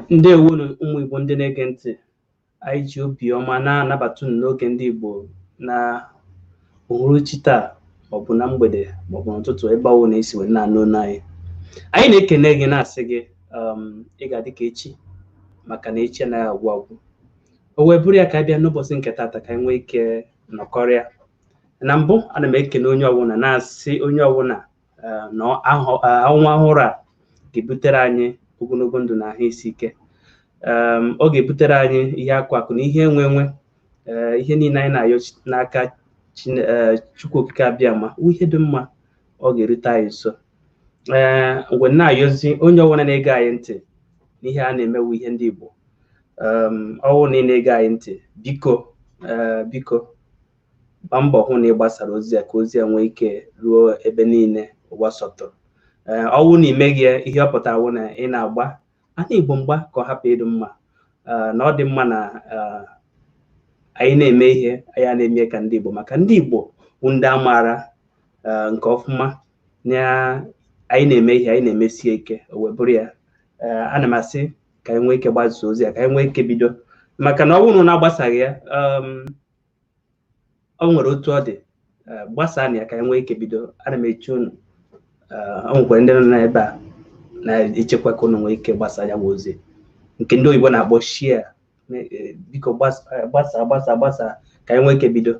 Ndewonu ụmụ Igbo ndị na-ege ntị. Anyị ji obiọma na-anabata unu n'oge ndị Igbo na uhuruchi taa, maọbụ na mgbede, maọbụ n'ụtụtụ, ebe ọwụ na-esi wee na-anụ olu anyị. Anyị na-ekene gị, na-asị gị ị ga-adị ka echi, maka na echi anaghị agwụ agwụ. O wee bụrụ ya ka anyị bịa n'ụbọchị nke taata ka anyị nwee ike nọkọrịa. Na mbụ, ana m ekene onye ọbụla, na-asị onye ọbụla na ọnwa ọhụrụ a ga-ebutere anyị ogologo ndụ na ahụ isi ike. Ọ ga-ebutere anyị ihe akụ akụ na ihe enwe enwe, ihe niile anyị na-ayọ n'aka Chukwu Okike Abịama, ihe dị mma ọ ga-erute anyị nso. Ee, mgbe na-ayọzi onye ọbụla na-ege anyị ntị n'ihe a na-emewu ihe ndị Igbo, ọwụ na ị na-ege anyị ntị, biko, biko gbaa mbọ hụ na ị gbasara ozi ya ka ozi ya nwee ike ruo ebe niile ụwa sọtụrụ. Ee, ọwụ na imeghị ya, ihe ọ pụtara wụ na ị na-agba ana Igbo mgba ka ọ hapụ ịdị mma. Na ọ dị mma na anyị na-eme ihe anyị a na-eme ka ndị Igbo, maka ndị Igbo bụ ndị amaara nke ọfụma na anyị na-eme ihe anyị na-emesie ike. O wee bụrụ ya, ana m asị ka anyị nwee ike gbasaa ozi ya, ka anyị nwee ike bido, maka na ọ bụrụ na agbasaghị ya, ọ nwere otu ọ dị. Gbasaa na ya ka anyị nwee ike bido. Ana m eche unu, ọ nwekwara ndị nọ n'ebe a na-echekwa ka unu nwee ike gbasa ya bụ ozi nke ndị oyibo na-akpọ share. Biko gbasa, gbasa, gbasa ka anyị nwee ike bido.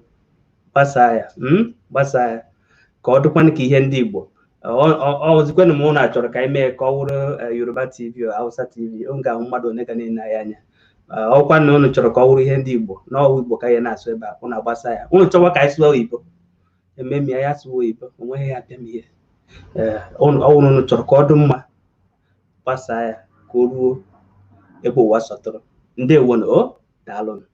Gbasaa ya, gbasaa ya ka ọ dịkwanụ ka ihe ndị Igbo. Ọ zikwanụ m ụnụ achọrọ ka anyị mee ka ọ wụrụ Yoruba TV, Hausa TV, ọ ga-ahụ mmadụ one ga na-ene anyị anya. Ọkwa na ụnụ chọrọ ka ọ wụrụ ihe ndị Igbo na ọwụ Igbo ka anyị na-asụ ebe a, ụnụ agbasa ya. Ụnụ chọwa ka anyị sụọ oyibo, ememi ya sụwa oyibo, onweghị ya apịa m ihe. Ee, ọ wụrụ ụnụ chọrọ ka ọ dị mma, gbasaa ya ka o ruo ebe ụwa sọtụrụ. Ndewonu, o daalụnụ.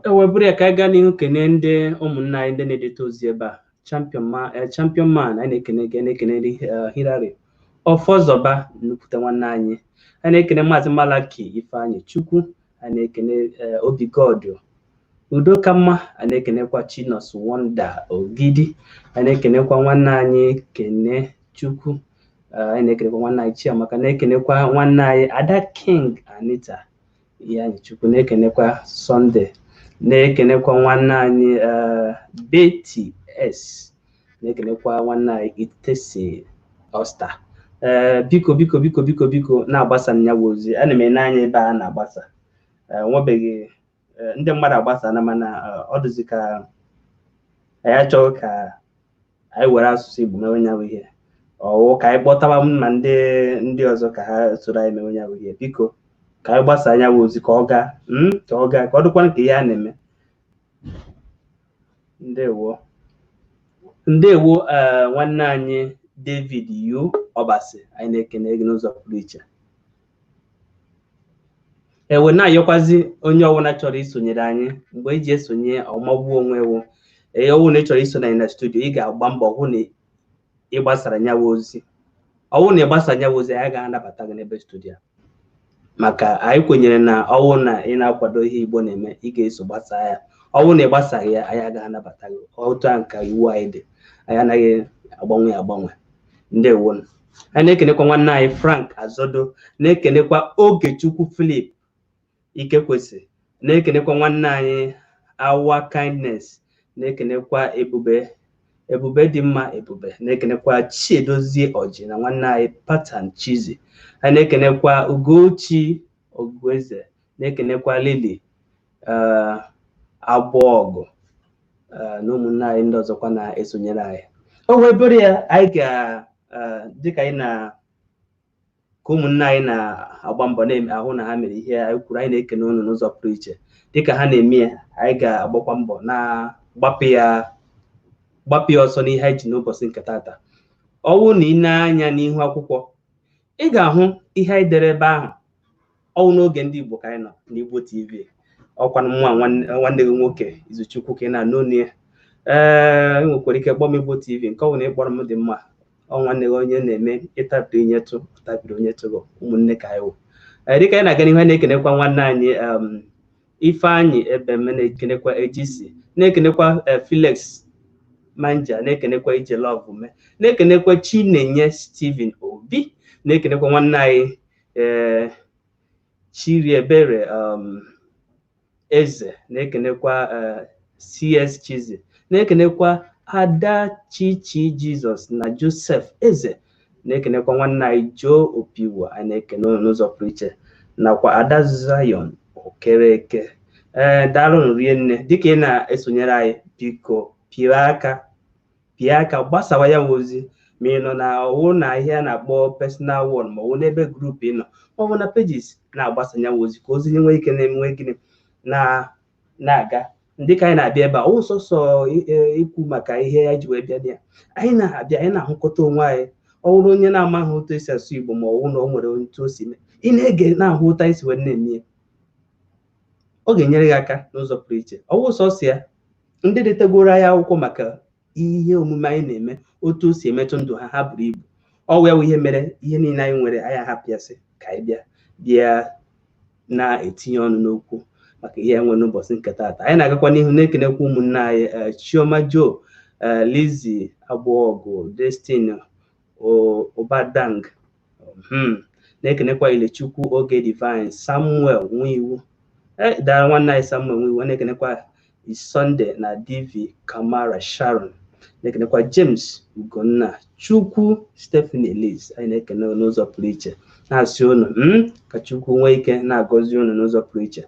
E wee bụrụ ya ka anyị gaa n'ihu kene ndị ụmụnna anyị ndị na-edete ozi ebe a. Champion man, champion man, anyị na-ekene gị, na-ekene Hilary Ọfọzọba, nnukwute nwanne anyị. Anyị na-ekene Maazị Malaki Ifeanyị Chukwu. Anyị na-ekene Obi God Udo ka mma. Anyị na-ekenekwa Chinos Wonder Ogidi. Anyị na-ekenekwa nwanne anyị Kene Chukwu. Anyị na-ekenekwa nwanne anyị Chiamaka, na-ekenekwa nwanne anyị Ada King Anita ihe anyị Chukwu, na-ekenekwa Sunday, na-ekenekwa nwanne anyị Betty S, na-ekenekwa nwanne anyị Itesi Osta. Ee, biko, biko, biko, biko, biko, na-agbasa nya bụ ozi. Ana m ene anya ebe a na-agbasa, nwebeghị ndị mmadụ agbasana, mana ọ dịzi ka anyị achọghị ka anyị were asụsụ Igbo mewe nya bụ ihe ọwụ, ka anyị kpọtawa ma ndị ọzọ ka ha soro anyị mewe nya bụ ihe. Biko, ka anyị gbasa anya bụ ozi ka ọ gaa, ka ọ gaa, ka ọ dịkwa ka ihe a na-eme. Ndewo, ndewo. Ee, nwanne anyị David U Ọbasi, anyị na-ekene gị n'ụzọ pụrụ iche. Ewe na-ayọkwazi onye ọbụla chọrọ isonyere anyị, mgbe iji esonye ọmagbuo onwe ewu. Ee, ọwụ na ị chọrọ isonye anyị na studio, ị ga-agba mbọ hụ na ị gbasara nyawa ozi. Ọwụ na ị gbasara nyawa ozi, anyị ga-anabata gị n'ebe studio. Maka anyị kwenyere na ọwụ na ị na-akwado ihe Igbo na-eme, ị ga-eso gbasaa ya. Ọwụ na ị gbasaghị ya, anyị agaghị anabata gị. Otu a ka iwu anyị dị, anyị anaghị agbanwe agbanwe. Ndewo. Anyị na-ekenekwa nwanne anyị Frank Azodo, na-ekenekwa Ogechukwu Philip Ikekwesị, na-ekenekwa nwanne anyị Awa Kindness, na-ekenekwa Ebube, Ebube dị mma, Ebube, na-ekenekwa Chiedozie Ọjị na nwanne anyị Patan Chizi. Anyị na-ekenekwa Ugochi Ogueze, na-ekenekwa Lili Agbọọgụ na ụmụnne anyị ndị ọzọkwa na-esonyere anyị. O wee bụrụ ya, anyị ga dịka anyị na ka ụmụnne anyị na-agba mbọ na-ahụ na ha mere ihe anyị kwuru, anyị na-ekene unu n'ụzọ pụrụ iche. Dịka ha na-eme ya, anyị ga-agbakwa mbọ na-gbapụ ya gbapụ ya ọsọ n'ihe anyị ji n'ụbọchị nke taata. Ọ bụrụ na ị na-anya n'ihu akwụkwọ, ị ga-ahụ ihe anyị dere ebe ahụ. Ọwụ n'oge ndị Igbo ka anyị nọ n'Igbo TV. Ọkwanụ nwa nwanne gị nwoke Izuchukwu ka ị na-anụ onu ya. Ee, ị nwekwara ike kpọọ m Igbo TV. Nke ọ bụla ị kpọrọ m dị mma. Ọ nwanne gị onye na-eme ịtapịrị nyetụ ụtapịrị onye tụgo, ụmụnne ka anyị wụ. Ee, dịka anyị na-aga n'ihu, anyị na-ekenekwa nwanne anyị Ifeanyị Ebeme, na-ekenekwa Ejisi, na-ekenekwa Felix Manja, na-ekenekwa Ijelove Ume, na-ekenekwa Chinenye Steven Obi, na-ekenekwa nwanne anyị Chiriebere Eze, na-ekenekwa CS Chizi, na-ekenekwa Ada Chichi Jizọs na Joseph Eze, na-ekenekwa nwanne anyị Joe Opiwo. Anyị na-ekene unu n'ụzọ pụrụ iche, nakwa Ada Zion Okereke. Ee, daalụnụ rie nne. Dịka ị na-esonyere anyị, biko pịa aka, pịa aka gbasawa ya ozi, ma ị nọ na ọwụ na ihe a na-akpọ personal one, ma ọ wụ n'ebe group ị nọ, ma ọ bụ na pages na-agbasa ya ozi, ka ozi nwee ike na-enwe gịnị na na-aga. Dịka anyị na-abịa ebe a, ọwụ sọsọ ikwu maka ihe anyị ji wee bịa ya. Anyị na-abịa, anyị na-ahụkọta onwe anyị. Ọ bụrụ onye na-amaghị otu esi asụ Igbo, ma ọ wụ na o nwere otu o si mee, ị na-ege na-ahụ otu anyị si wee na-eme ya, ọ ga-enyere gị aka n'ụzọ pụrụ iche. Ọwụ sọsọ ya, ndị detegoro anyị akwụkwọ maka ihe omume anyị na-eme, otu o si emetụ ndụ ha, ha buru ibu. Ọ wụ ihe mere ihe niile anyị nwere, anyị ahapụ ya sị ka anyị bịa bịa na-etinye ọnụ n'okwu maka ihe enwe n'ụbọchị nke taata. Anyị na-agakwa n'ihu na-ekenekwa ụmụnne anyị Chioma Joe, Lizzie Agbọọgụ, Destiny Ụbadang, na-ekenekwa Ilechukwu Oge Divine, Samuel Nwiwu, dara nwanne anyị Samuel Nwiwu, na-ekenekwa Sunday na DV Kamara Sharon, na-ekenekwa James Ugonna Chukwu, Stephanie Elise. Anyị na-ekene n'ụzọ pụrụ iche, na-asị unu ka Chukwu nwee ike na-agọzi unu n'ụzọ pụrụ iche.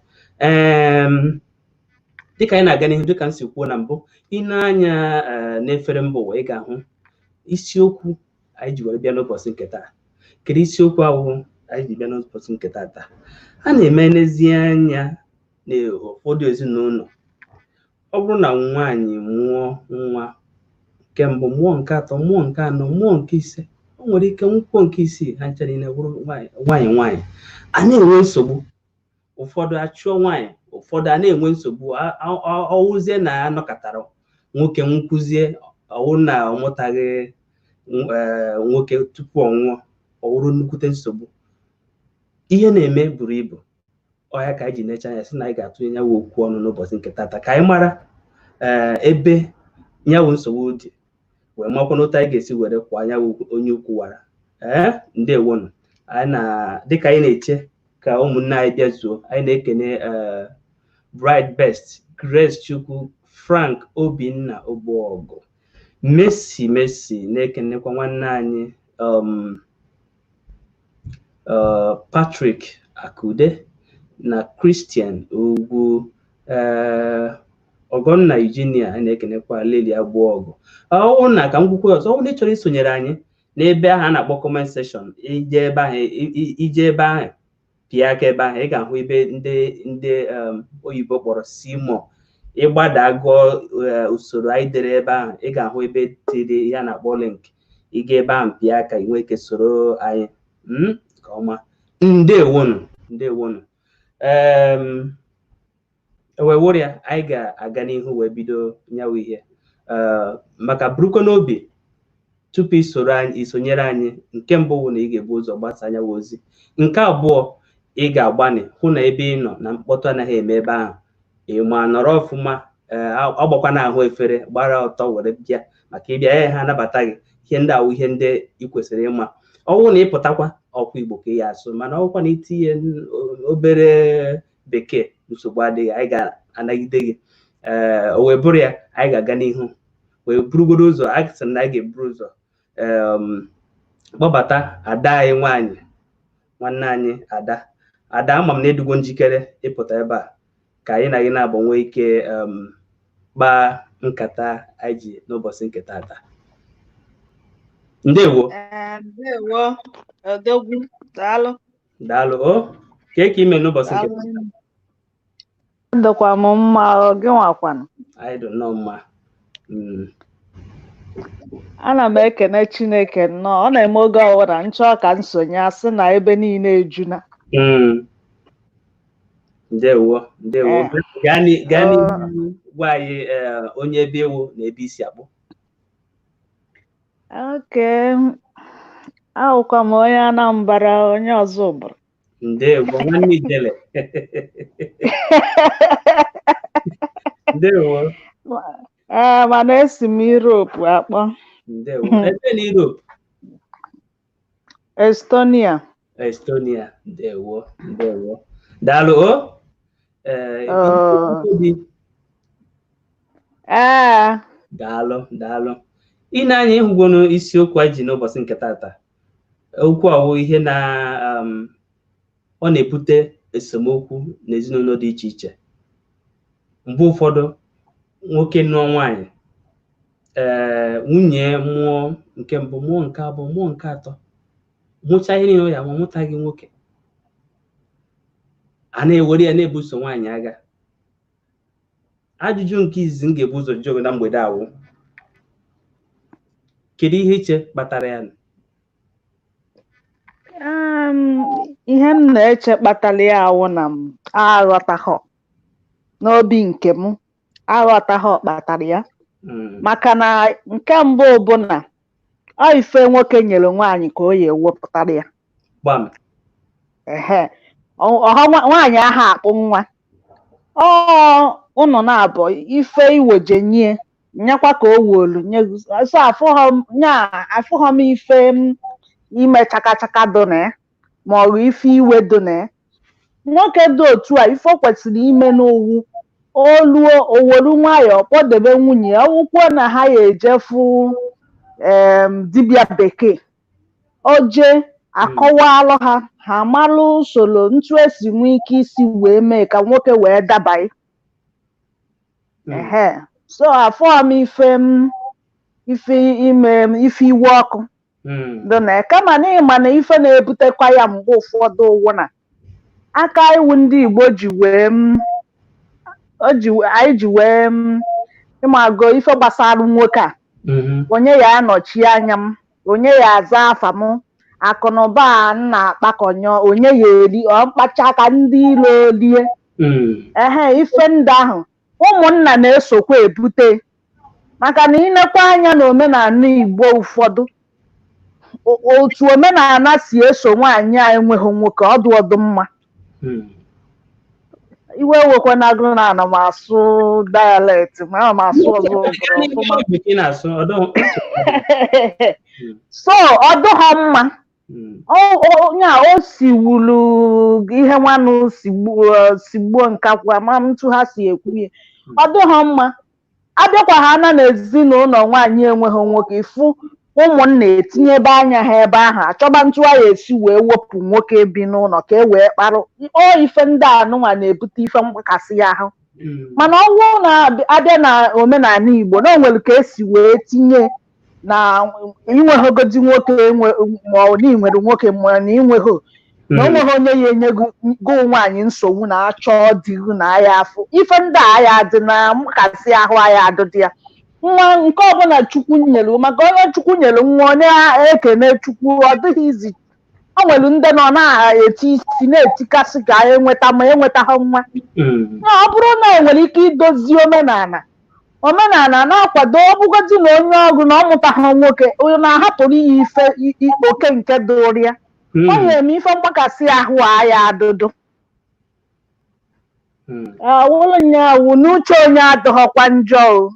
Dịka anyị na-aga n'ihu, dịka m si kwuo na mbụ, ị na-anya n'efere mba ụwa, ị ga-ahụ isiokwu anyị ji were bịa n'ụbọchị nke taa. Kedu isiokwu ahụ anyị ji bịa n'ụbọchị nke taa? Taa a na-eme n'ezie anya na ụfọdụ ezinụlọ, ọ bụrụ na nwaanyị mụọ nwa nke mbụ, mụọ nke atọ, mụọ nke anọ, mụọ nke ise, o nwere ike nwụkwuo nke isii, ha ncha niile bụrụ nwaanyị nwaanyị, a na-enwe nsogbu. Ụfọdụ achụọ nwaanyị, ụfọdụ a na-enwe nsogbu. Ọwụzie na anọkọtara nwoke nwụkwuzie, ọwụ na ọ mụtaghị nwoke tupu ọ nwụọ, ọ wụrụ nnukwute nsogbu. Ihe na-eme buru ibu. Ọya ka anyị ji necha anya sị na anyị ga-atụnye nyawu okwu ọnụ n'ụbọchị nke tata, ka anyị mara ebe nyawu nsogbu dị, wee makwa n'otu anyị ga-esi were kwa nyawu onye ukwu wara. Ee, ndewonụ. Anyị na dịka anyị na-eche ka ụmụnne anyị bịazuo, anyị na-ekene Bright Best, Grace Chukwu, Frank Obinna Ogbuọgụ, Messi Messi, na-ekenekwa nwanne anyị Patrick Akude na Christian Ugwu, Ọgọnna Eugenia. Anyị na-ekenekwa Lili Agbuọgụ. Ọ na ka m gwukwe ọzọ, ọ bụrụ na ị chọrọ isonyere anyị n'ebe ahụ a na-akpọ comment section, ije ebe ahụ, ije ebe ahụ, pịa aka ebe ahụ, ị ga-ahụ ebe ndị oyibo kpọrọ see more. Ịgbada gụọ usoro anyị dere ebe ahụ, ị ga-ahụ ebe tiri ya na-akpọ link. Ị ga ebe ahụ, pịa aka, ị nwee ike soro anyị nke ọma. Ndewonu, ndewonu. Wee wụrụ ya, anyị ga-aga n'ihu wee bido nyawa ihe maka burukwa n'obi tupu isoro anyị, isonyere anyị. Nke mbụ bụ na ị ga-ebu ụzọ gbasa anyanwụ ozi. Nke abụọ, Ị ga-agbanị hụ na ebe ị nọ na mkpọtụ anaghị eme ebe ahụ. Ị ma nọrọ ọfụma, ee, agbakwana ahụ efere gbara ọtọ were bịa maka ịbịa ya ha anabata gị. Ihe ndị awụ ihe ndị ị kwesịrị ịma. Ọ bụrụ na ị pụtakwa ọkwa Igbo ka ị ya asụ, mana ọkwa na itinye obere bekee, nsogbu adịghị, anyị ga-anagide gị. Ee, o wee bụrụ ya, anyị ga-aga n'ihu wee burugodo ụzọ. A sị na anyị ga-eburu ụzọ kpọbata ada anyị nwaanyị, nwanne anyị ada. Ada, ama m na edugo njikere ịpụta ebe a ka anyị na gị na-abụ nwee ike kpaa nkata anyị ji n'ụbọchị nke taata. Ndewo. Ndewo, odogwu, daalụ. Daalụ o. Kee ka ime n'ụbọchị nke taata? Ndụkwa m mma, gị nwakwanụ? Anyị dị nnọọ mma. Ana m ekene Chineke nnọọ. Ọ na-eme oge ọbụla nchọ ka nsonye, asị na ebe niile ejuna. Ndewo, ndewo. Gaa n'ihu gwa anyị onye ebe ewu na ebe isi akpụ. Oke, ahụkwa m onye Anambra, onye ọzọ ụbụrụ. Ndewo, nwanne Ijele. Ndewo. Ee, mana esi m Europe akpọ. Ndewo. Ebe na Europe? Estonia. Estonia. Ndewo, ndewo. Daalụ o. Ee. Daalụ, daalụ. Ị na-anya ịhụgonu isiokwu anyị ji n'ụbọchị nke taata. Okwu awụ ihe na ọ na-ebute esemokwu n'ezinụlọ dị iche iche. Mgbe ụfọdụ nwoke nụọ nwaanyị, ee, nwunye mụọ nke mbụ, mụọ nke abụọ, mụọ nke atọ, mụchaa ihe niile ya ma mụtaghị nwoke, a na-ewere ya na-ebuso nwaanyị agha. Ajụjụ nke izizi m ga-ebu ụzọ jụọ na mgbede awụ, kedu ihe iche kpatara ya? Ihe m na-eche kpatara ya awụ na m aghọtaghọ n'obi nke m, aghọtaghọ kpatara ya. Maka na nke mbụ bụ na ọ ife nwoke nyere nwaanyị ka o ya ewepụtara ya. Ehe, ọha nwaanyị ahụ akpụ nwa ọ ụnụ na-abụ ife iweje nye nyekwa ka o wuolu nye. So afụghọ m ife ime chakachaka dị na ya, ma ọ bụ ife iwe dị na ya. Nwoke dị otu a, ife o kwesịrị ime n'owu oluo oweru nwayọọ kpọdebe nwunye ya, ọwụkwuo na ha ya ejefu dibịa bekee, o jee akọwalụ ha, ha amalụ usoro ntu esi nwee ike isi wee mee ka nwoke wee dabaghị. Ehe, so afọ m ife m ife ime ife iwe ọkụ dị na ya. Kama na ịma na ife na-ebutekwa ya mgbe ụfọdụ ụwụ na aka iwu ndị Igbo ji wee anyị ji wee ịmago ife gbasara nwoke a, onye ya anọchi anya m, onye ya aza afa m, akụnụba a nna akpakọnyọ, onye ya eri ọ mkpacha aka ndị ilo lie. Ehe, ife ndị ahụ ụmụnna na-esokwa ebute, maka na ịnekwa anya na omenala Igbo ụfọdụ, otu omenala si eso nwaanyị a enweghị nwoke ọdụ ọdụ mma. Iwe wekwana agụ na ana m asụ dialect, ma ana m asụ ọzọ ọfụma. So ọ dụghọ mma. Onye a o si wulu ihe nwanụ sigbuo nkakwu, ama m ntụ ha si ekwu ya, ọ dụghọ mma. Abịakwa ha na n'ezinụlọ nwaanyị enweghị nwoke, ịfụ ụmụnna etinyebe anya ha ebe ahụ achọba ntụ ya esi wee wepụ nwoke bi n'ụlọ ka e wee kparụ. Ọ ife ndị anụnwa na-ebute ife mgbakasị ya ahụ. Mana ọnwụ na-abịa na omenala Igbo na o nwere ka esi wee tinye na inweghogodi nwoke ma ọ na inwere nwoke ma na inweghị na onweghị onye ya enye gụ nwaanyị nsogbu na achọ dịgụ na aya afụ ife ndị a ya dị na mgbakasị ahụ aya adịdị ya. Nwa nke ọbụla Chukwu nyere, maka onye Chukwu nyere nwa, onye ekene Chukwu, ọ dịghị izi. O nwere ndị nọ na-eti isi na-etikasị ka enweta ma enweta ha nwa. Ọ bụrụ na enwere ike idozi omenala, omenala na-akwado ọbụgodi na onye ọgụ na ọ mụtaghị nwoke, onye na-ahapụrụ ya ife oke nke dụrụ ya. Ọ nyere m ife mgbakasị ahụ a ya adụdụ. Ọwụlụ nya wụ n'uche onye adịghọkwa njọ o,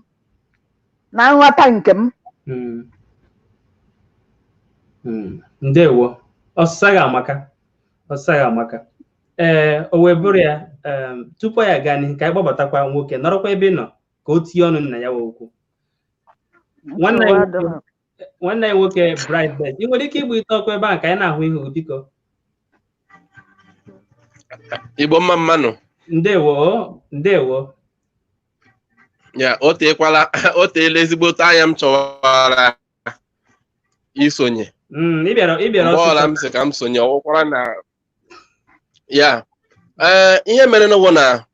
na nghọta nke m. Ndewo, ọsịsa gị amaka, ọsịsa gị amaka. Ee, o wee bụrụ ya. Tupu anyị aga n'ihu, ka anyị gbabatakwa nwoke nọrọkwa ebe ị nọ ka o tinye ọnụ na ya wee okwu. Nwanne anyị Nsogbu nwoke, adịghọ. nwanne anyị nwoke Bright Best, ị nwere ike igbu ite ọkụ ebe ahụ ka anyị na-ahụ ihu gị, biko. Igbo mma mmanụ. Ndewo o, ndewo. Ya o teekwala, o teela ezigbote anya m chọwara isonye. Ị bịara Mgbe ọla ọsịsọ. M sị ka m sonye, ọwụkwara na ya. Ee, ihe mere n'ụwa na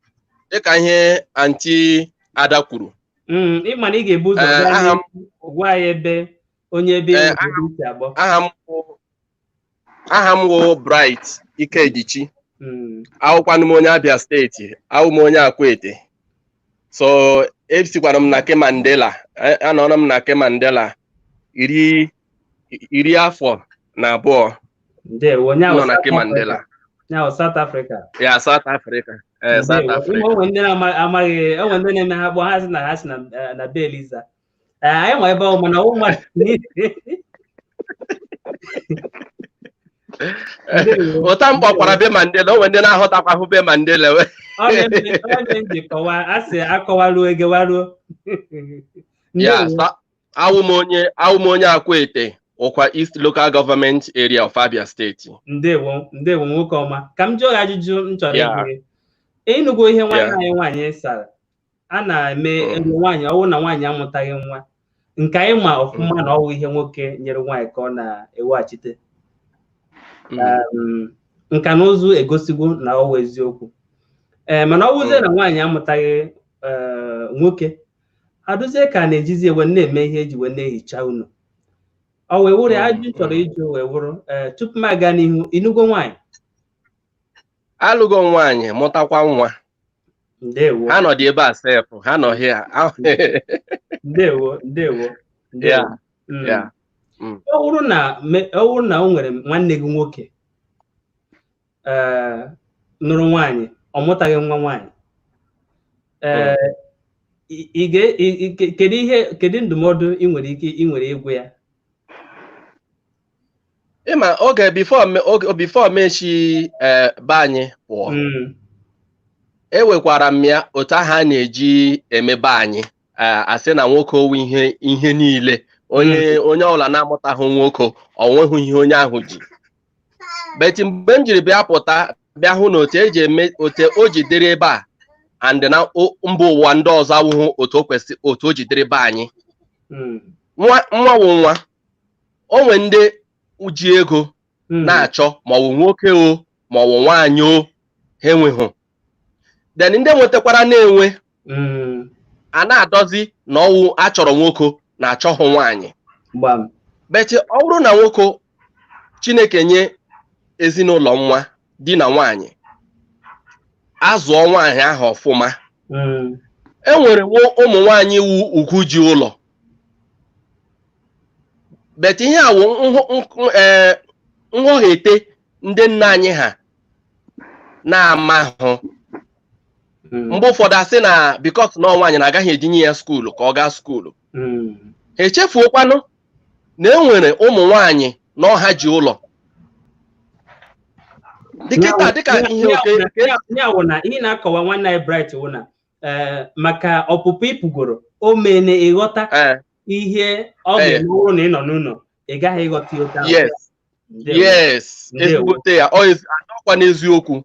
dịka ihe Aunty Ada kwuru. Ị ma na ị ga-ebu ụzọ Ee, gaa aha m n'ihu gwa anyị ebe onye ebe ị Ee, nwere ebe isi agbọ. Aha m wụ Bright Ikedichi. Awụkwanụ m onye Abia Steeti, awụ m onye Akwete. So esikwara m na ke Mandela. Anọrọ m na ke Mandela 22 afọ. Ndewo, onye M ahụ nọ na South ke Mandela. Africa. Onye ahụ South Africa. Ya, South Africa. Ee, South Ndewo. Africa. Ime onwe ndị na-amaghị onwe ndị na-eme ha kpọọ ha sị na ha si na be Eliza. Ee, anyị nwa ebe ọ mana ọwụ mmadụ niile. Ndewo. Ụta m kpọkwara be Mandela, onwe ndị na-aghọtakwahụ be Mandela. Ọ na-eme nji kọwaa, a sị akọwaruo egewaruo. Ya. Ndewo. Awụ m onye Akwete, Ụkwa East Local Government Area of Abia State. Ndewo, ndewo, nwoke ọma. Ka m jụọ gị ajụjụ m chọrọ Ya. ịjụ gị. Ịnụgo ihe nwanne Ya. anyị nwaanyị sara a na-eme Mm. ebe nwaanyị ọwụ na nwaanyị amụtaghị nwa, nke anyị ma ọfụma na ọwụ ihe nwoke nyere nwaanyị ka ọ na-eweghachite. Nka na ụzụ egosigwo na ọwụ eziokwu, ee, mana ọ wụzie na nwaanyị amụtaghị nwoke, adụzie ka a na-ejizi ewe na-eme ihe eji wee na-ehicha unu. Ọ wee wụrụ ya ajụjụ chọrọ ịjụ wee wụrụ, ee, tupu m aga n'ihu, ịnụgo nwaanyị? Alụgo m nwaanyị, mụtakwa nwa. Ndewo. Ha nọ dị ebe a sef, ha nọ here. Ndewo, ndewo, ndewo. Ya. Ọ bụrụ na o nwere nwanne gị nwoke, ee, nụrụ nwaanyị, ọ mụtaghị nwa nwaanyị, ee, ị ga- ị- ị- kedu ihe, kedu ndụmọdụ ị nwere ike ị nwere ịgwa ya? Ịma oge before mechi be anyị pụọ, ewekwara m ya otu ahụ a na-eji eme be anyị, asị na nwoke owu ihe niile, onye ọbụla na-amụtaghị nwoke, ọ nweghị ihe onye ahụ ji. But mgbe m jiri bịa pụta, bịa hụ na otu eji eme, otu o ji dịrị ebe a and na mba ụwa ndị ọzọ awụghị otu o kwesị otu o ji dịrị be anyị. Nwa nwa wụ nwa, o nwe ndị ji ego na-achọ ma ọ bụ nwoke o ma ọ bụ nwaanyị o, ha enweghị. Then ndị nwetakwara na-enwe a na-adọzi na ọwụ achọrọ nwoke na achọghị nwaanyị. Gbam. But ọ bụrụ na nwoke Chineke nye ezinụlọ nwa, di na nwaanyị azụọ nwaanyị ahụ ọfụma, e nwere ụmụ nwaanyị wu ugwu ji ụlọ. But ihe a wụ nghọghete ndị nna anyị ha na-amahụ. Mgbe ụfọdụ asị na because na ọ nwaanyị na-agaghị ejinye ya school ka ọ gaa school. Ha echefuokwanụ na e nwere ụmụ nwaanyị na ọha ji ụlọ dịkịta dịka ihe oke. Ya wụ na ihe na-akọwa, nwanne anyị Bright, wụ na maka ọpụpụ ịpụgoro o mene ịghọta ihe ọ ga-eme bụrụ na ị nọ n'ụlọ, ị gaghị ịghọta ya otu ahụ. Yes. Ndewo. Yes. Ndewo. Ezigbote ya ọ adọkwa n'eziokwu.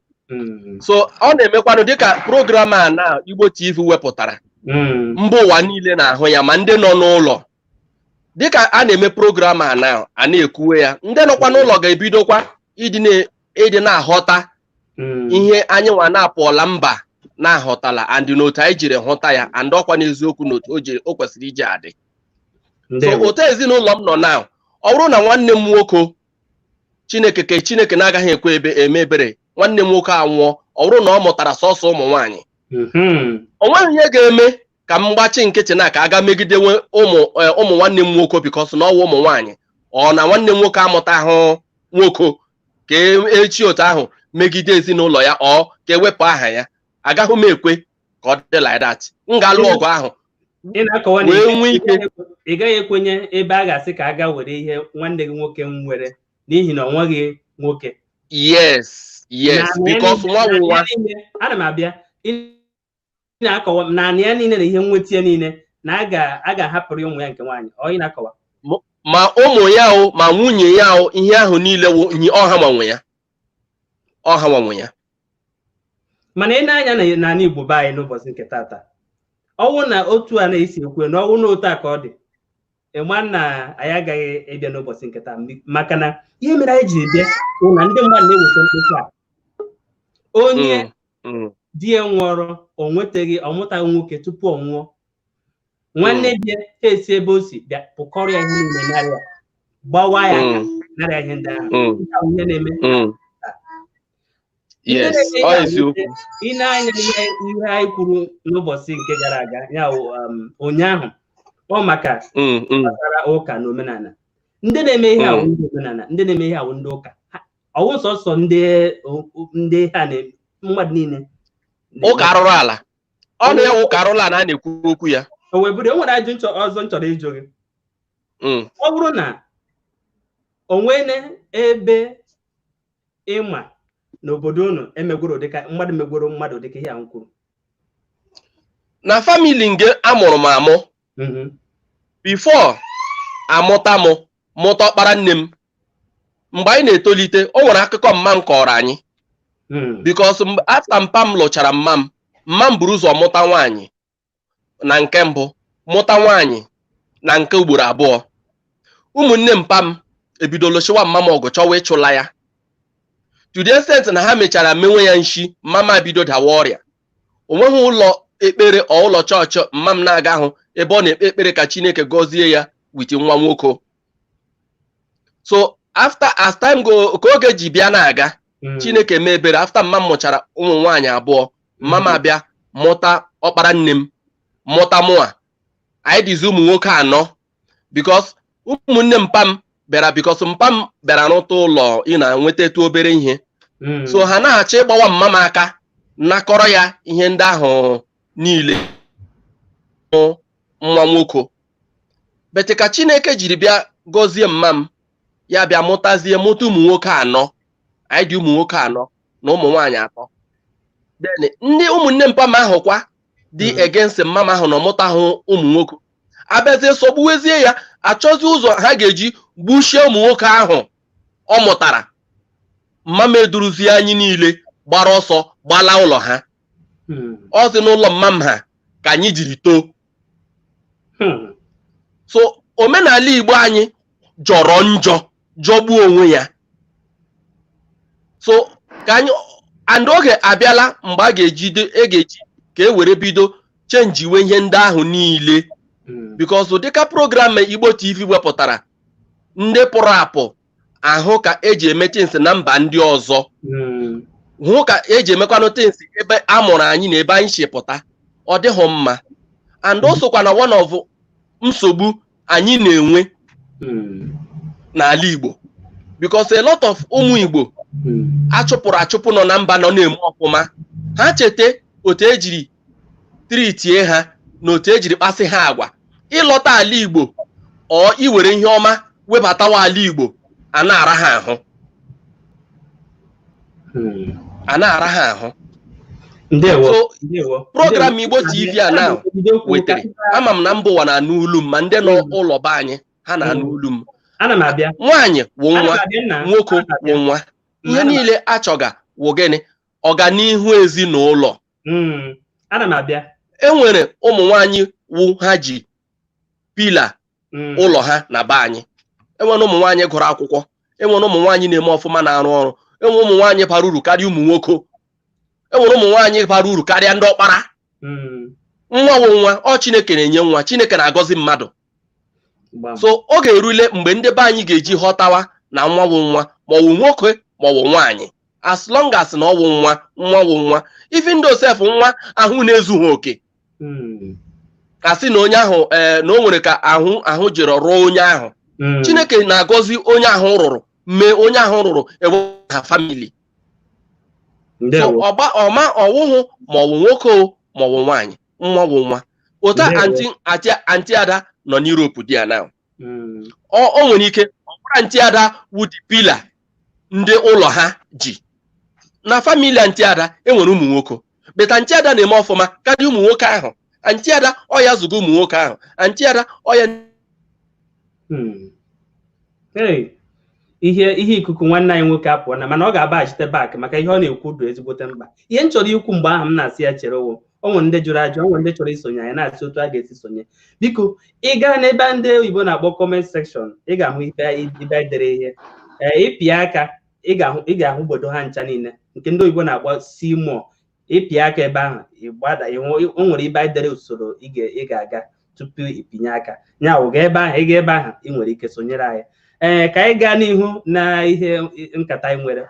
So ọ na-emekwanụ dịka program a na Igbo TV wepụtara, mba ụwa niile na-ahụ ya, ma ndị nọ n'ụlọ. Dịka a na-eme program a na a na-ekwuwe ya, ndị nọkwa n'ụlọ ga-ebidokwa ịdị na-aghọta ihe anyị nwa na-apụọla mba na-aghọtala and n'otu anyị jiri hụta ya, and ọkwa n'eziokwu n'otu o jiri o kwesịrị iji adị. So Ndewo. otu ezinụlọ m nọ na, ọ bụrụ na nwanne m nwoke, Chineke ke Chineke na-agaghị ekwe ebe eme ebere, nwanne m nwoke anwụọ, ọ bụrụ na ọ mụtara sọsọ ụmụ nwaanyị, o nweghị ihe ga-eme ka m gbachi nkịtị na ka aga megidewe ụmụ nwanne m nwoke because na ọwụ ụmụ nwaanyị, ọ na nwanne m nwoke amụtahụ nwoke. Ka echi otu ahụ megide ezinụlọ ya, ọ ka ewepụ aha ya, agaghị m ekwe ka ọ dị like that. M ga-alụ ọgụ ahụ Ị na-akọwa na wee nwee ike. Ị gaghị ekwenye ebe a ga-asị ka a ga were ihe nwanne gị nwoke nwere n'ihi na ọ nweghị nwoke. Yes. Na ya Because nwa bụ nwa. Na ya niile, ana m abịa. Ị na-akọwa na ya niile na ihe nweta ya niile na a ga-ahapụrụ ya ụmụ ya nke nwaanyị, ọ ị na-akọwa? Ma ụmụ ya o, ma nwunye ya o, ihe ahụ niile wụ ihe ọha nwanwe ya, ọha nwanwe ya. Mana ị na-anya na n'ala Igbo be anyị n'ụbọchị nke tata, ọnwụ na otu a na-esi ekwu na ọnwụ na otu a ka ọ dị, ịma na anyị agaghị ịbịa n'ụbọchị nke taa, maka na ihe mere anyị ji bịa bụ na ndị mmadụ na-eweta mkpesa a. Onye di ya nwụọrọ, o nwetaghị, ọ mụtaghị nwoke tupu ọ nwụọ, nwanne di ya esi ebe o si bịa pụkọrọ ya ihe niile, narị ya gbawa ya aka, narị ya ihe ndị ahụ. Nke a bụ ihe na-eme. Yes, ọ eziokwu. Ị na-anya ihe anyị kwuru n'ụbọchị nke gara aga ya wụ, ụnyaahụ, ọ maka gbasara ụka na omenala. Ndị na-eme ihe awụ ndị omenala, ndị na-eme ihe awụ ndị ụka. Ọwụ sọsọ ndị ha na mmadụ niile na-eme. Ụka arụrụ ala, ọ na ya ụka arụrụ ala a na-ekwu okwu ya. O wee bụrụ, o nwere ajụ ọzọ m chọrọ ịjụ gị. Ọ bụrụ na o nwene ebe ịma n'obodo unu emegworo, dịka mmadụ megworo mmadụ, dịka ihe a m kwuru? Na family nge amụrụ m amụ, before amụta m, mụta ọkpara nne m, mgbe anyị na-etolite, o nwere akụkọ mma m kọrọ anyị, because after mpa m lụchara mma m, mma m buru ụzọ mụta nwaanyị na nke mbụ, mụta nwaanyị na nke ugboro abụọ. Ụmụnne mpa m ebido lụchiwa mma m ọgụ, chọwa ịchụla ya, to the extent na ha mechara menwe ya nshi. Mma m bido dawa ọrịa. O nweghị ụlọ ekpere ọ ụlọ chọọchị mma m na-aga hụ ebe ọ na-ekpe ekpere ka Chineke gọzie ya with nwa nwoke. So after, as time go, ka oge ji bịa na-aga, Chineke mee ebere. After mma m mụchara ụmụ nwaanyị abụọ, mma m abịa mụta ọkpara nne m, mụta mụa. Anyị dịzi ụmụ nwoke anọ, because ụmụnne mpa m bịara, because mpa m bịara rụta ụlọ, ị na-nweta etu obere ihe, so ha na-achọ ịgbawa mma m aka, nakọrọ ya ihe ndị ahụ niile nwa nwoke. But ka Chineke jiri bịa gọzie mma m, ya bịa mụtazie, mụta ụmụ nwoke anọ. Anyị dị ụmụ nwoke anọ na ụmụ nwaanyị atọ. Then ndị ụmụnne mpa m ahụ kwa dị against mma m ahụ na ọmụtahụ ụmụ nwoke, abịazie sọgbuwezie ya, achọzi ụzọ ha ga-eji gbuchie ụmụ nwoke ahụ ọ mụtara. Mma m eduruzie anyị niile gbara ọsọ gbala ụlọ ha. Ọ sị n'ụlọ mma m ha ka anyị jiri too. So omenala Igbo anyị jọrọ njọ, jọgbuo onwe ya. So ka anyị and oge abịala mgbe a ga-ejide e ga-eji ka e were bido chenjiwe ihe ndị ahụ niile, because dịka program Igbo TV wepụtara, ndị pụrụ apụ ahụ ka eji eme things na mba ndị ọzọ, hụ ka eji emekwanụ things ebe a mụrụ anyị na ebe anyị si pụta, ọ dịghị mma. And o sokwa na one of nsogbu anyị na-enwe n'ala Igbo, because a lot of ụmụ Igbo achụpụrụ achụpụ nọ na mba nọ na-eme ọfụma. Ha cheta otu ejiri tritie ha na otu ejiri kpasị ha agwa, ịlọta ala Igbo ọ iwere ihe ọma webatawa ala Igbo, a na-ara ha ahụ, a na-ara ha ahụ. Ndewo. So ndewo. program Igbo TV a now wetere, ama m na mba ụwa na-anụ olu m, ma ndị nọ ụlọ be anyị ha na-anụ olu m. Ana m abịa. Nwaanyị wụ Ana m nwa, abịa, nna. nwoke Ana m abịa. wụ nwa. Ihe Ana m- niile achọga wụ gịnị? Ọganihu ezinụlọ. Ana m abịa. E nwere ụmụ nwanyị wụ ha ji pillar ụlọ ha na be anyị. Enwere ụmụ nwaanyị gụrụ akwụkwọ, enwere ụmụ nwaanyị na-eme ọfụma, na-arụ ọrụ, enwere ụmụ nwaanyị bara uru karịa ụmụ nwoke, enwere ụmụ nwaanyị bara uru karịa ndị ọkpara. Nwa wụ nwa, ọ Chineke na-enye nwa, Chineke na-agọzi mmadụ. Gbam. So oge erule mgbe ndị be anyị ga-eji ghọtawa na nwa wụ nwa, ma ọ wụ nwoke ma ọ wụ nwaanyị, as long as na ọ wụ nwa, nwa wụ nwa, even though sef nwa ahụ na-ezughị oke, ka sị na onye ahụ, ee, na o nwere ka ahụ ahụ jere rụọ onye ahụ, Chineke na-agọzi onye ahụ rụrụ. mee onye ahụ rụrụ ewe ha family. So Ndewo. Ọgba ọma ọwụhụ, ma ọ bụ nwoke o, ma ọ bụ nwaanyị, nwa bụ nwa ụta. Ndewo. Aunty Ada nọ n'Europe di ya now. O nwere ike ọ bụrụ Aunty Ada wụ the pillar ndị ụlọ ha ji na family. Aunty Ada enwere ụmụ nwoke, but Aunty Ada na-eme ọfụma karịa ụmụ nwoke ahụ. Aunty Ada ọ ya zụgo ụmụ nwoke ahụ. Aunty Ada ọ ya. Hey, ihe ikuku nwanne anyị nwoke apụọ na, mana ọ ga-abaghachite back, maka ihe ọ na-ekwu dị ezigbote mkpa. Ihe m chọrọ ikwu mgbe ahụ m na-asị ya chere wụ, o nwere ndị jụrụ ajụ, o nwere ndị chọrọ isonye anyị, na-asị otu a ga-esi sonye. Biko, ị gaa n'ebe ndị oyibo na-akpọ comment section, ị ga-ahụ ibe ibe anyị dere ihe. Ee, ịpịa aka, ị ga-ahụ gbodo ha ncha niile nke ndị oyibo na-akpọ see more. Ịpịa aka ebe ahụ, ịgbada, ịhụ o nwere ibe anyị dere usoro ị ga-aga tupu ịpịnye aka ya wụ gaa ebe ahụ. Ị gaa ebe ahụ, ị nwere ike sonyere anyị. Ee, ka anyị gaa n'ihu na ihe nkata anyị nwere.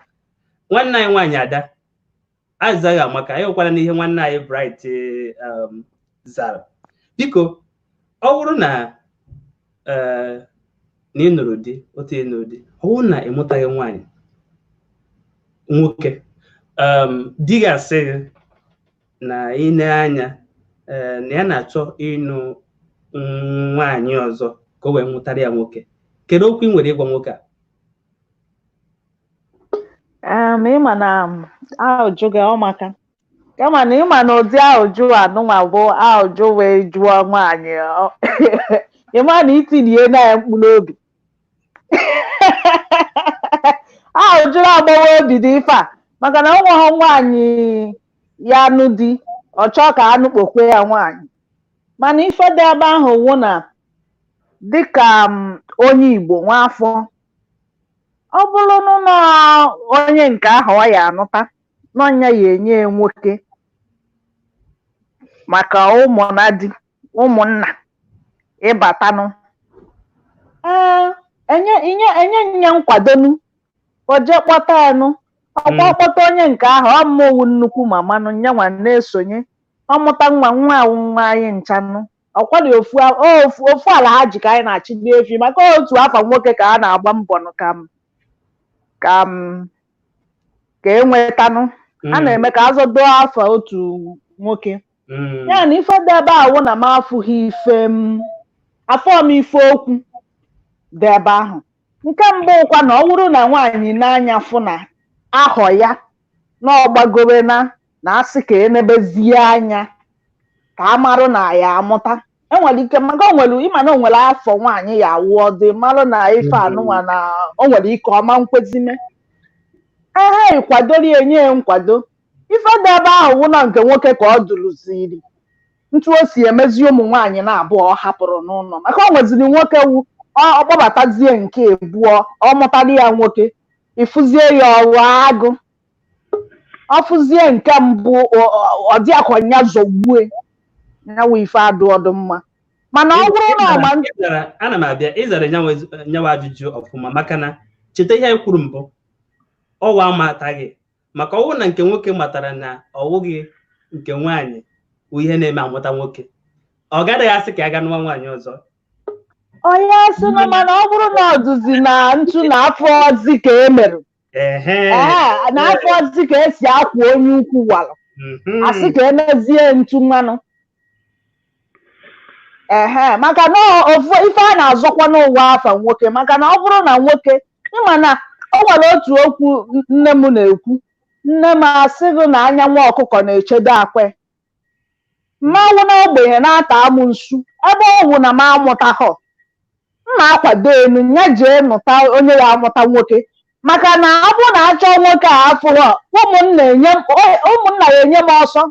Nwanne anyị nwaanyị Ada azaghị amaka, anyị nwekwara n'ihe nwanne anyị Bright zara. Biko, ọ bụrụ na na ị nụrụ di, otu ị nụrụ di, ọ bụrụ na ị mụtaghị nwaanyị nwoke, di ga-asị gị na ị na-anya na ya na-achọ ịnụ nwaanyị ọzọ ka o wee mụtara ya nwoke, kedu okwu ị nwere ịgwa nwoke a? Ịma na ajụjụ gị ọmaka, kama na ịma na ụdị ajụjụ anụnwa bụ ajụjụ wee jụọ nwaanyị, ịma na itinye na ya mkpu n'obi. Ajụjụ na-agbawa obi dị ife a, maka na onweghị nwaanyị ya nụ di ọ chọọ ka anụ kpokwe ya nwaanyị. Mana ife dị ebe ahụ wụ na dịka onye Igbo nwaafọ, ọ bụrụ na onye nke ahụ ọ ya anụta n'ọnya ya enye ya nwoke maka ụmụ na di ụmụnna ịbatanụ, ee, enye enye enye nya nkwadonu, o jee kpọta ya nụ ọkpọ kpọta onye nke ahụ. Ọ mmụwụ nnukwu mamanụ nyanwa na-esonye ọmụta nwa nwa awụ nwa anyị nchanụ ọkwari ofu ofu ofu ala ha ji ka anyị na-achịgbu efi, maka otu afọ nwoke ka a na-agba mbọ nụ ka enwetanụ a na-eme ka azọdo afọ otu nwoke. Ya na ife dị ebe awụ na m afụghị ife m afọ m ife okwu dị ebe ahụ. Nke mbụ kwa, na ọ bụrụ na nwaanyị n'anya fụ na ahọ ya na ọgbagore na asị ka enebezie anya ka a marụ na ya amụta, enwere ike, maka o nwere, ịma na o nwere afọ nwaanyị ya awụọ dị marụ na ife anụnwa na o nwere ike ọma nkwezime ehe kwadoro ya, enye ya nkwado. Ife dị ebe ahụ wụ na nke nwoke ka ọ dụrụziri ntu o si emezi ụmụ nwaanyị na abụọ ọ hapụrụ n'ụlọ, maka o nweziri nwoke wu ọ kpọbatazie nke abụọ, ọ mụtara ya nwoke, ịfụzie ya ọrụ agụ, ọ fụzie nke mbụ ọ dị akwa ya zọgbue ya wụ ife adụ ọdụ mma. Mana ọ bụrụ na ọma Ana m abịa. Ịzara nyawa ajụjụ ọfụma, maka na cheta ihe anyị kwuru mbụ, ọwa amataghị, maka ọwụ na nke nwoke matara na ọwụghị nke nwaanyị bụ ihe na-eme amụta nwoke, ọ gaghị asị ka ya ga nụwa nwaanyị ọzọ. Onye sị na, mana ọ bụrụ na ọdụzi na ntụ na afọ ozi ka e mere ehe ee, na afọ ozi ka esi akwa onye ukwu wara asị ka emezie ntu mmanụ ehe, maka na ofu ife a na-azọkwa n'ụwa afa nwoke, maka na ọ bụrụ na nwoke, ịma na o nwere otu okwu nne m na-ekwu, nne m asịghị na anya nwa ọkụkọ na-echedo akwe mmanwụ na ogbenye na-ata amụ nsu. Ebe ọ wụ na m amụtaghọ, m na-akwado enu ya jee nụta onye ya amụta nwoke, maka na ọ bụrụ na achọọ nwoke a afụghọ, ụmụnna enye ụmụnna ya enye m ọsọ.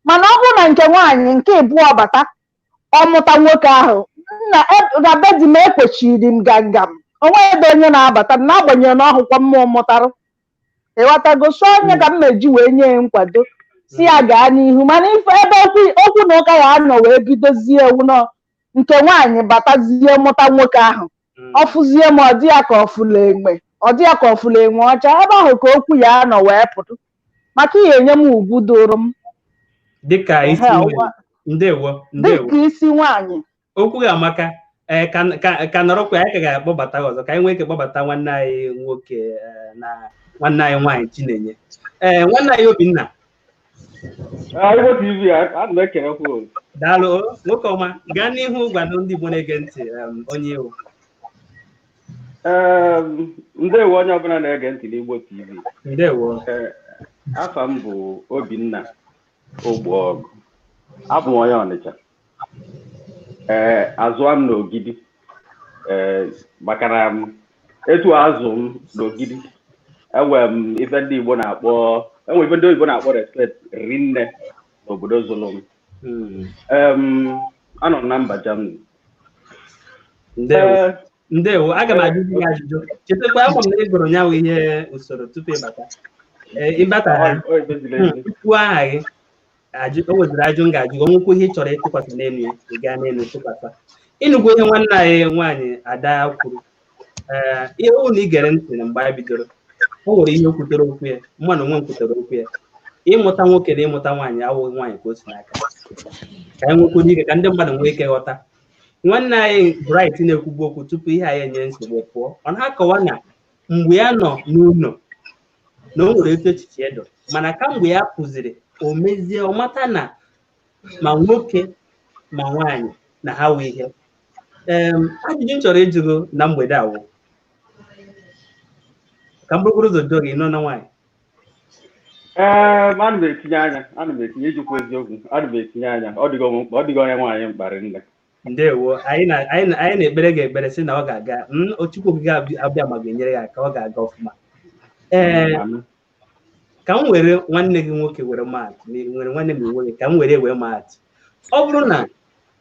Mana ọ bụrụ na nke nwaanyị nke ịbụọ bata, ọmụta nwoke ahụ, nna na be di m ekpochiri m gangam, onwe ebe onye na-abata, n'agbanyeghị na ọhụkwa mmụọ mụtarụ, ịghọtago? So onye ka m meji wee nye ya nkwado si ya gaa n'ihu. Mana ife ebe okwu na ụka ya anọ wee bidozie ewu nọ nke nwaanyị batazie mụta nwoke ahụ, ọ fụzie m, ọ dị ya ka ọfụla enwe, ọ dị ya ka ọfụla enwe ọcha. Ebe ahụ ka okwu ya anọ wee pụtụ, maka ihe enye m ugwu doro m dịka isi Ehe, nwaanyị. Ndewo, ndewo. Dịka isi nwaanyị. Okwu gị amaka. Ee, ka nọrọkwa, anyị ka ga-akpọbata gị ọzọ ka anyị nwee ike kpọbata nwanne anyị nwoke na nwanne anyị nwaanyị Chinenye. Ee, nwanne anyị Obinna. Igbo TV, ana m ekelekwa o. Daalụ o, nwoke ọma. Gaa n'ihu gwado ndị Igbo na-ege ntị onye iwu. Ndewo onye ọbụla na-ege ntị n'Igbo TV. Ndewo. Ee, afa m bụ Obinna Ogbuọgụ. Abụ m onye Ọnịcha. Ee, azụa m n'Ogidi. Ee, maka na m etu azụ m n'Ogidi, enwe m ife ndị Igbo na-akpọ, enwe ife ndị oyibo na-akpọ respect rinne n'obodo zụlụ m. Anọ m na mba Germany. Ndewo. Ee. Ndewo. Aga m ajụ gị ajụjụ. Chetakwa, ama m na ị gụrụ nyanwụ ihe usoro tupu ịbata. Ee, ịbata ha ọ eziri ezi. Kwuo aha gị, ajụ o nweziri ajụ m ga-ajụ gị. Onwekwu ihe ị chọrọ ịtụkwasị n'elu ya, ị gaa n'elu tụkwasị. Ịnụkwu ihe nwanne anyị nwaanyị Ada kwuru. Ee, ihe ọ na ị gere ntị na mgbe anyị bidoro, o nwere ihe o kwutere okwu ya, mma na onwe m kwutere okwu ya. Ịmụta nwoke na ịmụta nwaanyị awụghị nwaanyị ka o si n'aka. Ka anyị nwekwuo ike ka ndị mmadụ nwee ike ghọta. Nwanne anyị Bright na-ekwubu okwu tupu ihe anyị enye nsogbu pụọ, ọ na-akọwa na mgbe ya nọ n'ụlọ na o nwere etu echiche ya dọ, mana kamgbe ya pụziri, o mezie ọ mata na ma nwoke ma nwaanyị na ha wụ ihe. Ajụjụ m chọrọ ịjụ gị na mgbede a wụ ka m bụrụgoro ụzọ jụọ gị, ị nọ na nwaanyị? Ee, ana m etinye anya, ana m etinye ijikwa eziokwu, ana m etinye anya. Ọ dịghị onwe mkpa, ọ dịghị onye nwaanyị mkparị nne. Ndewo. Anyị na-ekpere gị ekpere sị na ọ ga-aga. Chukwu Okike abịa ma ga-enyere ya aka, ọ ga-aga ọfụma. Ee. Amen. Ka m were nwanne gị nwoke were maatụ, ma ị nwere nwanne ma ị nweghị, ka m were wee maatụ. Ọ bụrụ na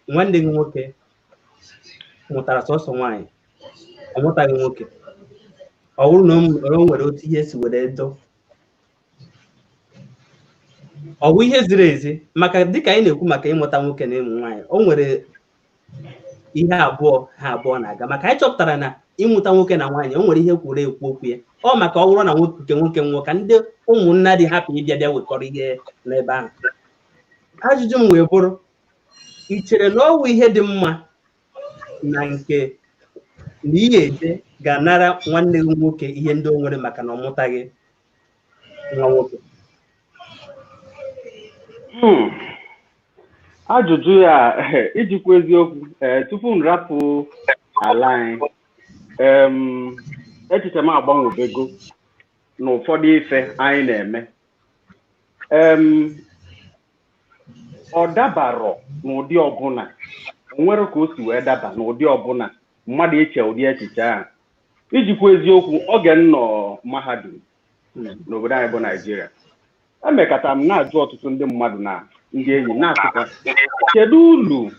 nwanne gị nwoke mụtara sọsọ nwaanyị, ọ mụtaghị nwoke, ọ bụrụ na o nwere otu ihe si were dọ, ọ bụ ihe ziri ezi? Maka dịka anyị na-ekwu maka ịmụta nwoke na ịmụ nwaanyị, o nwere ihe abụọ ha abụọ na-aga, maka anyị chọpụtara na ịmụta nwoke na nwaanyị, o nwere ihe kwuru ekwu okwu ya, ọ maka ọ bụrụ na nwoke nke nwoke nwụọ, ka ndị ụmụnna dị hapụ ịbịa bịa wekọrọ ihe n'ebe ahụ. Ajụjụ m wee bụrụ, ị chere na ọ bụ ihe dị mma na nke na ihe eje ga-anara nwanne gị nwoke ihe ndị o nwere maka na ọ mụtaghị nwa nwoke? Ajụjụ ya, ijikwa eziokwu, ee, tupu m rapụ ala anyị, echiche m agbanwebego n'ụfọdụ ife anyị na-eme. Ọ dabarọ n'ụdị ọbụla, o nwere ka o si wee daba n'ụdị ọbụla mmadụ iche ụdị echiche ahụ. Ijikwa eziokwu, oge m nọ mahadum n'obodo anyị bụ Naijiria, emekata m na-ajụ ọtụtụ ndị mmadụ na ndị enyi m, na-asịkwa, kedu ulu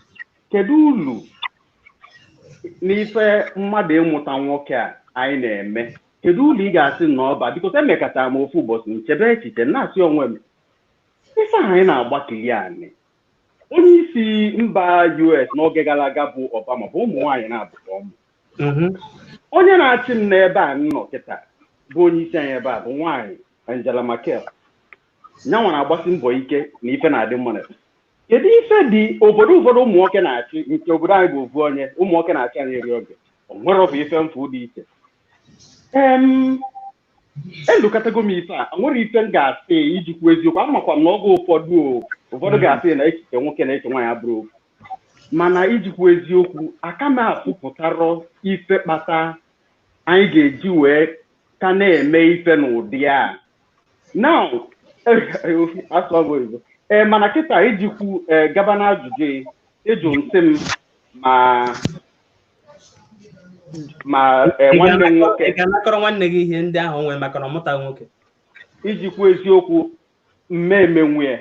n'ife mmadụ ịmụta nwoke a anyị na-eme? Kedu ulu ị ga-asị na ọba? Bikos emekata m ofu ụbọchị nchebe echiche, na-asị onwe m, ife a anyị na-agbakili anị, onye isi mba US n'oge gara aga bụ Obama, bụ ụmụ nwaanyị na-abụkọ ụmụ. Onye na-achị m n'ebe a nọ kịta bụ onye isi anyị ebe a bụ nwaanyị, Angela Merkel. Nyanwa na-agbasi mbọ ike na ife na-adị mma. Na kedu ife dị obodo ụfọdụ ụmụ nwoke na-achị, nke obodo anyị bụ ofu onye ụmụ nwoke na-achị anyị eri oge o nwere ọ bụ ife mfu dị iche. Elukọtago m ife a, nwere ife m ga-asị ijikwa eziokwu. Amakwa m na oge ụfọdụ o ụfọdụ ga-asị na echiche nwoke na echiche nwaanyị abụrụ ofu, mana ijikwa eziokwu, aka m afụpụtarọ ife kpata anyị ga-eji wee ka na-eme ife n'ụdị a now. Asụ m oyibo, ee, mana kịta ijikwu, ee, gaba na ajụjụ ịjụ nsị m ma Ị nwanne m nwoke ị ga-anakọrọ nwanne gị ihe ndị ahụ o nwere maka na ọ mụtaghị nwoke? Ijikwa eziokwu, mmemme nwunye,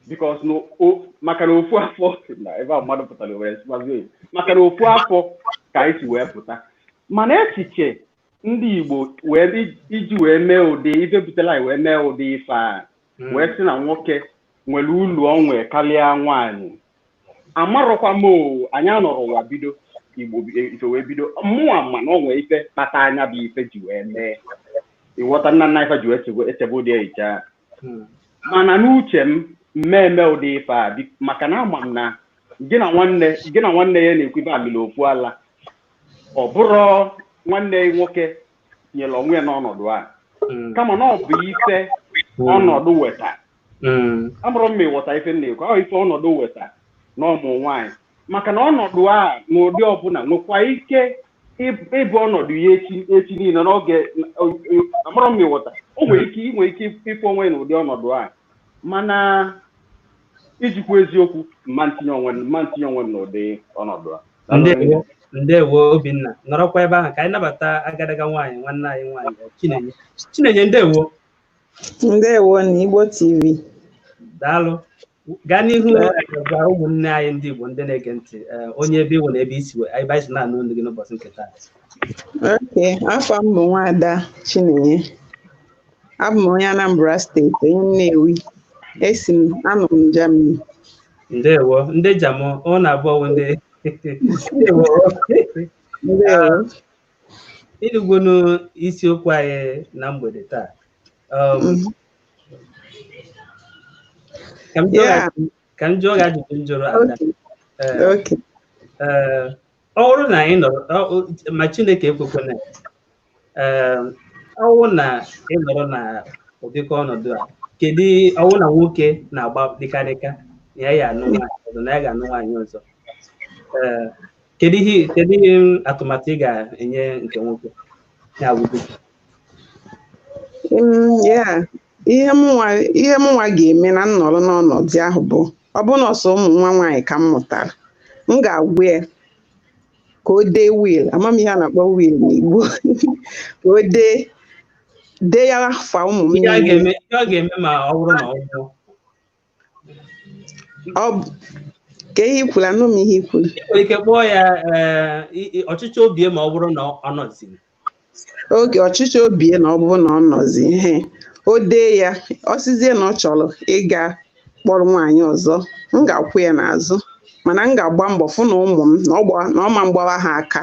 because no o maka na ofu afọ na ebe a mmadụ pụtara were sụbazie oyibo, maka na ofu afọ ka anyị si wee pụta. Mana echiche ndị Igbo wee iji wee mee ụdị ife butere anyị wee mee ụdị ife a, wee sị na nwoke nwere ulu ọ nwee karịa nwaanyị, amarọkwa m o. Anyị anọrọ ụwa bido Igbo ife wee bido mmụọ, ma na ọ nwee ife kpata anya bụ ife ji wee mee, ịghọta, nna nna ife ji wee echebe ụdị ehicha a. Mana n'uche m, mmemme ụdị ife a maka na ama m na Gị na nwanne ya na-ekwu ibe amịla ofu ala. Ọ bụrụ nwanne ya nwoke nyere onwe ya n'ọnọdụ a, kama na ọ bụ ife ọnọdụ weta. Amụrụ m ma ịghọta ife m na-ekwu. Ọ ife ọnọdụ weta na ọmụ nwaanyị, maka na ọnọdụ a n'ụdị ọbụla nwekwa ike ịbụ ọnọdụ ya echi echi niile n'oge. Amụrụ m ma ịghọta, o nwere ike inwe ike ịfụ onwe ya n'ụdị ọnọdụ a, mana ijikwa eziokwu, mma ntinye onwe m n'ụdị ọnọdụ a. Ndewo, ndewo, Obinna. Nọrọkwa ebe ahụ ka anyị nabata agadaga nwaanyị, nwanne anyị nwaanyị Chinenye. Chinenye, ndewo. Ndewo na Igbo TV. Daalụ. Gaa n'ihu gwa ụmụnne anyị ndị Igbo ndị na-ege ntị onye ebe iwu na ebe isi ebe anyị si na-anụ olu gị n'ụbọchị nke taa. Ok, afọ m bụ Nwaada Chinenye. Abụ m onye Anambra Steeti, onye Nnewi. Esi m, anọ m Germany. Ndewo, ndị Jamụ ọ na-abụọ wụ ndị, ndewo. Ndewo. Ịnụgwonu isiokwu anyị na mgbede taa. Ka m jụọ gị ajụjụ m jụrụ Ada. Okay. Ee, ọ bụrụ na anyị nọrọ ma Chineke ekwekwana, ee, ọ bụrụ na ị nọrọ na ụdịka ọnọdụ a, kedu ọ bụrụ na nwoke na-agba dịkarịka na ya ya anụ nwaanyị ọzọ, na ya ga-anụ nwaanyị ọzọ, ee, kedu ihe atụmatụ ị ga-enye nke nwoke ya wudo? Yeah. Ihe mụnwa ga-eme na nnọrọ n'ọnọdụ ahụ bụ, ọ bụrụ na ọsọ ụmụ nwa nwaanyị ka m mụtara, m ga-agwa ya ka o dee will. Ama m ihe a na-akpọ will n'Igbo. Ka o dee ya afa ụmụ m ihe a niile. Ga-eme ihe ọ ga-eme ma ọ bụrụ na ọ nwụọ? Ọ bụ ka ihe ikwuru, anụ m ihe ikwuru. Ị nwere ike kpọọ ya ọchịchọ obie ma ọ bụrụ na ọ nọziri. Oge ọchịchọ obie na ọ bụrụ na ọ nọzi ihe, o dee ya, ọ sịzie na ọ chọrọ ịga kpọrọ nwaanyị ọzọ, m ga-akwụ ya n'azụ, mana m ga-agba mbọ fụ na ụmụ m na ọ ma mgbawa ha aka.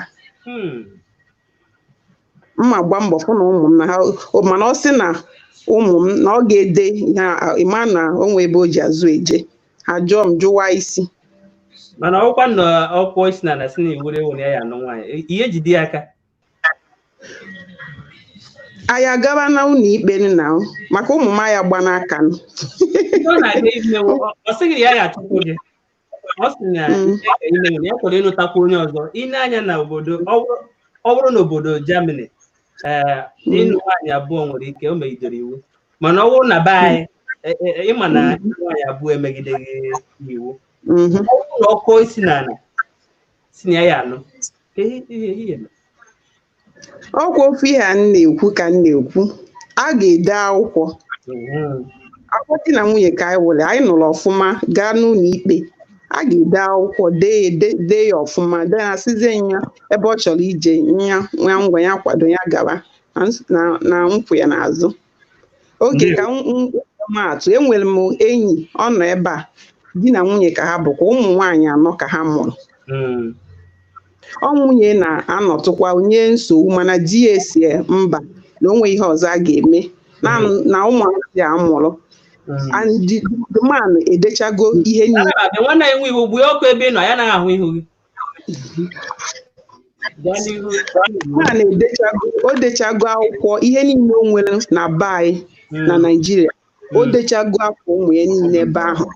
Mma gba mbọ fụ na ụmụ m na ha mana ọ sị na ụmụ m na ọ ga-ede ihe ịma na o nwe ebe o ji azụ eje, ha jụọ m jụwa isi. Mana ọkwa na ọkwọ isi na si na iwere ewu na ya ya anụ nwaanyị, ihe jide ya aka. Anyị agaba na ụlọ ikpe nna maka ụmụ m aya gba n'aka m. Ihe ọ na-aga ime ọ sịghị ya ga-achụpụ gị. Ọ sị na ihe ga ime na ya chọrọ ịnụtakwa onye ọzọ. Ine anya na obodo, ọ bụrụ na obodo Germany, ee, ịnụ nwaanyị abụọ nwere ike o megidere iwu, mana ọ bụrụ na be anyị, ịma na ịnụ nwaanyị abụọ emegideghị iwu. Ọ bụrụ na ọ kụọ isi n'ala si na ya ya anụ, ka ihe eme? Ọkwa ofu ihe a m na-ekwu ka m na-ekwu, a ga-ede akwụkwọ. Akwụkwọ di na nwunye ka anyị wụrụ, anyị nụrụ ọfụma gaa n'ụlọ ikpe, a ga-ede akwụkwọ, dee ya, dee ya ọfụma, dee ya, sizie ya ebe ọ chọrọ ije ya ya ngwa ya kwado ya gaba na nkwụ ya n'azụ. Oge ka maatụ, enwere m enyi ọ nọ ebe a, di na nwunye ka ha bụkwa, ụmụ nwaanyị anọ ka ha mụrụ. Ọ nwunye na-anọtụkwa nye nsogbu, mana di ya esi mba, na o nwe ihe ọzọ a ga-eme na ụmụazị a mụrụ. And the man edechago ihe niile. Ana m abịa. Nwanne anyị nwe iwu gbuo ọkụ ebe ị nọ ya anaghị ahụ ihu gị. Gaa n'ihu. Man edechago, o dechago akwụkwọ ihe niile o nwere na be anyị na Naịjirịa. O dechago afọ ụmụ ya niile ebe ahụ,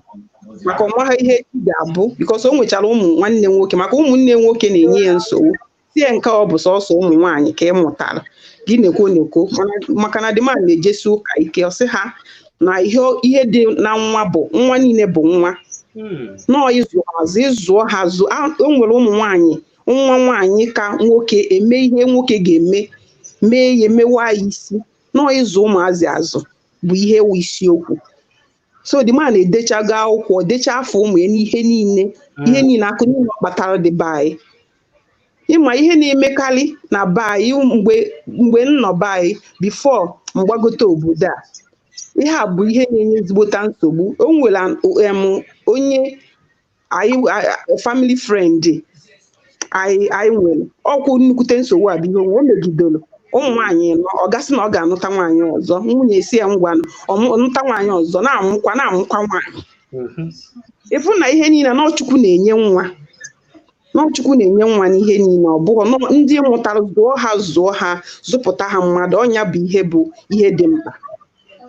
maka ọmaha ihe echi ga-abụ, because o nwechara ụmụ nwanne nwoke, maka ụmụnne nwoke na-enye ya nsogbu, sie nke ọ bụ sọsọ ụmụ nwaanyị ka ị mụtara gị, na-ekwo na-ekwo. Maka na the man na-ejesi ụka ike, ọ sị ha na ihe dị na nwa bụ nwa niile bụ nwa. Nọọ ịzụ azụ, ịzụọ ha azụ. O nwere ụmụ nwaanyị, nwa nwaanyị ka nwoke eme ihe nwoke ga-eme, mee ya emewa ya isi. Nọọ ịzụ ụmụazị azụ bụ ihe wụ isiokwu. So the man edechago akwụkwọ, decha afọ ụmụ ya n'ihe niile, ihe niile, akụ niile ọ kpatara dị be anyị. Ịma ihe na-emekarị na be anyị, mgbe m nọ be anyị before mgbagote obodo a, ihe a bụ ihe na-enye ezigbota nsogbu. O nwere onye anyị family friend anyị nwere ọkwụ nnukwute nsogbu a bụ ihe o megidere ụmụ nwaanyị nọ. Ọ gasị na ọ ga-anụta nwaanyị ọzọ, nwunye si ya ngwa, ọnụta nwaanyị ọzọ, na-amụkwa nwaanyị. Ịfụ na ihe niile na Chukwu na-enye nwa, na Chukwu na-enye nwa n'ihe niile, ọ bụghị nọ ndị mụtara zụọ ha zụpụta ha mmadụ. Ọnya bụ ihe bụ ihe dị mkpa.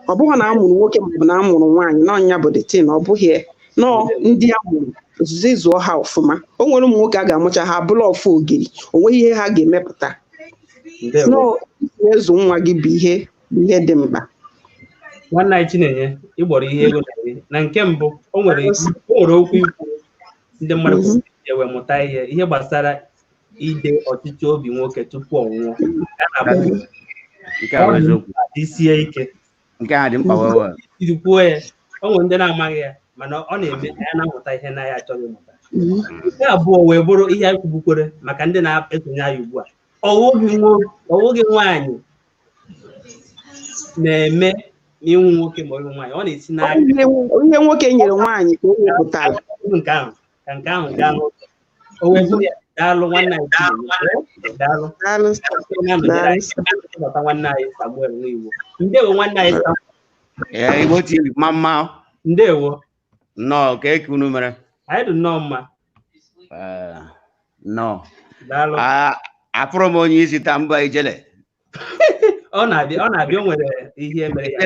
Ọ bụghị na a mụrụ nwoke maọbụ na a mụrụ nwaanyị na ọnya bụ the thing. Ọ bụghị nọọ ndị a mụrụ zụọ ha ọfụma. O nwere ụmụ nwoke a ga-amụcha ha abụla ọfụ ogiri, o nweghị ihe ha ga-emepụta. Ndewo. Nọọ ịzụ nwa gị bụ ihe bụ ihe dị mkpa. Nwanne anyị Chinenye, ịgbọrọ ihe ego na-eri. Na nke mbụ, o nwere okwu ikwu ndị mmadụ kwesịrị iji wee mụta ihe ihe gbasara ide ọchịchị obi nwoke tupu ọ nwụọ. A na-akpọ Nke a bụ eziokwu. isie ike. Nke a dị mkpa wee wee. Iji kwuo ya, o nwere ndị na-amaghị ya, mana ọ na-eme ka ya na-amụta ihe na ya achọghị ịmụta. Nke abụọ wee bụrụ ihe anyị kwubukwere maka ndị na-esonye anyị ugbu a. Ọwụghị nwaanyị na-eme n'ịnwụ nwoke ma ọ bụ nwaanyị, ọ na-esi n'aka Ihe nwoke nyere nwaanyị ka o wepụtara. Nke ahụ ka nke ahụ gaa n'ụzọ. O wee bụrụ ya, daalụ nwanne anyị Chinenye. Daalụ. Daalụ. Na-anọnyere anyị, nabata nwanne anyị Samuel Nwiwo. Ndewo nwanne anyị Samuel. Ee, Igbo TV, mma mma. Ndewo. Nnọọ, ka eke unu mere. Anyị dị nnọọ mma. Ee, nnọọ. Daalụ. Afụrụ m onye isi taa mba Ijele. Ọ na-abịa, ọ na-abịa, o nwere ihe mere ya.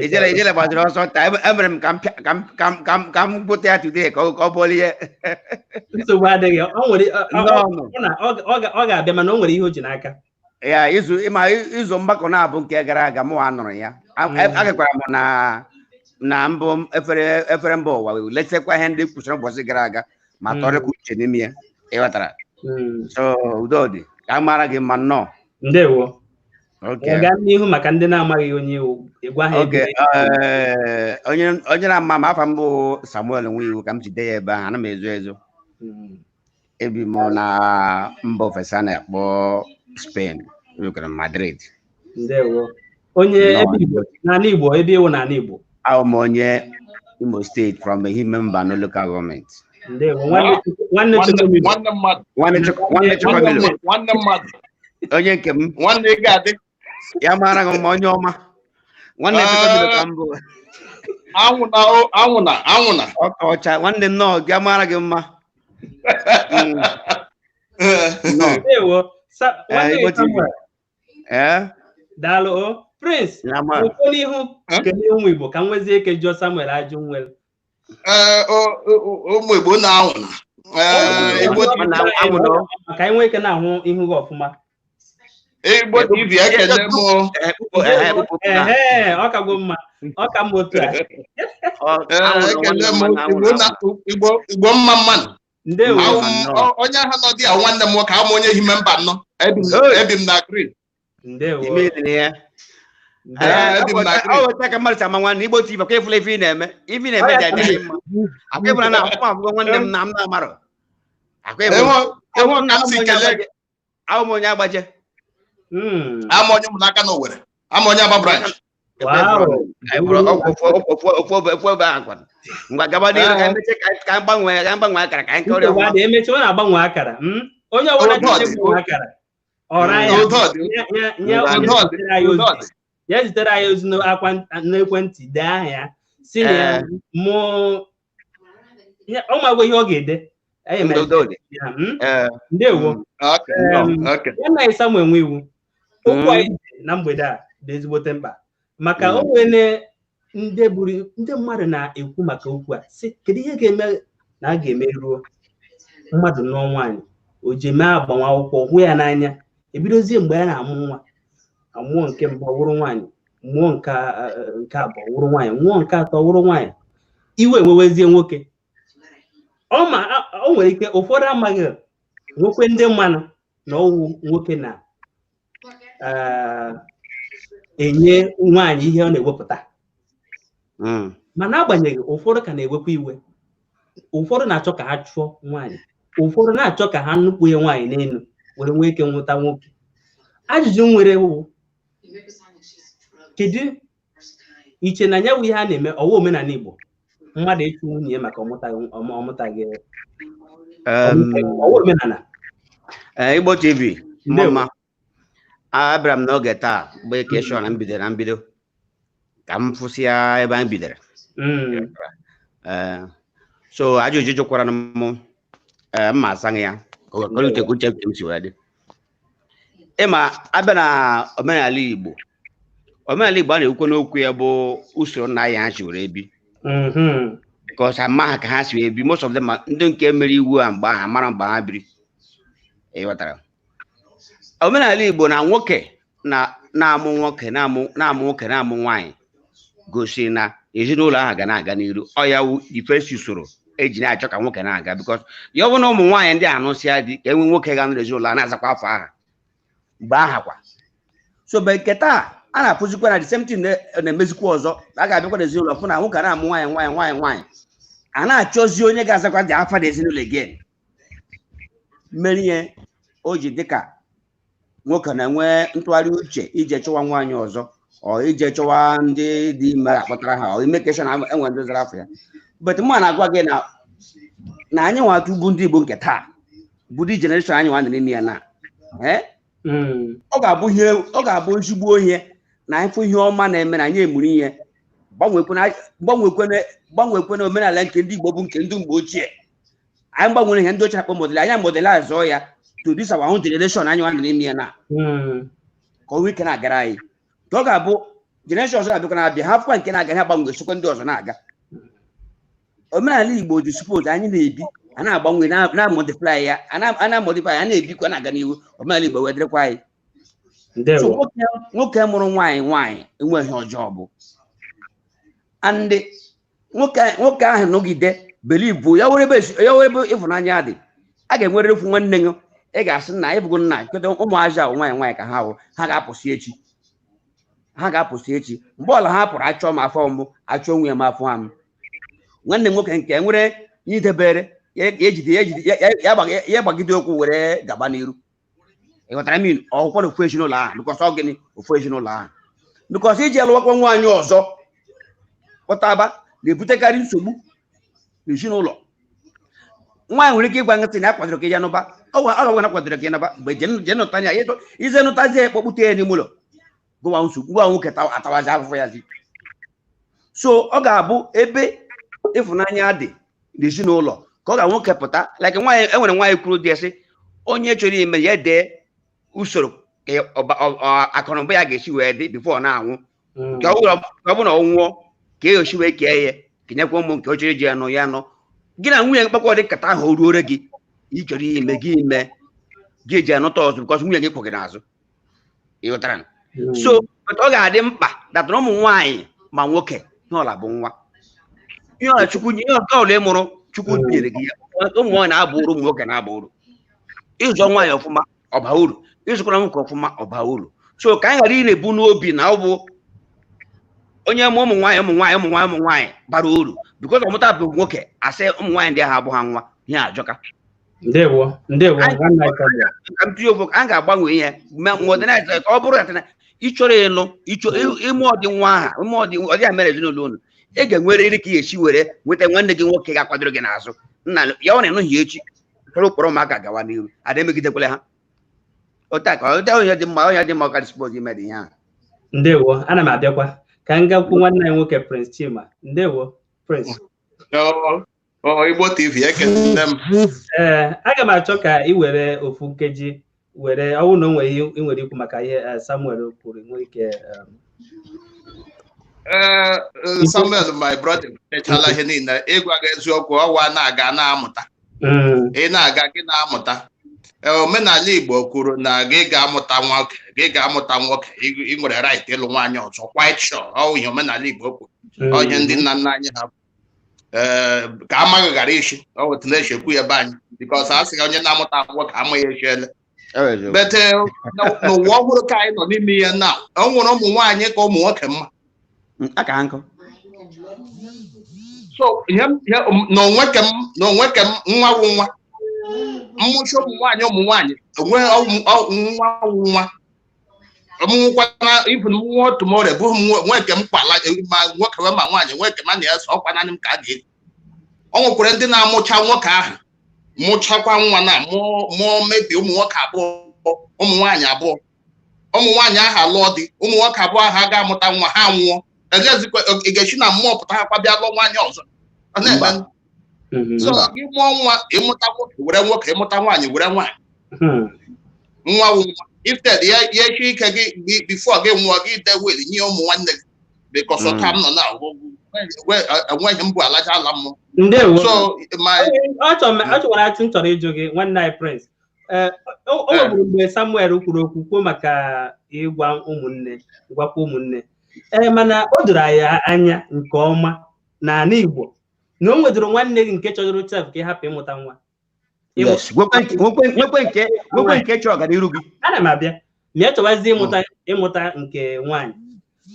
Ijele gbaziri ọsọ taa. Emere m ka m pịa- ka m ka m ka m ka m gbute ya today ka ọ bụrụ ihe. Nsogbu adịghị. O nwere Nnọọ nụ. ọ ga-abịa, mana o nwere ihe o ji n'aka. Ya izu ịma izu mgbakọ na-abụ nke gara aga mụ anụrụ ya. Agakwara m na mbụ efere mba ụwa wee lesekwa ihe ndị kwụsịrị ụbọchị gara aga ma tọrịkwa uche n'ime ya, ịghọtara. So udo dị ka a mara gị mma, nnọọ. Ndewo. Okay. Gaa n'ihu maka ndị na-amaghị onye iwu, ịgwa ha Okay, ebe onye na-ama m, afa m bụ Samuel Nwiwu, ka m jide ya ebe ahụ, ana m ezo ezo. Ebi m na mba ofesi a na-akpọ Spain, ebikwara m Madrid. Ndewo. Onye Nnọọ. ebe Igbo, n'ala Igbo, ebe iwu n'ala Igbo. Abụ m onye Imo Steeti from Ehime Mbano local government. Ndewo. Nwanne Chukwumilo. Nwanne mmadụ. Nwanne nwanne Chukwumilo. Nwanne mmadụ. Onye nke m. Nwanne ị ga-adị. Ya mara gị mma, onye ọma. Nwanne Chukwumilo ka m bụ. Anwụna o, anwụna, anwụna. Ọka ọcha, nwanne nnọọ, ya mara gị mma. Nnọọ. Ndewo. Nwanne Igbo TV. Samuel. Daalụ o. Prince, Ya mara. okwu n'ihu kelee ụmụ Igbo ka m nwezie ike jụọ Samuel ajụ nwere. Ee, ụmụ Igbo na-anwụna. Ee, Igbo Ọ na-anwụ na- maka anyị nwee ike na-ahụ ihu gị ọfụma. Igbo TV, ekele m o. Ehe, ọ kago mma, ọ ka mma otu a. Ee, ekele m Igbo Igbo Igbo mma mmanụ. Ndewo. Ahụ m onye ahụ nọ dị a nwanne m nwoke, ahụ m onye Ehime Mbano. Ebi m na Green. Ndewo. Ime dị ya. Ee, ebi m na Green. Ọ weta ka mmadụ si ama nwanne. Igbo TV, akwa ịfụla ife ị na-eme. Ife ị na-eme dị adịghị mma. Akwa ịfụla na akwụkwọ abụọ nwanne m na m na-amarọ. Akwa ịfụla. Enwe ka m si kelee gị. Ahụ m onye agbaje. Ama onye ụmụnaka na Owerri. Ama onye Aba branch. Ofu ebe ahụ kwanụ. Ngwa gaba n'ihu ka anyị mechie, ka anyị gbanwee ka anyị gbanwee akara ka anyị kọrịa Nsogbu ọfụma. adịghị, emechaa ọ na-agbanwe akara. Onye ọbụla Udo chọrọ dị. ịgbanwe akara, ọra ya Udo dị. nye Udo onye dị. zitere anyị Udo ozi. dị. Ya zitere anyị ozi n'ekwentị, dee aha ya, si na ya mụ ọ magwa ihe ọ ga-ede. Anyị mere Udo dị. ya, Ndewo. Okay. Okay. Nwanne anyị Samuel Nwiwu, okwu anyị ji na mgbede a dị ezigbote mkpa maka o nwere ndị buru ndị mmadụ na-ekwu maka okwu a, sị kedu ihe ga-eme na a ga-emeruo mmadụ nụọ nwaanyị, o ji mee agbamakwụkwọ, hụ ya n'anya, ebidozie mgbe ya na-amụ nwa, amụọ nke mbụ wụrụ nwaanyị, mụọ nke abụọ wụrụ nwaanyị, mụọ nke atọ wụrụ nwaanyị, iwe ewewezie nwoke. Ọ ma o nwere ike ụfọdụ amaghị nwekwe ndị mmanụ na ọwụ nwoke na enye nwaanyị ihe ọ na-ewepụta. Mana agbanyeghị, ụfọdụ ka na-ewekwa iwe, ụfọdụ na-achọ ka ha chụọ nwaanyị, ụfọdụ na-achọ ka ha nukpu ya nwaanyị n'elu were nwee ike nweta nwoke. Ajụjụ m nwere wụ, kedu iche na ya wụ ihe a na-eme ọwa omenala Igbo, mmadụ ịchụ nwunye ya maka ọmụtaghị ọwa omenala? Igbo TV, mma mma. Abịara m n'oge taa mgbe ka ịchọ na mbido na mbido ka m fụsịa ebe anyị bidoro. Ee, so ajụjụ jụkwara m, ee, mma asaghị ya ka ọ uche ka uche m si wee dị. Ịma abịa na omenala Igbo, omenala Igbo a na-ekwukwe n'okwu ya bụ usoro nna anyị ha si were ebi, because ama ha ka ha si wee bi. Most of them ndị nke mere iwu a mgbe ahụ amara mgbe ha biri. Ịghọtara omenala Igbo na nwoke na na-amụ nwoke, na-amụ nwoke, na-amụ nwaanyị, gosiri na ezinụlọ ahụ ga na-aga n'iru. Ọ ya wụ the first usoro eji na-achọ ka nwoke na-aga, because ya ọ bụ na ụmụ nwaanyị ndị anụsịa di, ka enwe nwoke ga nụrụ ezinụlọ a na-azakwa afọ aha mgbe aha kwa. So but nke taa a na-afụzikwa na the same thing na-emezikwa ọzọ. A ga-abịakwa n'ezinụlọ fụ na nwoke a na-amụ nwaanyị, nwaanyị, nwaanyị, nwaanyị, a na-achọzi onye ga-azakwa dị afa na ezinụlọ again. Mmeri ihe o ji dịka nwoke na-enwe ntụgharị uche ije chọwa nwaanyị ọzọ, ọ ije chọwa ndị dị ime akpọtara ha, ọ ime keshọn enwe ndị zara afọ ya. But mụ na-agwa gị na anyị nwa bụ ndị Igbo nke taa, bụ dị generation anyị nwa nọ n'ime ya na ee, ọ ga-abụ ihe, ọ ga-abụ ezigbo ihe na anyị fụ ihe ọma na-eme na anyị emuru ihe gbanwekwena omenala nke ndị Igbo bụ nke ndị mgbe ochie. Anyị gbanwere ihe ndị ochie akpọ model, anyị model azọ ya to this our own generation anyị nwa nọ n'ime ya na ka ọ nwee ike na-agara anyị, ka ọ ga-abụ generation ọzọ na-abịakwa na-abịa, ha fụkwa nke na-aga, ha gbanwe, sokwa ndị ọzọ na-aga. Omenala Igbo dị suppose anyị na-ebi a na-agbanwe na-amodify ya, a na-amodify ya, na-ebikwa na-aga n'ihu. Omenala Igbo wee dịrịkwa anyị. So nwoke mụrụ nwaanyị nwaanyị enweghị ọjọọ bụ and nwoke ahụ nọgide believe ya were ebe ya were ebe ịfụnanya dị, a ga-enwerịrị ofu nwanne gị ị ga-asị nna ịbụgo nna kedu ụmụazị ahụ nwaanyị nwaanyị ka ha wụ, ha ga-apụsị echi, ha ga-apụsị echi. Mgbe ọla ha pụrụ, achọ m afọ mbụ, achọ onwe m afọ m. Nwanne m nwoke nke nwere idebere ya, ejide ya, ejide ya, ya gbagide okwu were gaba n'iru. Ị ghọtara min ọkwụkwọ na ofu ezinụlọ ahụ, because ọ gịnị ofu ezinụlọ ahụ, because iji alụwakwa nwaanyị ọzọ kpọtaba na-ebutekarị nsogbu n'ezinụlọ. Nwaanyị nwere ike ịgwa nkịtị na akwadoro ka ya nụba, ọ gwa na akwadoro ka ya nụba mgbe je nụta ya, ize nụtazie ya, kpọkpute ya n'ime ụlọ, gụwa nsogbu, gụwa nwoke atawazi afụfụ ya zi. So ọ ga-abụ ebe ịfụnanya dị n'ezinụlọ ka ọ ga nwoke pụta like nwaanyị. Enwere nwaanyị kwuru dị ya sị onye chọrọ ime ya dee usoro ka akụnụba ya ga-esi wee dị before ọ na-anwụ, ka ọ bụrụ na ọ nwụọ, ka e osi wee kee ya, kenyekwa ụmụ nke o chọrọ iji ya nụ ya nụ. Gị na nwunye mkpakọ dị nkata ahụ o ruore gị, ị chọrọ ime gị ime gị eji anụta ọzọ, because nwunye gị kwụ gị n'azụ. Ị ghọtara? So but ọ ga-adị mkpa datara ụmụ nwaanyị ma nwoke, ihe ọla bụ nwa, ihe ọla Chukwu, ihe ọka ọla ị mụrụ Chukwu nyere gị ya. Ụmụ nwaanyị na-aba uru, ụmụ nwoke na-aba uru. Ịzụ nwaanyị ọfụma ọba uru, ịzụkwara nwoke ọfụma ọba uru. So ka anyị ghara ị na-ebu n'obi na ọ bụ onye mụ ụmụ nwaanyị, ụmụ nwaanyị, ụmụ nwaanyị, ụmụ nwaanyị bara uru, because ọmụta bụ nwoke asị ụmụ nwaanyị ndị ahụ abụ ha nwa ihe ajọka. Ndewo, ndewo, nwanne anyị Samuel. Ka m tinye okwu, a ga-agbanwe ihe modernize ka ọ bụrụ na ị chọrọ ịlụ ịchọ ime ọdị nwa aha ime ọdị ọdị ya mere ezinụlọ unu, ị ga-enwerịrị ka ị ga-esi were nweta nwanne gị nwoke ga-akwadoro gị n'azụ nna ya. Ọ na-enụghị echi chọrọ ụkpọrọ ụmụaka gawa n'iru ada emegidekwala ha otu a ka ọ dị. Onye dị mma, onye dị mma, ọka dispose ime dị ihe ahụ. Ndewo, ana m abịakwa ka m gakwu nwanne anyị nwoke Prince Chima. Ndewo, Prince. Ọ Igbo TV, ekene m. Ee, aga m achọ ka ị were ofu nkeji were ọ bụrụ na o nwere ihe ị nwere ikwu maka ihe Samuel kwuru, nwee ike Ee, Samuel my brother echala ihe niile. Ịgwa gị eziokwu, ọwa na-aga na-amụta, ị na-aga gị na-amụta. Ee, omenala Igbo kwuru na gị ga-amụta nwoke, gị ga-amụta nwoke, ị nwere right ịlụ nwaanyị ọzọ, quite sure. Ọ ihe omenala Igbo kwuru, ọ ihe ndị nna nna anyị ha, ee, ka amaghị ghara ishi ọ wetu na-eshi ekwu ya ebe anyị, because a sị onye na-amụta nwoke amaghị echiele bete. N'ụwa ọhụrụ ka anyị nọ n'ime ya na o nwere ụmụ nwaanyị ka ụmụ nwoke mma. Aka nkụ. So ihe n'onwe ke m, n'onwe ke m, nwa wụ nwa, mmụchi ụmụ nwaanyị, ụmụ nwaanyị onwe nwa wụ nwa ọmụnwụkwana ibụ nwa tomorrow ebughị m nwe nke m kwala ma nwoke ma nwaanyị nwe nke ma na ya so ọkwa naanị m ka a ga-eji. Ọ nwekwara ndị na-amụcha nwoke ahụ mụchakwa nwa na mụọ mebi ụmụ nwoke abụọ, ụmụ nwaanyị abụọ, ụmụ nwaanyị ahụ alụọ di, ụmụ nwoke abụọ ahụ aga amụta nwa, ha nwụọ. Elezikwa ị ga-esi na mmụọ pụta ha kwa bịa lụọ nwaanyị ọzọ. Ọ na-eme. So gị mụọ nwa, ịmụta nwoke were nwoke, ịmụta nwaanyị were nwaanyị. Nwa wụ nwa. Instead ya ya echi ike gị before gị nwụọ, gị de will nye ụmụ nwanne gị, because ọka m nọ na enweghị mbụ alaja ala mmụọ. Ndewo. So my Achọkwara atụ m chọrọ ịjụ gị, nwanne anyị Prince. Ee, o nweburu mgbe Samuel kwuru okwu, kwuo maka ịgwa ụmụnne, gwakwa ụmụnne. Ee, mana o doro anyị anya nke ọma na ala Igbo na o nwedoro nwanne gị nke chọrọ chef ka ị hapụ ịmụta nwa. Yes, nwekwe nke chọrọ ọganiru gị. Ana m abịa ma ya chọwazie ịmụta nke nwaanyị,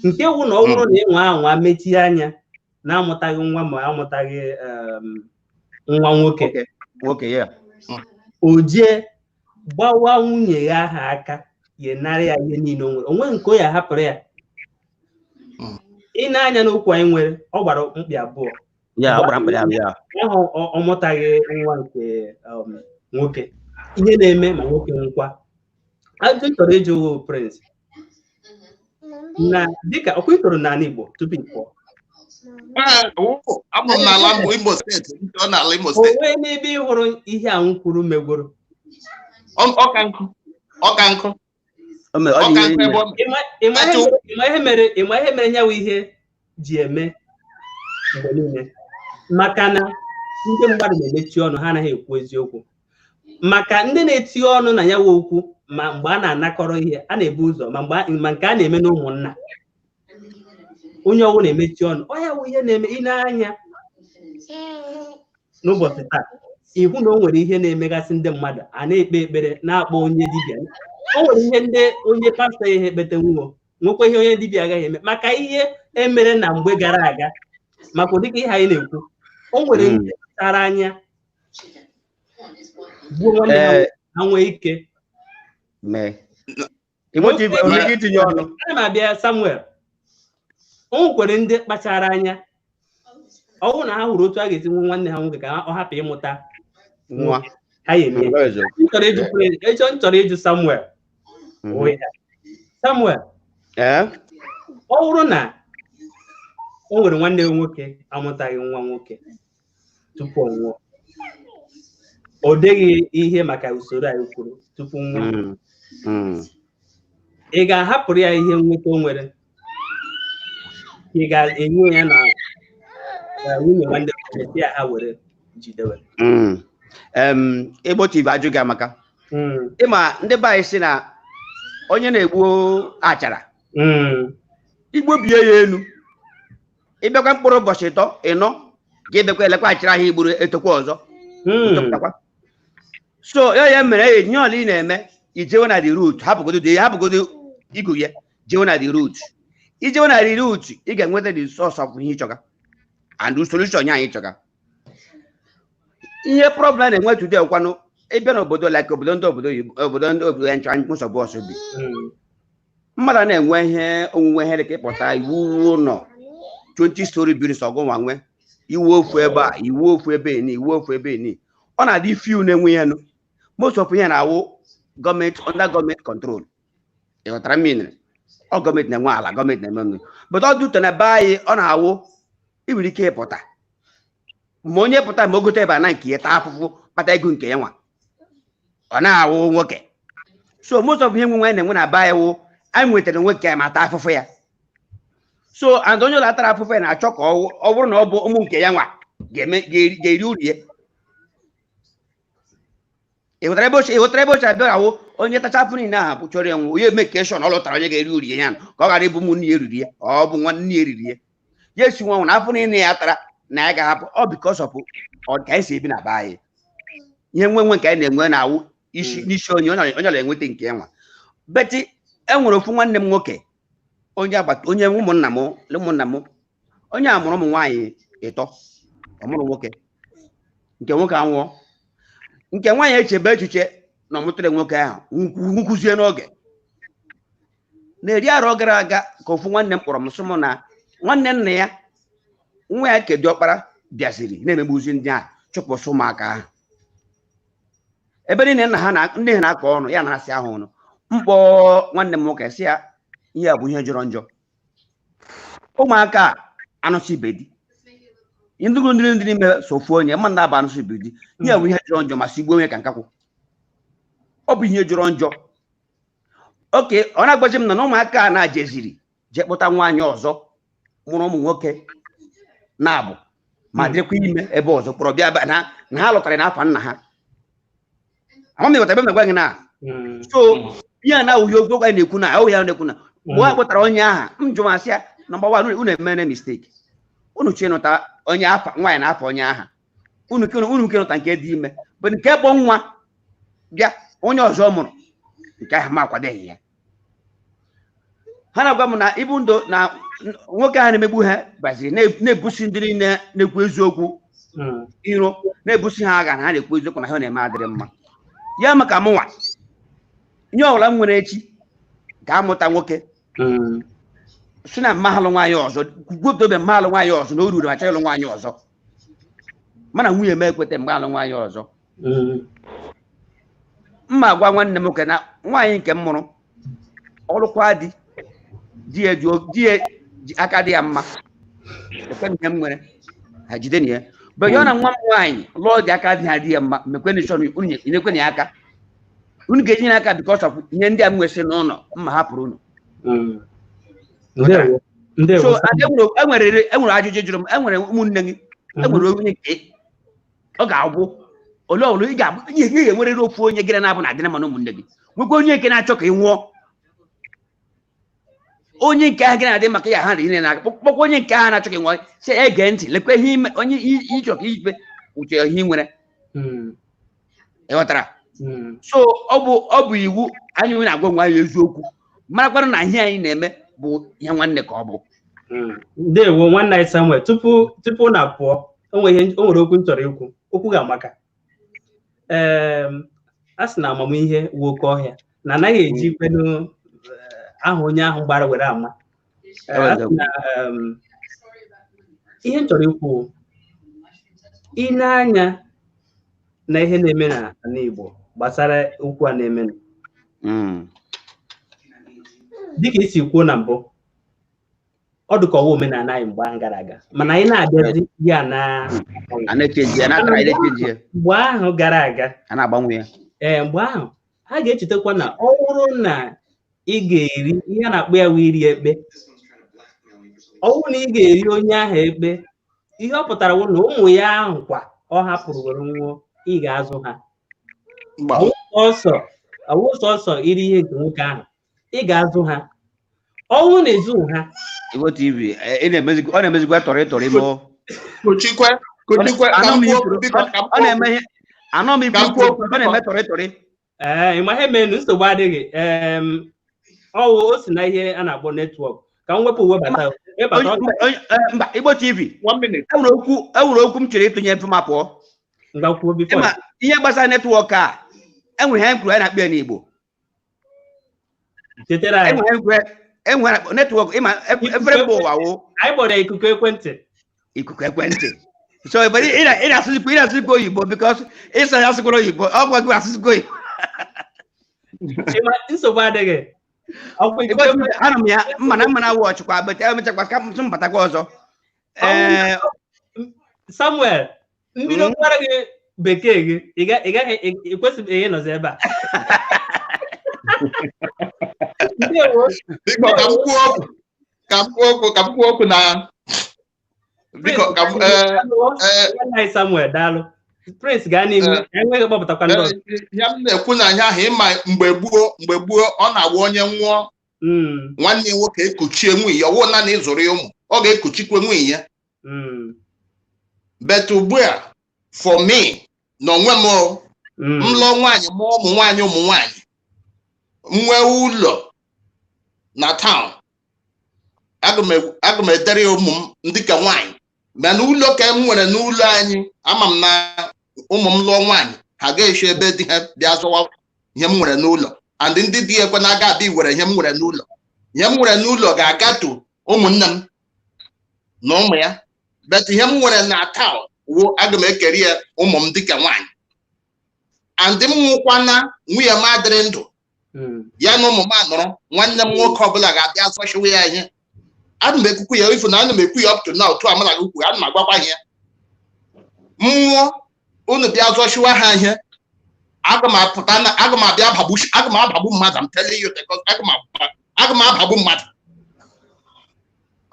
nke wụ na ọ bụrụ na ị nwa anwa mechie anya na-amụtaghị nwa, ma amụtaghị nwa nwoke, nwoke ya, o jee gbawa nwunye ya aha aka ya, nara ya ihe niile o nwere, onwe nke o ya hapụrụ ya. Ị na-anya n'okwu anyị nwere, ọ gbara mkpị abụọ. Ya, ọ gbara mkpị abụọ ya. Ahụ ọ mụtaghị nwa nke nwoke, ihe na-eme ma nwoke nkwa. Ajụjụ m chọrọ ịjụ Prince, na dịka ọkwa ị toro n'ala Igbo tupu ị pụọ? Amụrụ m n'ala Imo Steeti, ọ n'ala Imo Steeti. O nwee n'ebe ị hụrụ ihe a m kwuru megworo? Ọka nkụ, ọka nkụ. Ọka nkụ ebe ọ Ịma ihe mere nyawa ihe ji eme mgbe niile? Maka na ndị mmadụ na-emechi ọnụ, ha anaghị ekwu eziokwu. Maka ndị na-etinye ọnụ na nyawa okwu, ma mgbe a na-anakọrọ ihe a na-ebu ụzọ, ma mgbe ma nke a na-eme n'ụmụnna, onye ọwụ na-emechi ọnụ, ọ ya wụ ihe na-eme. Ị na-anya n'ụbọchị taa, ihu na o nwere ihe na-emegasị ndị mmadụ a na-ekpe ekpere, na-akpọ onye dibịa. O nwere ihe ndị onye pastọ ihe ekpete nwuo, nwekwa ihe onye dibịa agaghị eme, maka ihe emere na mgbe gara aga, maka ụdịka ihe anyị na-ekwu. O nwere ndị tara anya gbuo nwanne ha, ha nwee ike. Ana m abịa, Samuel. O nwekwere ndị kpachara anya, ọ bụrụ na ha hụrụ otu a ga-esi nwe nwanne ha nwoke ka ọ hapụ ịmụta nwa, ha ya eme. M chọrọ ịjụ Samuel. Samuel, ọ bụrụ na o nwere nwanne nwoke amụtaghị nwa nwoke tupu ọ nwụọ, ọ dịghị ihe maka usoro anyị kwuru tupu nwa, ị ga-ahapụrụ ya ihe nweta o nwere? Ị ga-enye ya na nwunye nwanne nwoke ya ha were jidewe? Igbo TV, ajụ gị amaka. Ịma ndị be anyị si na onye na-egbu achara, igbo bie ya elu, ịbịakwa mkpụrụ ụbọchị 3 4, ga ebekwa elekwa achara ahụ igburu etokwa ọzọ. So ya mere enyi ọla ị na-eme, ijewe na the root, hapụgodo dị, hapụgodo igu ya, jewe na the root. Ijewe na the root, ị ga-enweta the source of ihe ịchọga and the solution ya anyị chọga. Ihe problem na-enwe today kwanụ, ịbịa n'obodo like obodo ndị obodo oyibo, obodo ndị obodo ya nchọ nsogbu ọsọ bi, mmadụ na-enwe ihe onwunwe, ihe dịka ịpụta iwu ụlọ 20 story buildings, ọgụ nwa nwe iwu ofu ebe a, iwu ofu ebe ni, iwu ofu ebe ni, ọ na-adị few na-enwe ihe nụ. Most of ihe na-awụ gọọmenti, under gọọmenti control. Ị ghọtara mmiri? Ọ gọọmenti na-enwe ala, gọọmenti na-eme mmiri, but ọ dị ụtọ na be anyị, ọ na-awụ ị nwere ike ịpụta, ma onye pụta ma o gote ebe a na nke ya, taa afụfụ kpata ego nke ya nwa, ọ na-awụ nwoke. So most of ihe nwenwe anyị na-enwe na be anyị wụ anyị nwetara nwoke ma taa afụfụ ya. So and onye ụlọ atara afụfụ ya na-achọ ka ọ bụrụ na ọ bụ ụmụ nke ya nwa ga-eri uru ya. Ị ghọtara ebe oche abịa awụ onye tacha afụ niile ahụ bụ chọrọ enwe onye mekeshọn ọ lụtara, onye ga-eri uru ya ka ọ ghara ịbụ ụmụnne ya eriri ya, ọ bụ nwanne ya eriri ya, ya esi nwa na afọ niile ya tara na ya ga-ahapụ ọ, because of ọ ka anyị si ebi na be anyị. Ihe nwe nwe nke anyị na-enwe na-awụ isi n'isi onye onye na-enweta nke ya nwa. Beti e nwere ofu nwanne m nwoke, onye agbata onye ụmụnna m, ụmụnna m, onye a mụrụ ụmụ nwaanyị 3, ọ mụrụ nwoke, nke nwoke anwụọ, nke nwaanyị echebe echiche na ọmụtụrụ nwoke ahụ nwukwuzie n'oge na-eri arọ gara aga, ka ofu nwanne m kpọrọ m sị m na nwanne nna ya nwa ya nke diọkpara bịaziri na-emegbuzi ndị a, chụpụsị ụmụaka ahụ ebe niile nna ha na ndị ha na-akọ ọnụ ya na-asị ahụ ọnụ mkpọ. Nwanne m nwoke sị ya ihe a bụ ihe jọrọ njọ, ụmụaka a anụsị ibe di. Ndị ndị n'ime sofu onye mma na-aba anụsị bụ di ihe bụ ihe jọrọ njọ ma sigbuo onye ka nkakwụ. Ọ bụ ihe jọrọ njọ. Oke ọ na-agbaji m na ụmụaka a na-jeziri jee kpụta nwaanyị ọzọ mụrụ ụmụ nwoke na-abụ ma dịrịkwa ime ebe ọzọ kpọrọ bịa na na ha lụtara n'afọ nna ha. Ama m ịghọta ebe m na-agwa gị na so ihe a na-awụghị okwu anyị na-ekwu na awụghị ya na-ekwu na mgbe a kpụtara onye aha m jụ masị ya number one, unu emere mistake, unu chi nụta onye afa nwaanyị na afọ onye aha unu unu ke nụta nke dị ime bụ nke kpọ nwa bịa onye ọzọ mụrụ nke ahụ m akwadoghị ya. Ha na-agwa m na ibu ndụ na nwoke ahụ na-emegbu ha gbaziri na-ebusi ndị niile na-ekwu eziokwu iro, na-ebusi ha agha na ha na-ekwu eziokwu na ha na-eme adịrị mma ya. Maka mụnwa, ihe ọbụla m nwere echi ga-amụta nwoke si na mma alụ nwaanyị ọzọ, gwudobe mma alụ nwaanyị ọzọ na o ruru achọ ịlụ nwaanyị ọzọ, mana nwunye m ekweta mgbe alụ nwaanyị ọzọ. Mma gwa nwanne m nwoke na nwaanyị nke m mụrụ ọlụkwa di di ya di ya ji aka dị ya mma ekwe ihe m nwere ha jide na ya bụ ya na nwa m nwaanyị lụọ dị aka dị ha dị ya mma mekwe nishọn unu nyekwe ya aka, unu ga-eji ya aka because of ihe ndị a m nwesị n'ụlọ mma hapụrụ unu. Ndewo, ndewo. So enwere ajụjụ jụrụ m. Enwere ụmụnne gị, enwere onye nke ọ ga-abụ ole ole ị ga-abụ ihe ị ga-enwerịrị ofu onye gị na-abụ na adịna mana ụmụnne gị nwekwa onye nke na-achọ ka ị nwụọ, onye nke ahụ gị na-adị maka ya ha na na kpọkwa onye nke ahụ na-achọ ka ị nwụọ sị ege ntị lekwa ihe ime onye ịchọ ka ikpe uche ihe ị nwere. Ị ghọtara? So ọ bụ iwu anyị na-agwa onwe anyị eziokwu, marakwanụ na ihe anyị na-eme bụ ihe nwanne ka ọ bụ. Ndewo, nwanne anyị Samuel. Tupu na pụọ, o nwere okwu m chọrọ ikwu. Okwu ga-amaka. Ee, a sị na amamihe wu oke ọhịa na anaghị eji kwenu aha onye ahụ gbara were ama. A sị na ihe m chọrọ ikwu, ị na-anya na ihe na-eme n'ala Igbo gbasara okwu a na-eme, dịka isi kwuo na mbụ, ọ dị ka ọwa omenala anyị mgbe ahụ gara aga, mana anyị na-abịazi ya na a na-echange ya, na-atara na-echange ya. Mgbe ahụ gara aga a na-agbanwe ya. Ee, mgbe ahụ a ga-echetakwa na ọ bụrụ na ị ga-eri ihe a na-akpọ ya wee iri ekpe, ọ bụrụ na ị ga-eri onye ahụ ekpe, ihe ọ pụtara wụ na ụmụ ya ahụ kwa ọ hapụrụ were nwụọ, ị ga-azụ ha. Ọ wụ sọsọ iri ihe nke nwoke ahụ, ị ga-azụ ha. Ọnwụ na-ezu ha. Igbo TV ọ na-emezikwa tọrọ ịtọrọ ime. Kuchikwe, kuchikwe, ka m kwuo okwu, biko, ka m ọ kwuo na-eme ihe anọ m ibu Ka m ikwu kwuo okwu, ọ na-eme tọrọ ịtọrị. Ee, ịma ihe mere nsogbu adịghị. Ọwụ o si na ihe a na-akpọ network ka m wepụ webata webata. Mba, Igbo TV. One minute. Enwere okwu m chere ịtụnye mfe ma pụọ. Ngwa, kwuo before. Ịma ihe gbasara network a, enwere ihe anyị kwuru anyị na-akpọ ya n'Igbo. Chetara anyị. Enwere ihe enwere network ịma efere mba ụwa wụ Anyị kpọrọ ya ikuku ekwentị. Ikuku ekwentị. So but ị na-asụzikwa oyibo because ịsa ya asụkwara oyibo, ọ gwa gị asụzikwa oyibo. Ịma nsogbu adịghị. Ọkwa ikuku Igbo TV, ekwentị. Anọ m ya mma na mma na wọchịkwa but emechakwa ka m batakwa ọzọ. Ee. Samuel, mbido gwara gị bekee gị, ị gaghị ị kwesịghị ịnọzi ebe a. Ndewo. Biko, ka m kwuo okwu, ka m kwuo okwu, ka m kwuo okwu na biko ka m ee. Nwanne anyị Samuel, daalụ. Prince, gaa n'ihu. Enweghị kpọpụtakwa ndị ọzọ. Ya m na-ekwu na ihe ahụ ịma mgbe gboo ọ na-awụ onye nwụọ, nwanne ya nwoke ekuchie nwunye ya. Ọwụ naanị ịzụrụ ya ụmụ, ọ ga-ekuchikwe nwunye ya. But ugbu a, for me na onwe m o, m lụọ nwaanyị, mụọ ụmụ nwaanyị, ụmụ nwaanyị, m nwee ụlọ na town, aga m edere ya ụmụ m ndị ka nwaanyị. Mana ụlọ ka m nwere n'ụlọ anyị, ama m na ụmụ m lụọ nwaanyị, ha ga-esi ebe di ha bịa zọwa ihe m nwere n'ụlọ, and ndị di ekwe na-aga abịa iwere ihe m nwere n'ụlọ. Ihe m nwere n'ụlọ ga-agatu ụmụnne m na ụmụ ya, but ihe m nwere na town wo, aga m ekeri ya ụmụ m dịka nwaanyị. And m nwụkwana, nwunye m adịrị ndụ, ya na ụmụ m anọrọ, nwanne m nwoke ọbụla ga-abịa zọchiwe ya ihe. Ana m ekwukwu ya ifu na ana m ekwu ya up to now. Otu amana gị kwu, ana m agwakwa ya. Mmụọ unu bịa zọchiwa ha ihe, aga m apụta na aga m abịa abagbu, aga m abagbu mmadụ. I'm telling you, because aga m abagbu mmadụ.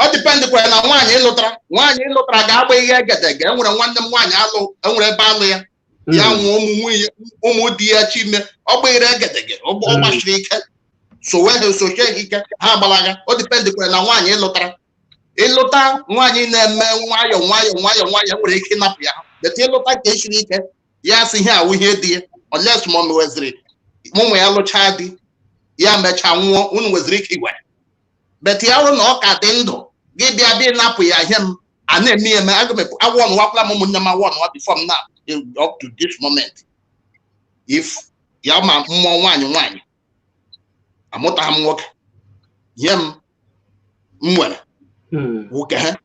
Ọ dependịkwara na nwaanyị ịlụtara, nwaanyị ịlụtara ga-agba ihe egedege. Enwere nwanne m nwaanyị alụ, enwere ebe alụ ya, ya nwụọ, ụmụ nwunye, ụmụ di ya chime, ọ gbaghere egedege, ọ gbachiri ike, sowe ha, sochie ha ike, ha agbalaga. Ọ dependịkwara na nwaanyị ịlụtara. Ịlụta nwaanyị na-eme nwayọọ nwayọọ nwayọọ nwayọọ, nwere ike ịnapụ ya, but ịlụta ka esiri ike, ya sị ihe awụ ihe dị ya, unless ma ọ meweziri ụmụ ya lụchaa di ya, mechaa nwụọ, unu nweziri ike igwe. But ya bụrụ na ọ ka dị ndụ, gị bịa bịa ịnapụ ya ihe m a na-eme ya eme, aga m awọnụwakwala m ụmụnne m, awọnụwa before m na up to this moment. If ya ma mmụọ nwaanyị, nwaanyị amụtaghị m nwoke, ihe m m nwere nwoke ha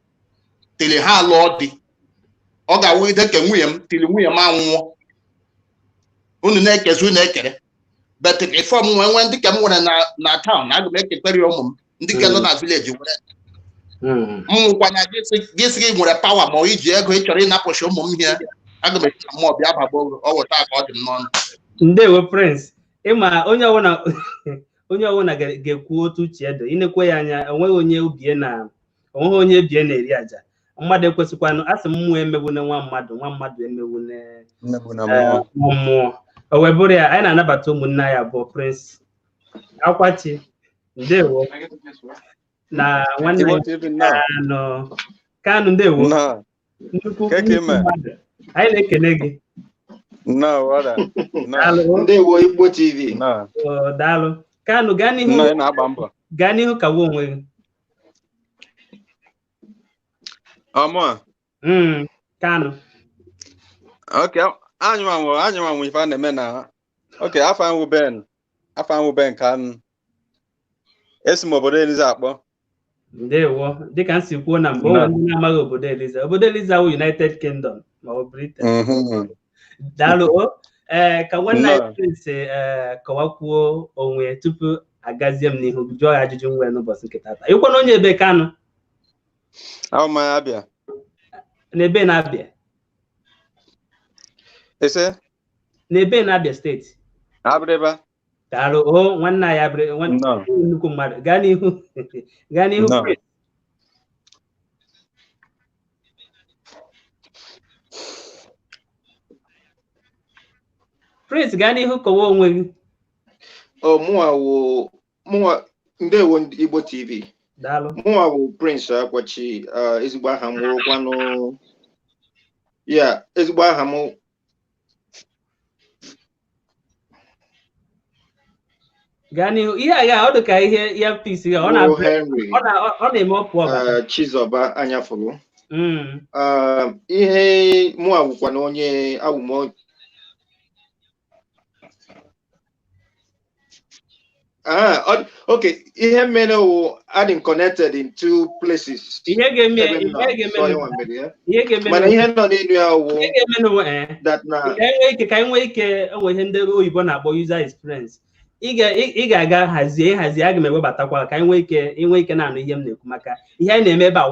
tiri ha alụọ di, ọ ga-awụgide ke nwunye m tiri nwunye m anwụọ, unu na-ekezi, unu ekere. But before m nwee nwee ndị ka m nwere na town, aga m ekekwere ya ụmụ m ndị ke nọ na village nwere. M nwụkwana, gị sị gị nwere power ma ọ iji ego ị chọrọ ịnapụchi ụmụ m ihe, aga m esi na mmụọ bịa bagbo. Ọ weta ka ọ dị m n'ọnụ. Ndewo, Prince. Ịma onye ọbụla ga-ekwu otu uche dị, inekwe ya anya, onweghị onye obie na onweghị onye bie na-eri aja. Mmadụ ekwesịkwanụ asị mmụọ emegbune nwa mmadụ, nwa mmadụ emegbune nwa mmụọ. O wee bụrụ ya, anyị na-anabata ụmụnne anyị abụọ, Prince Akwachi, ndewo, na nwanne ya Kanụ. Kanụ, ndewo, nnukwu mmadụ, anyị na-ekele gị. Ndewo, Igbo TV. Daalụ, Kanụ. Gaa n'ihu, gaa n'ihu, kawa onwe gị. Ọmụ. Kanụ. Okay, anyị nwanwe ife a na-eme na okay, afọ anwụ Ben Kanụ. Esi m obodo Eliza akpọ. Ndewo. Dịka m si kwuo na mbụ, onwe ndị na-amaghị obodo Eliza, obodo Eliza wụ United Kingdom ma ọ bụ Britain. Daalụ. Ee, ka nwanne anyị Prince ee kọwakwuo onwe tupu agazie m n'ihu jụọ ya ajụjụ nwere n'ụbọchị nke tata. Ịkwana onye ebe, Kanụ? Ahụ m Abịa. N'ebe na-abịa? Ese? N'ebe na-abịa steeti? Abịrịba. Daalụ o, nwanne anyị abịrị, nnukwu mmadụ. Gaa n'ihu, gaa n'ihu. Prince, Prince, gaa n'ihu, kọwaa onwe gị. O mụnwa wụ mụnwa. Ndewo, Igbo TV. Daalụ. Mụnwa wụ Prince Akwachi. Ezigbo aha m wụrụkwanụ ya, ezigbo aha m Gaa n'ihu. Ihe a ga ọ dị ka ihe earpiece ya ọ na-eme ọpụ ọbata. Chizọba Anyafụrụ. Ihe mụnwa wụkwana onye awụ m. Ah, okay. Ihe mere wụ adị connected in two places. Ihe ga-eme, ihe ga-eme, mana ihe nọ n'elu ya wụ ihe ga-eme that na ka anyị nwee ike, ka anyị nwee ike enwe ihe ndị oyibo na-akpọ user experience. Ị ga-aga hazie hazie, aga m ewebatakwa ka anyị nwee ike inwe ike na-anụ ihe m na-ekwu, maka ihe anyị na-eme ebe a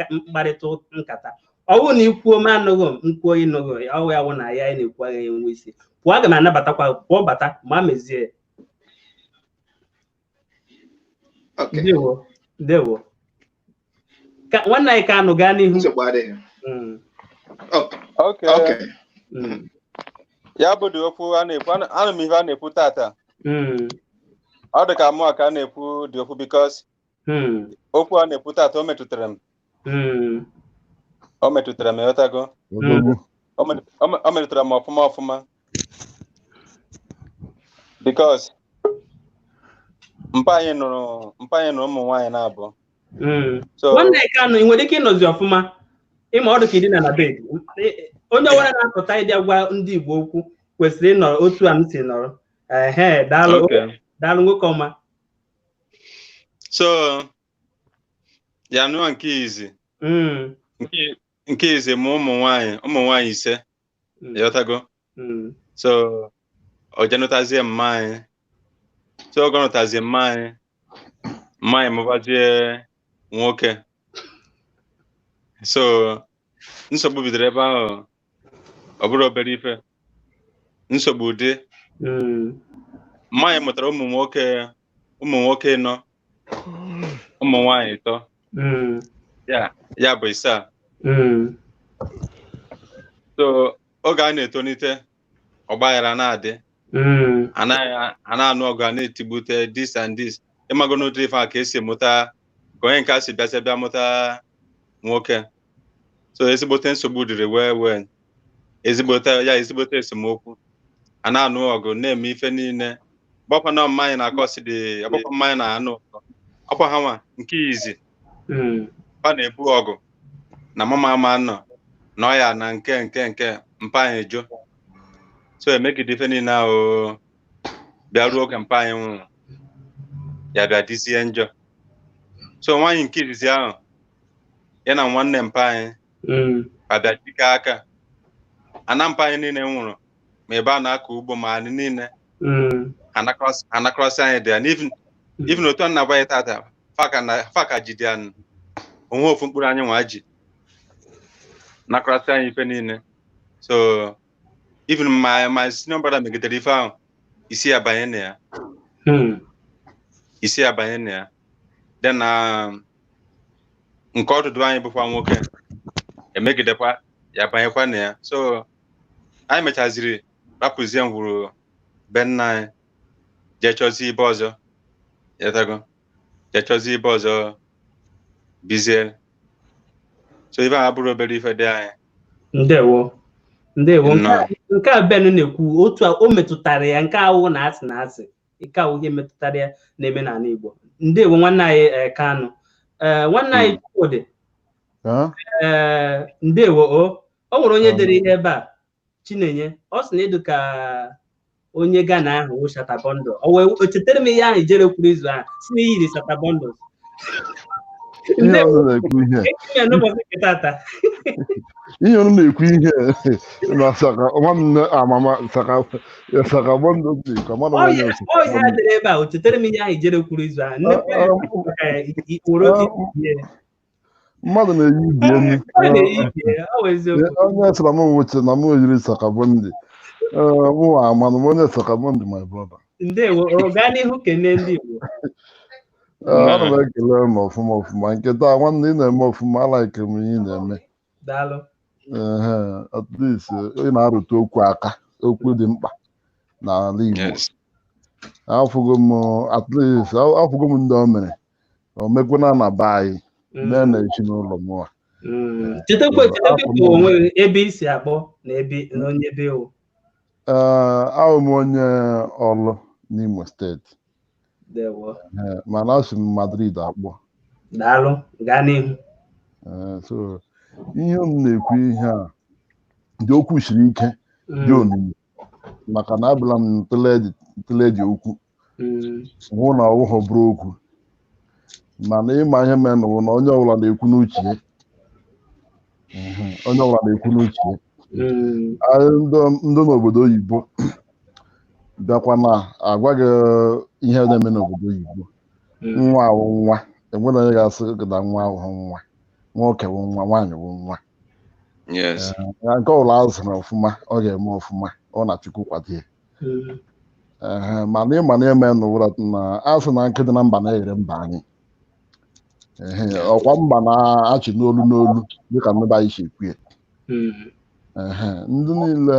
mkparịta nkata. Ọ bụrụ na ikwuo m anụghị m, nkwuo ịnụghị, ọwụ ya wụ na ya anyị na-ekwu agaghị enwe isi. Pụọ, aga m anabatakwa. Pụọ, bata ma mezie. Ndewo, ndewo. Ka nwanne anyị Kanụ gaa n'ihu. Okay. Ya bụ dị okwu a na-ekwu, anụ m ife a na-ekwu tata. Ọ dị ka mụ ka a na-ekwu dị okwu, because okwu a na-ekwu tata, o metụtara m. O metụtara m, ịghọtago? O metụtara m ọfụma ọfụma. Because mpa anyị nụrụ ụmụ nwaanyị na-abụọ. So nwanne Kanụ, ị nwere ike ịnọzi ọfụma? Ịma ọdụ ka ịdị na bed. Onye ọbụla na-apụta ịbịa gwa ndị Igbo okwu kwesịrị ịnọrọ otu a m si nọrọ. Ehe, daalụ, daalụ, nwoke ọma. So ya nụọ nke izi, nke izi ma ụmụ nwaanyị ise, ịghọtago? So o jenụtazie mma anyị, so ọ gọnụtazie mma anyị, mma anyị mụbazie nwoke. So nsogbu bidoro ebe ahụ. Ọ bụrụ obere ife, nsogbu dị. Mmaanyị mụtara ụmụ nwoke 4, ụmụ nwaanyị 3. Ya bụ 7. So oge a na-etonite, ọgbaghara na-adị, a na-anụ ọgụ, a na-etigbute this and this. Ịmago n'ụdị ife a ka esi mụta, ka onye nke a si bịasịa bịa mụta nwoke. So ezigbote nsogbu dịrị wee ezigbote esemokwu, a na-anụ ọgụ, na-eme ife niile. Gbakwa na mmanya na-akọsi dị, ọgbakwa mmanya na-anụ ụtọ, ọkwa ha nwa nke izi ọ na-ebu ọgụ na mama ama nọ na ọya na nke nke nke mpa anyị jụ. So emegide ife niile ahụ bịa ruo oge mpa anyị nwụrụ, ya bịa dịzie njọ. So nwaanyị nke izizi ahụ ya na nwanne mpa anyị abịa jikọ aka, ana mpa anyị niile nwụrụ, ma ebe a na-akọ ugbo ma anyị niile anakọrọsị anyị dị ya. Even otu a na-agba ya tata, faka ji dị ya onwe ofu mkpụrụ anyị nwa ji nakọrọsị anyị ife niile. So even my senior brother megidere ife ahụ, isi ya banye na ya, isi ya banye na ya. Then nke ọdụdụ anyị bụkwa nwoke emegidekwa ya banyekwa na ya. So anyị mechaziri rapụzie ngwuru be nna anyị, jee chọzie ibe ọzọ, yatago, jee chọzie ibe ọzọ bizie. So ibe a bụrụ obere ife dị anyị. Ndewo, ndewo. Nke a Ben na-ekwu otu a o metụtara ya, nke awụ na asị na asị, nke awụ ihe metụtara ya na-eme n'ala Igbo. Ndewo nwanne anyị Kanu. Nwanne anyị Chukwudị, ndewo. O nwere onye dere ihe ebe a, Chinenye, ọ sị na ịdụ ka onye Ghana ahụ wụ Shatabondo. O chetara m ihe ahụ ijere kwuru izu ahụ, si na iyiri Shatabondo. Ihe unu na-ekwu ihe na nwanne amama Shatabondo dị ka mmadụ onye ọ dere ebe a, o chetara m ihe ahụ ijere kwuru izu ahụ. Mmadụ na-eyi ibi elu. Onye sịra m nwuche na m yiri Shatabondo. Mụnwa amanụ m onye Shatabondo, my brother. Ndewo, gaa n'ihu kene ndị Igbo. Ana m ekele m ọfụma ọfụma. Nke taa nwanne, ị na-eme ọfụma, alaike m ihe ị na-eme. Daalụ. At least ị na-arụte okwu aka, okwu dị mkpa n'ala Igbo. Afụgo m at least, afụgo m ndị o mere o mekwana na be anyị, mee na ezinụlọ m a. Chetakwa onwe ebe i si akpọ na ebe na onye ebe o. Ee, ahụ m onye Ọlụ n'Imo steeti, mana asị m Madrid akpọ. Daalụ, gaa n'ihu. So ihe m na-ekwu ihe a dị okwu siri ike, dị omimi, maka na abụla m ntụle dị okwu hụ na ọwụghọ bụrụ okwu, mana ịma ihe mere n'ụwa na onye ọbụla na-ekwu n'uche ya, onye ọbụla na-ekwu n'uche ya. Ndị n'obodo oyibo bịakwa na agwa gị ihe na-eme n'obodo oyibo. Nwa awụ nwa, enwere onye ga-asị gị na nwa ahụhụ nwa, nwoke wụ nwa, nwaanyị wụ nwa. Nke ọbụla a zụrụ ọfụma, ọ ga-eme ọfụma, ọ na Chukwu kwado ya. Mana ịma na eme n'ụwa na asị na nkị dị na mba na-eghere mba anyị, ọkwa mba na-achị n'olu n'olu dịka ndị be anyị si ekwu ya. Ndị niile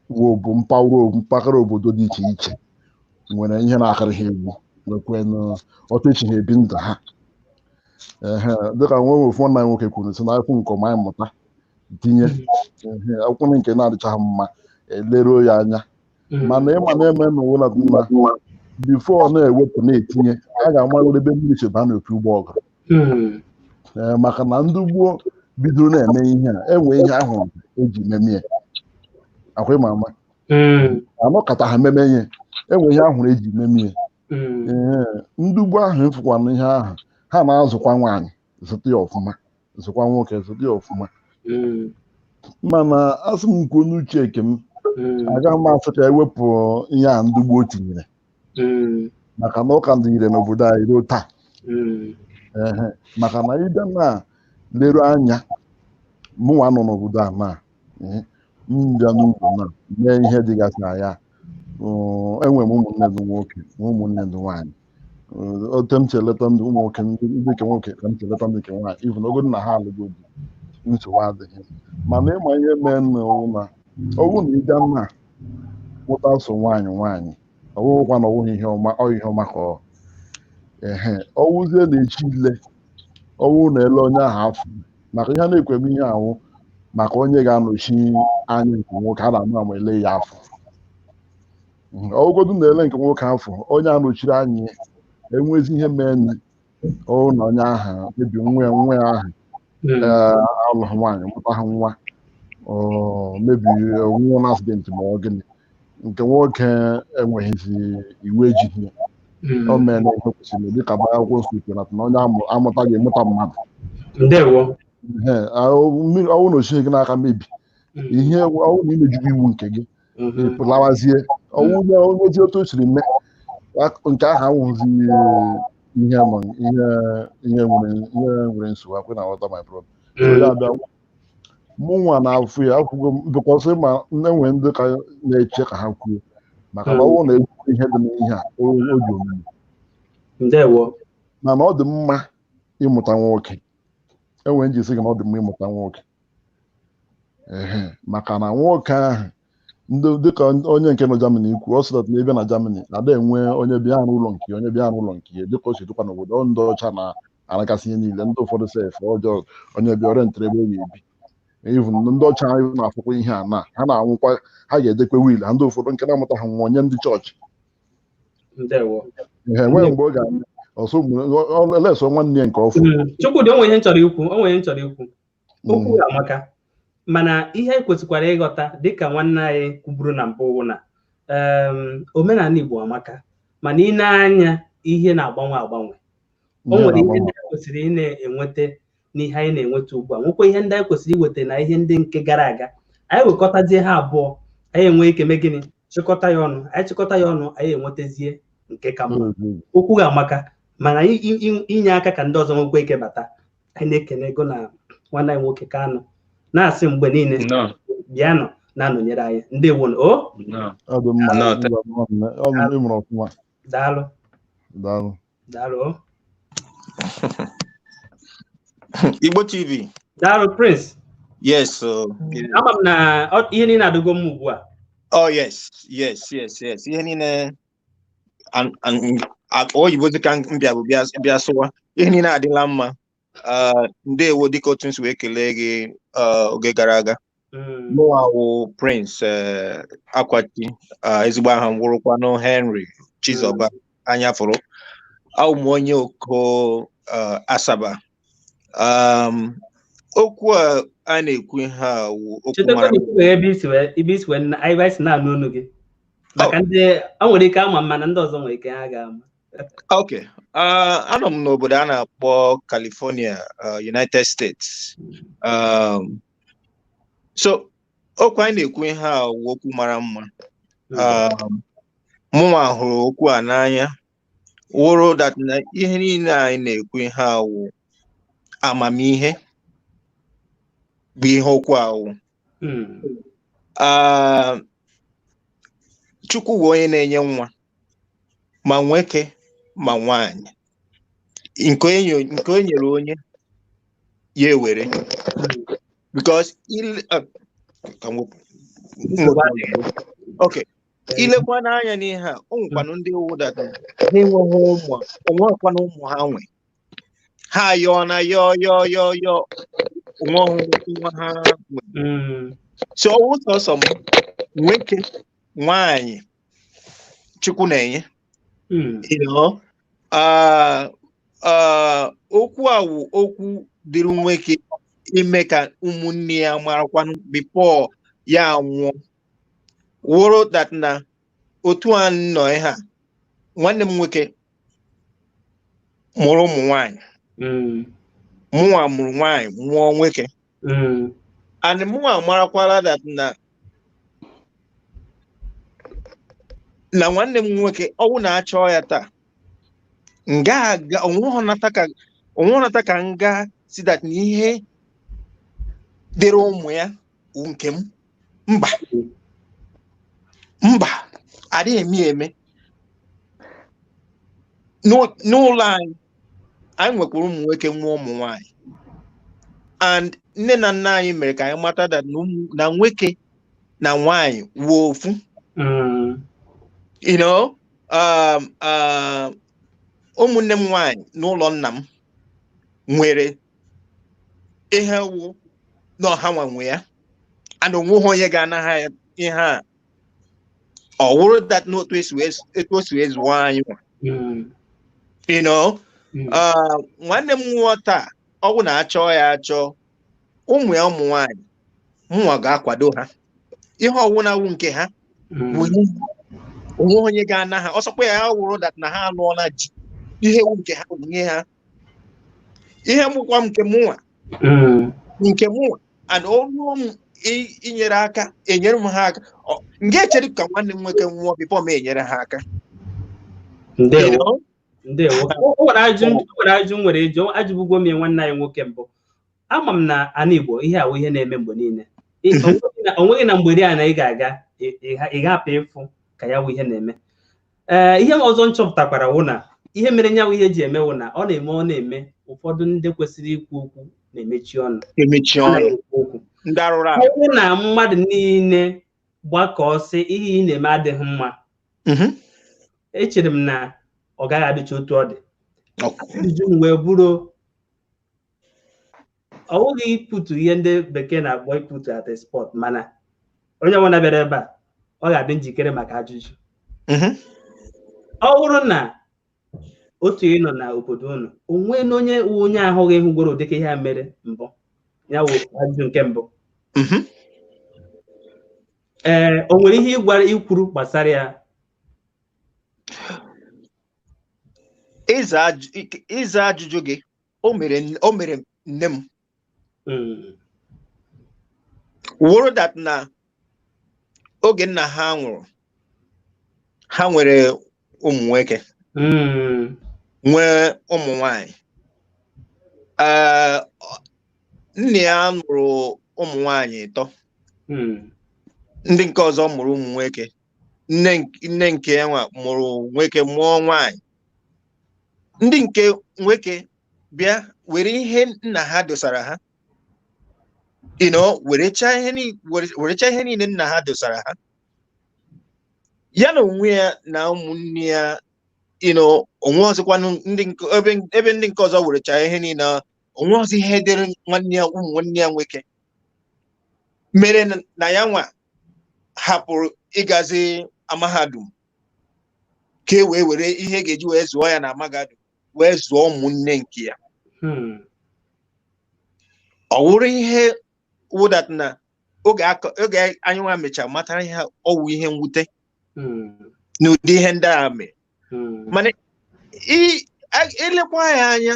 bụ mpaghara obodo dị iche iche nwere ihe na-akarị ha egwu, nwekwe ọtụ echi ha ebi ndụ ha. Dịka nwa ofu nwanne anyị nwoke kwuru sị na akwụkwọ nke ọma anyị mụta tinye akwụkwọ nke na-adịchaghị mma eleruo ya anya. Mana ịma na-eme n'ụwa na bifo na-ewepụ na-etinye, a ga-amarịrị ebe mmiri si baa n'opi ụgbọ ọgụ. Maka na ndị gboo bidoro na-eme ihe a, enwe ihe ahụ eji memie akwa ịma ama anọkọta ha meme ihe, enwe ihe ahụrụ eji memie. Ee, ndị ugbo ahụ efukwana ihe ahụ, ha na-azụkwa nwaanyị zụta ya ọfụma, zụkwa nwoke zụta ya ọfụma. Mana asị m kwuo n'uche nke m, agaghị m asị ka ewepụ ihe a ndị gboo tinyere, maka na ụka dị ire n'obodo anyị ruo taa. Maka na ịbịa na leru anya, mụnwa nọ n'obodo a na M bịa n'ugbo na mee ihe dịgasị na ya. Enwere m ụmụnne ndị nwoke na ụmụnne ndị nwaanyị. Otu m si eleta ndị ụmụ nwoke, ndị nke nwoke, ka m si eleta ndị nke nwaanyị, even ogodu na ha alụgo di, nsogbu adịghị. Mana ịma ihe mee na ọ bụrụ na ị bịa na mụta so nwaanyị nwaanyị, ọ bụghịkwa na ọ bụghị ihe ọma, ọ ihe ọma ka ọ ehe ọwụzie na-echi ile ọwụ na ele onye ahụ afọ maka ihe a na-ekweme ihe ahụ maka onye ga-anọchi anya nke nwoke a na-ama ama ele ya afọ. Ọgụgodu na ele nke nwoke afọ onye anọchiri anya ya, enwezi ihe mee ọwụ na onye ahụ mebi nwa ya, nwa ya ahụ alụghị nwaanyị, mụta ha nwa, ọ mebi nwụọ na accident ma ọ gịnị, nke nwoke enweghịzi iwu ejighị ya. O mee na ihe kwesịrị dịka akwụkwọ nsọ kwuru na onye amụta ga-emụta mmadụ. Ndewo. Mmiri ọnwụ na osighi gị n'aka mebi ihe ọnwụ na imejugo iwu nke gị, ịpụlawazie ọnwụ na onwezi otu o siri mee nke ahụ awụghịzi ihe nọ ihe ihe nwere ihe nwere nsogbu akwe na nghọta, my brother. So ya bịa mụnwa na-afụ ya akwụgo m because ma nne nwere ndị ka na-eche ka ha kwuo maka na ọnwụ na egwu ihe dị n'ihe a o ji omume. Ndewo. Mana ọ dị mma ịmụta nwoke, enwere nji sị gị na ọ dị mma ịmụta nwoke, ehe maka na nwoke ahụ ndị dịka onye nke nọ Germany ikwu, ọ sị that na ebe na Germany ada enwe onye bịa n'ụlọ nke ya, onye bịa n'ụlọ nke ya, dịka o si dịkwa n'obodo ọ ndị ọcha na-aragasị ihe niile, ndị ụfọdụ sef ọjọọ onye bịa rentịrị ebe ọ ga-ebi, even ndị ọcha anyị na-afụkwa ihe a na ha na-anwụkwa, ha ga-edekwe will ha, ndị ụfọdụ nke na-amụta ha nwụọ nye ndị chọọchị. Ndewo. Ehe, enweghị mgbe ọ ga-eme ọsọ eleso nwanne ya nke ọfụ. Chukwudị, o nwere ihe m chọrọ ikwu, o nwere ihe m chọrọ ikwu. Okwu ya amaka, mana ihe anyị kwesịkwara ịghọta dịka nwanne anyị kwuburu na mbụ wụ na omenala Igbo amaka, mana ị na-anya ihe na-agbanwe agbanwe. O nwere ihe ndị anyị kwesịrị ị na-enweta n'ihe anyị na-enweta ugbu a, nwekwa ihe ndị anyị kwesịrị iweta na ihe ndị nke gara aga. Anyị wekọtazie ha abụọ, anyị enwee ike mee gịnị, chịkọta ya ọnụ. Anyị chịkọta ya ọnụ, anyị enwetazie nke ka mma. Okwu ga-amaka, mana inye aka ka ndị ọzọ nwekwa ike bata. Anyị na-ekene ego na nwanne anyị nwoke Kanụ na-asị mgbe niile bịanụ na-anọnyere anyị. Ndewo o. Ọ dị mma, ọ dị mma, ọfụma. Daalụ. Daalụ. Daalụ o. Igbo TV. Daalụ, Prince. Yes. Ama m na ihe niile adịgo m ugbu a. Oh yes. Ihe niile oyibo dịka m bịa bụ bịa sụwa ihe niile adịla mma. Ndewo, dịka otu nsi wee kelee gị oge gara aga. Mụnwa wụ Prince Akwachi, ezigbo aha m wụrụkwanụ Henry Chizoba Anyafụrụ. Awụ m onye Oko Asaba. Okwu a a na-ekwu ihe a wụ okwu Chetakwa mara na ikwubeghị ebe isi wee ebe isi wee ebe anyị si na-anụ olu gị, maka ndị ọ nwere ike ama, mana ndị ọzọ nwere ike ha ga-ama. Okay. Anọ m n'obodo a na-akpọ California, United States. So okwu anyị na-ekwu ihe a wụ okwu mara mma. Mụnwa hụrụ okwu a n'anya, wụrụ that na ihe niile anyị na-ekwu ihe a wụ amamihe bụ ihe okwu a wụ. Chukwu bụ onye na-enye nwa, ma nwoke ma nwaanyị, nke o nyere onye ya ewere, because ka m wepụ. Okay, ilekwa n'anya n'ihe a, o nwekwanụ ndị wụ that ha enweghị ụmụ, onwekwanụ ụmụ ha nwe ha yọọ na yọọ yọọ yọọ yọọ, onweghị nwa ha nwe. So ọ wụ sọsọ m nwoke nwaanyị Chukwu na-enye. Okwu a wụ okwu dịrị nwoke ime ka ụmụnne ya marakwanụ before ya nwụọ, wụrụ that na otu a nọ ihe a, nwanne m nwoke mụrụ ụmụ nwanyị, mụnwa mụrụ nwanyị, mụọ nwoke, and mụnwa marakwala that na nwanne m nwoke ọwụ na-achọ ya taa nga aga onwe ka nga si that na ihe dịrị ụmụ ya wụ nke m. Mba, mba, adịghị eme ya eme. N'ụlọ anyị, anyị nwekwara ụmụ nwoke, nwee ụmụ nwanyị, and nne na nna anyị mere ka anyị mata that na nwoke na nwanyị wụ ofu. Ụmụnne m nwanyị n'ụlọ nna m nwere ihe wụ na ọha nwa nwe ya, and onweghị onye ga-ana ha ihe a. Ọ wụrụ that n'otu esi wee etu o si wee zụọ anyị nwa. Nwanne m nwụọ taa, ọ bụ na achọọ ya achọọ, ụmụ ya ụmụ nwanyị, mụnwa ga-akwado ha. Ihe ọwụna wụ nke ha wụnye, onwe onye ga-ana ha. Ọsọkwa ya wụrụ that na ha alụọla ji, ihe wụ nke ha wụnye ha. Ihe mụkwa nke mụnwa, nke mụnwa, and o ruo m inyere aka, enyere m ha aka. M ga-echere ka nwanne m nwoke nwụọ before m enyere ha aka. Ndewo. Ndewo. O nwere ajụjụ m nwere ịjụ. Ajụbụgo m ya nwanne anyị nwoke mbụ. Ama m na ana Igbo ihe awụ ihe na-eme mgbe niile. O nweghị na mgbede a na ị ga-aga ị ga-apụ ịfụ ka ya wụ ihe na-eme. Ee, ihe ọzọ m chọpụtakwara wụ na ihe mere nyanwụ ihe ji eme wụ na ọ na-eme ụfọdụ ndị kwesịrị ikwu okwu na-emechi ọnụ. Emechi ọnụ. Anaghị ekwu okwu. Ndị arụrụ Ọ ala. bụrụ na mmadụ niile gbakọọ sị ihe ị na-eme adịghị mma, echere m na ọ gaghị adịcha otu ọ dị. Ajụjụ m wee bụrụ, ọ bụghị iputu ihe ndị bekee na-akpọ iputu at a spot, mana onye ọbụla bịara ebe a, ọ ga-adị njikere maka ajụjụ. Ọ bụrụ na otu ị nọ n'obodo unu, onwe na onye wụ onye ahụghị hụgoro dịka ihe a mere mbụ, ya wụ ajụjụ nke mbụ. Ee, o nwere ihe ị gwara ikwuru gbasara ya? Ịza ajụjụ gị, o mere nne m wụrụ that na oge nna ha nwụrụ, ha nwere ụmụ nwoke, nwee ụmụ nwanyị. Ee, nne ya mụrụ ụmụ nwanyị 3. Ndị nke ọzọ mụrụ ụmụ nwoke. Nne nke ya nwa mụrụ nwoke, mụọ nwanyị. Ndị nke nwoke bịa were ihe nna ha dosara ha, werechaa ihe niile nna ha dosara ha, ya na onwe ya na ụmụnne ya, onwe ọzọkwanụ ndị nke ebe ndị nke ọzọ werechaa ihe niile, onwe ọzọ ihe dịrị nwanne ya, ụmụ nwanne ya nwoke, mere na ya nwa hapụrụ ịgazi mahadum ka e wee were ihe ga-eji wee zụọ ya na mahadum, wee zụọ ụmụnne nke ya. Ọ wụrụ ihe wụdat na oge anyị nwa mechara matara ihe ọwụ ihe mwute n'ụdị ihe ndị a mere. Mana elekwa ya anya,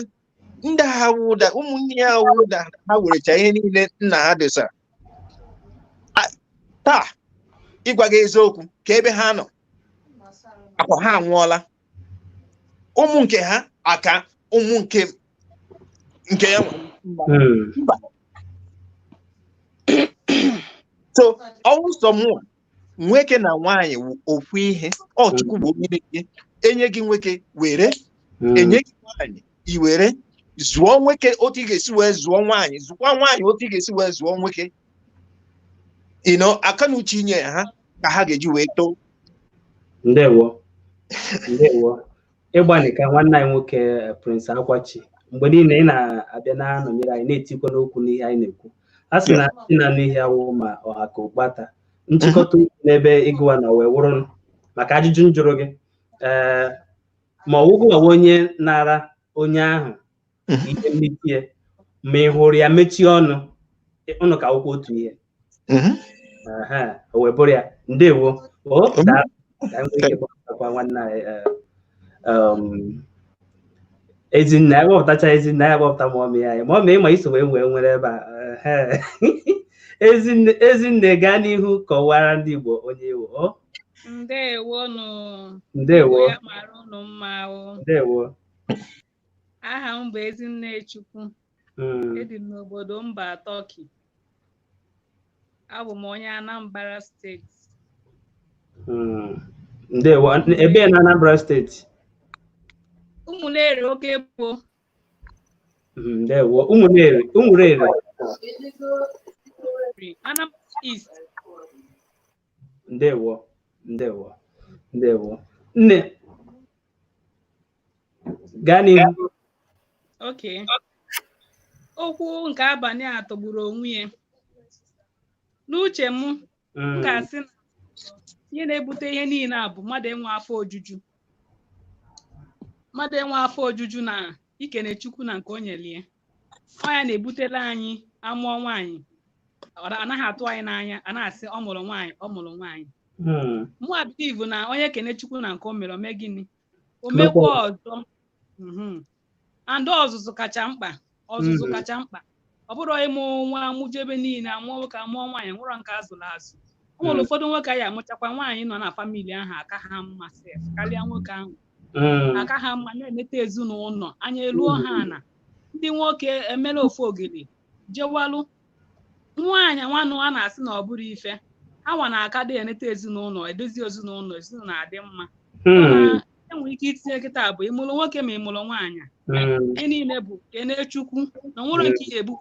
ndị ha wụda, ụmụnne ya wụda, ha werecha ihe niile nna ha dosara. Taa, ịgwa gị eziokwu, ka ebe ha nọ akwa, ha anwụọla, ụmụ nke ha aka ụmụ nke ya nwa. Mba. So ọnwụ sọ mụnwa, nwoke na nwaanyị wụ ofu ihe. Ọ Chukwu bụ onye na-enye. Enye gị nwoke, were. Enye gị nwaanyị, i were zụọ nwoke otu ị ga-esi wee zụọ nwaanyị, zụkwa nwaanyị otu ị ga-esi wee zụọ nwoke. Aka na uche inye ha ka ha ga-eji wee too. Ndewo, ndewo. Ịgbanị ka nwanne anyị nwoke, Prince Akwachi, mgbe niile ị na-abịa na-anọnyere anyị, na-etikwa n'okwu n'ihe anyị na-ekwu, a sị na si na n'ihe awụ ma ọha ka ụkpata nchịkọta okwu n'ebe ịgụwa na wee wụrụ maka ajụjụ m jụrụ gị, ee, ma ọ wụgụwa onye nara onye ahụ ihe mmetie, ma ị hụrụ ya mechie ọnụ, ụnụ ka akwụkwọ otu ihe. Aha, o wee bụrụ ya. Ndewo o. Daalụ. Ka anyị nwee ike gbapụtakwa nwanne anyị, Ezinne. Anyị gbapụtacha Ezinne, anyị agbapụta mummy anyị. Mummy, ịma iso wee nwere ebe a. Ehe. Ezinne, Ezinne, gaa n'ihu kọwara ndị Igbo onye iwu o. Ndewonu. Ndewo. Igbo ya mara unu mma o. Ndewo. Aha m bụ Ezinne Chukwu. Ebi m n'obodo mba Turkey. Abụ m onye Anambra steeti. Ndewo. Ebee na Anambra steeti? Ụmụneri oke gboo. Ndewo. Ụmụneri, Ụmụreri. Anambra East. Ndewo, ndewo, ndewo. Nne, gaa n'ihu. Okay. Okwu nke abalị a tọgburu onwe ya. N'uche m, m ga-asị na ihe na-ebute ihe niile a bụ mmadụ enwe afọ ojuju. Mmadụ enwe afọ ojuju na ikene Chukwu na nke o nyere ya. Ọ ya na-ebutela anyị amụọ nwaanyị. Ọ anaghị atụ anyị n'anya, a na-asị ọ mụrụ nwaanyị, ọ mụrụ nwaanyị. Mụ believe na onye kene Chukwu na nke o mere, o mee gịnị? O mekwa ọzọ. And ọzụzụ kacha mkpa. Ọzụzụ kacha mkpa. Ọ bụrụ ịmụ nwa amụjebe niile, amụọ nwoke amụọ nwaanyị, nwụrọ nke azụrụ azụ. O nwere ụfọdụ nwoke anyị amụchakwa nwaanyị nọ na famili ahụ aka ha mma sef karịa nwoke ahụ. Aka ha mma na-eneta ezinụlọ, anya eruo ha na ndị nwoke emela ofu ogili jewalụ nwaanyị nwanụ a na-asị na ọ bụrụ ife ha nwa na-aka dị eneta ezinụlọ, edozi ezinụlọ, ezinụlọ adị mma. Enwere ike itinye kịta bụ ịmụrụ nwoke ma ịmụrụ nwaanyị. Ihe niile bụ kene Chukwu na nwere nke ị ga-ebu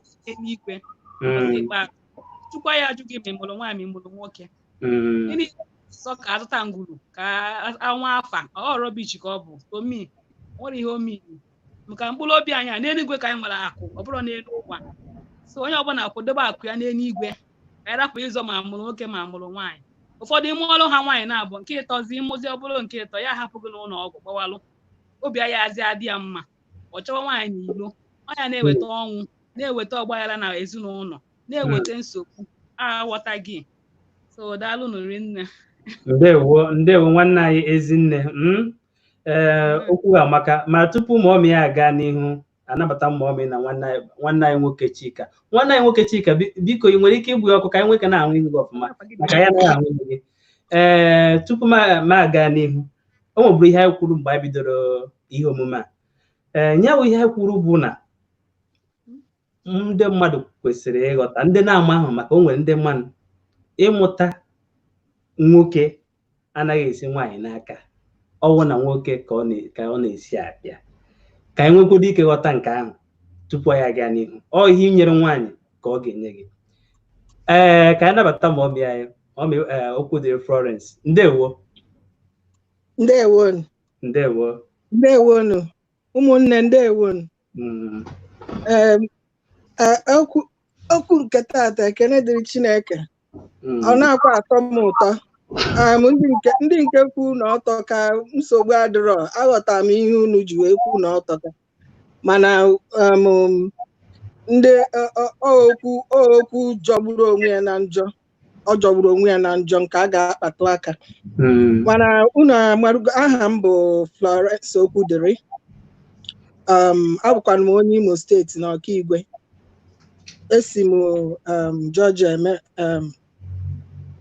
n'ikwe. Chukwu ya ajụ gị ma ịmụrụ nwaanyị ma ịmụrụ nwoke. Ihe niile sọ ka azụta ngwuru ka anwa afa ọrọ bichi ka ọ bụ omi nwere ihe omii maka mkpụrụ obi anyị a n'eluigwe ka anyị nwere akụ, ọ bụrụ n'elu ụwa. So onye ọbụla kwụdobe akụ ya n'eluigwe ka anyị rapụ ịzọ ma mụrụ nwoke ma mụrụ nwaanyị. Ụfọdụ ime ọrụ ha nwaanyị na-abụ nke ịtọzi ịmụzi ọ bụrụ nke ịtọ ya hapụ gị n'ụlọ ọgwụ gbawalụ obi ya azị adị ya mma, ọ chọwa nwaanyị n'ilo. Ọnya na-eweta ọnwụ, na-eweta ọgbaghara na ezinụlọ, na-eweta nsogbu aghọta gị. So daalụ nụrụ nne. Ndewo, ndewo nwanne anyị Ezinne. Ee, okwu amaka. Ma tupu mọmị ya aga n'ihu, anabata mọmị na nwanne anyị nwoke Chika. Nwanne anyị nwoke Chika, biko ị nwere ike igbu ọkụ ka anyị nweke na-ahụ ihu gị ọfụma, maka ya anaghị ahụ ihu gị. Ee, tupu ma aga n'ihu, o nweburu ihe anyị kwuru mgbe anyị bidoro ihe omume a. Ee, nye bụ ihe anyị kwuru bụ na ndị mmadụ kwesịrị ịghọta, ndị na-ama ahụ maka o nwere ndị mmadụ ịmụta nwoke anaghị esi nwaanyị n'aka, ọwụ na nwoke ka ọ na-esi abịa. Ka anyị nwekwado ike ghọta nke ahụ tupu anyị aga n'ihu. Ọ ihe nyere nwaanyị ka ọ ga-enye gị. Ee, ka anyị nabata mọmị anyị, mọmị Okwudiri Florence. Ndewo. Ndewonu. Ndewo. Ndewonu. Ụmụnne ndewonu. Okwu nke taata, ekene dịrị Chineke. Ọ na-akwa atọ m ụtọ. Ndị nke kwu na ọtọ ka nsogbu adịrọ, aghọtara m ihe unu ji wee kwu na ọtọ ka, mana ndị okwu jọgburu onwe ya na njọ, ọ jọgburu onwe ya na njọ nke a ga-akpatụ aka. Mana unu amarugo, aha m bụ Florence Okwudiri. Abụkwana m onye Imo steeti na Ọkaigwe. Esi m Georgia eme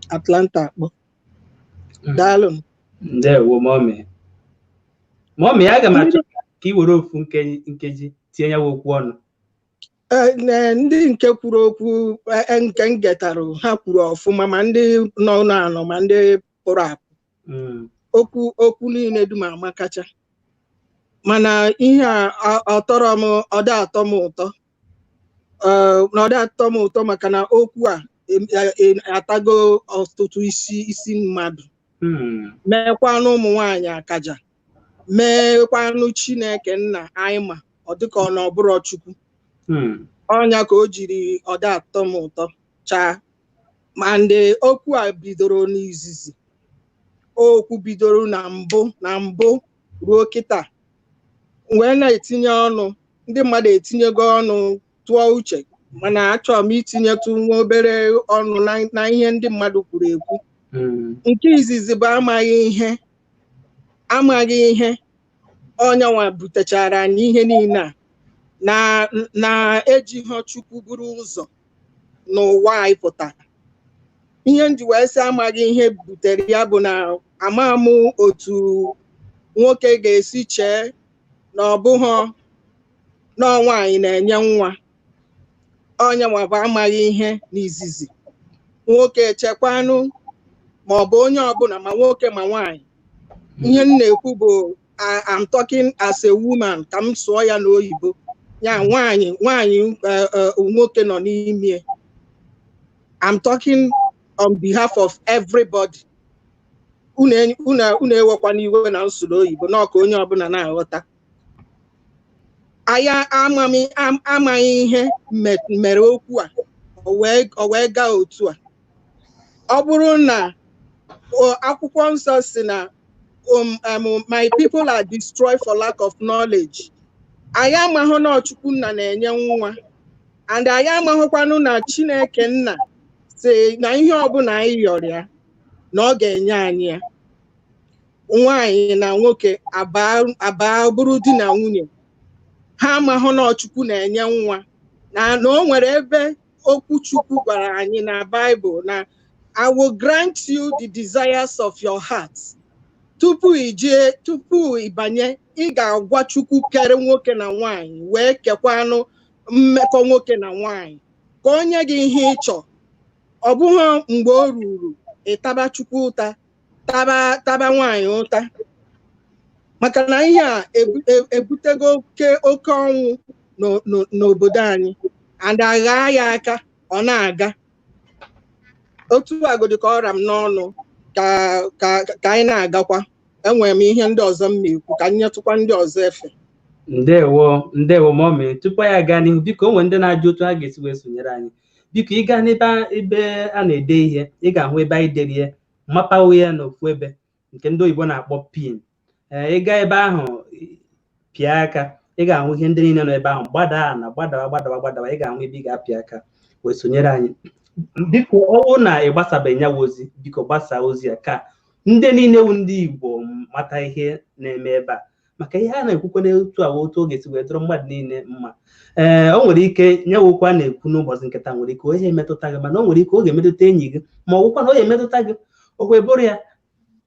Atlanta akpọ. Daalụ. Ndewo mọmị. Mọmị, aga m achọ ka ị were ofu nkeji tinye ya okwu ọnụ. Ndị nke kwuru okwu nke m getara ha kwuru ọfụma, ma ndị nọ n'anọ ma ndị pụrụ apụ. Okwu niile dum amakacha, mana ihe a ọtọrọ m, ọ dị atọ m ụtọ na ọ dị atọ m ụtọ maka na okwu a atago ọtụtụ isi mmadụ, meekwanụ ụmụ nwaanyị akaja, meekwanụ Chineke nna anyị ma ọ dịka ọ na ọbụrụ Chukwu. Ọnya ka o jiri ọ dị atọ m ụtọ chaa. Ma ndị okwu a bidoro n'izizi, okwu bidoro na mbụ ruo kịta, wee na-etinye ọnụ, ndị mmadụ etinyego ọnụ tụọ uche, mana achọrọ m itinyetụ nwa obere ọnụ na ihe ndị mmadụ kwuru ekwu. Nke izizi bụ amaghị ihe onyenwa butechara anyị ihe niile a na-ejighọ Chukwu buru ụzọ n'ụwa anyị pụtara. Ihe nji wee sị amaghị ihe butere ya bụ na ama m otu nwoke ga-esi chee na ọ bụghọ na nwaanyị na-enye nwa. Onyenwa bụ amaghị ihe n'izizi. Nwoke, chekwanụ, ma ọ bụ onye ọbụla, ma nwoke ma nwaanyị. Ihe m na-ekwu bụ, I'm talking as a woman, ka m sụọ ya n'oyibo ya, nwaanyị, nwaanyị nwoke nọ n'ime. I'm talking on behalf of everybody. Unu ewekwana iwe na nsụrụ oyibo n'ọka, onye ọbụla na-aghọta. Anyị amaghị ihe mere okwu a o wee gaa otu a. Ọ bụrụ na akwụkwọ nsọ si na "My people are destroyed for lack of knowledge." Anyị amahụ na Chukwu nna na-enye nwa, and anyị amahụkwanụ na Chineke nna si na ihe ọbụla anyị yọrọ ya na ọ ga-enye anyị ya. Nwaanyị na nwoke abaa bụrụ di na nwunye, ha amahụ na Chukwu na-enye nwa, na o nwere ebe okwu Chukwu gwara anyị na Baịbụl na "I will grant you the desires of your heart." Tupu ijee, tupu ịbanye, ị ga-agwa Chukwu kere nwoke na nwaanyị wee kekwanụ mmekọ nwoke na nwaanyị ka o nye gị ihe ị chọ. Ọ bụghị mgbe o ruru ịtaba Chukwu ụta, taba nwaanyị ụta, maka na ihe a ebutego oke ọnwụ n'obodo anyị, and aghaa ya aka ọ na-aga otu agodi ka ọra m n'ọnụ ka anyị na-agakwa. Enwere m ihe ndị ọzọ m na-ekwu, ka m nyetụkwa ndị ọzọ efe. Ndewo, ndewo, mummy. Tupu anyị aga n'ihu, biko, o nwere ndị na-ajụ otu ha ga-esi wee sonyere anyị. Biko, ị gaa n'ebe ebe a na-ede ihe, ị ga-ahụ ebe anyị dere ihe mapawo ya n'ofu ebe nke ndị oyibo na-akpọ pin. Ee, ị gaa ebe ahụ, pịa aka, ị ga-ahụ ihe ndị niile nọ ebe ahụ. Gbadaa na gbadawa, gbadawa, gbadawa, ị ga-ahụ ebe ị ga-apị aka wee sonyere anyị. Biko, ọ bụrụ na ị gbasabeghị ya ozi, biko gbasaa ozi ya ka ndị niile wu ndị Igbo mata ihe na-eme ebe a, maka ihe a na-ekwukwa n'otu a, otu ọ ga-esi wee dọrọ mmadụ niile mma. Ee, o nwere ike nyewokwa a na-ekwu n'ụbọchị nketa nwere ike ihe emetụta gị, mana o nwere ike ọ ga-emetụta enyi gị, ma ọ bụkwa na ọ ga-emetụta gị, o wee bụrụ ya.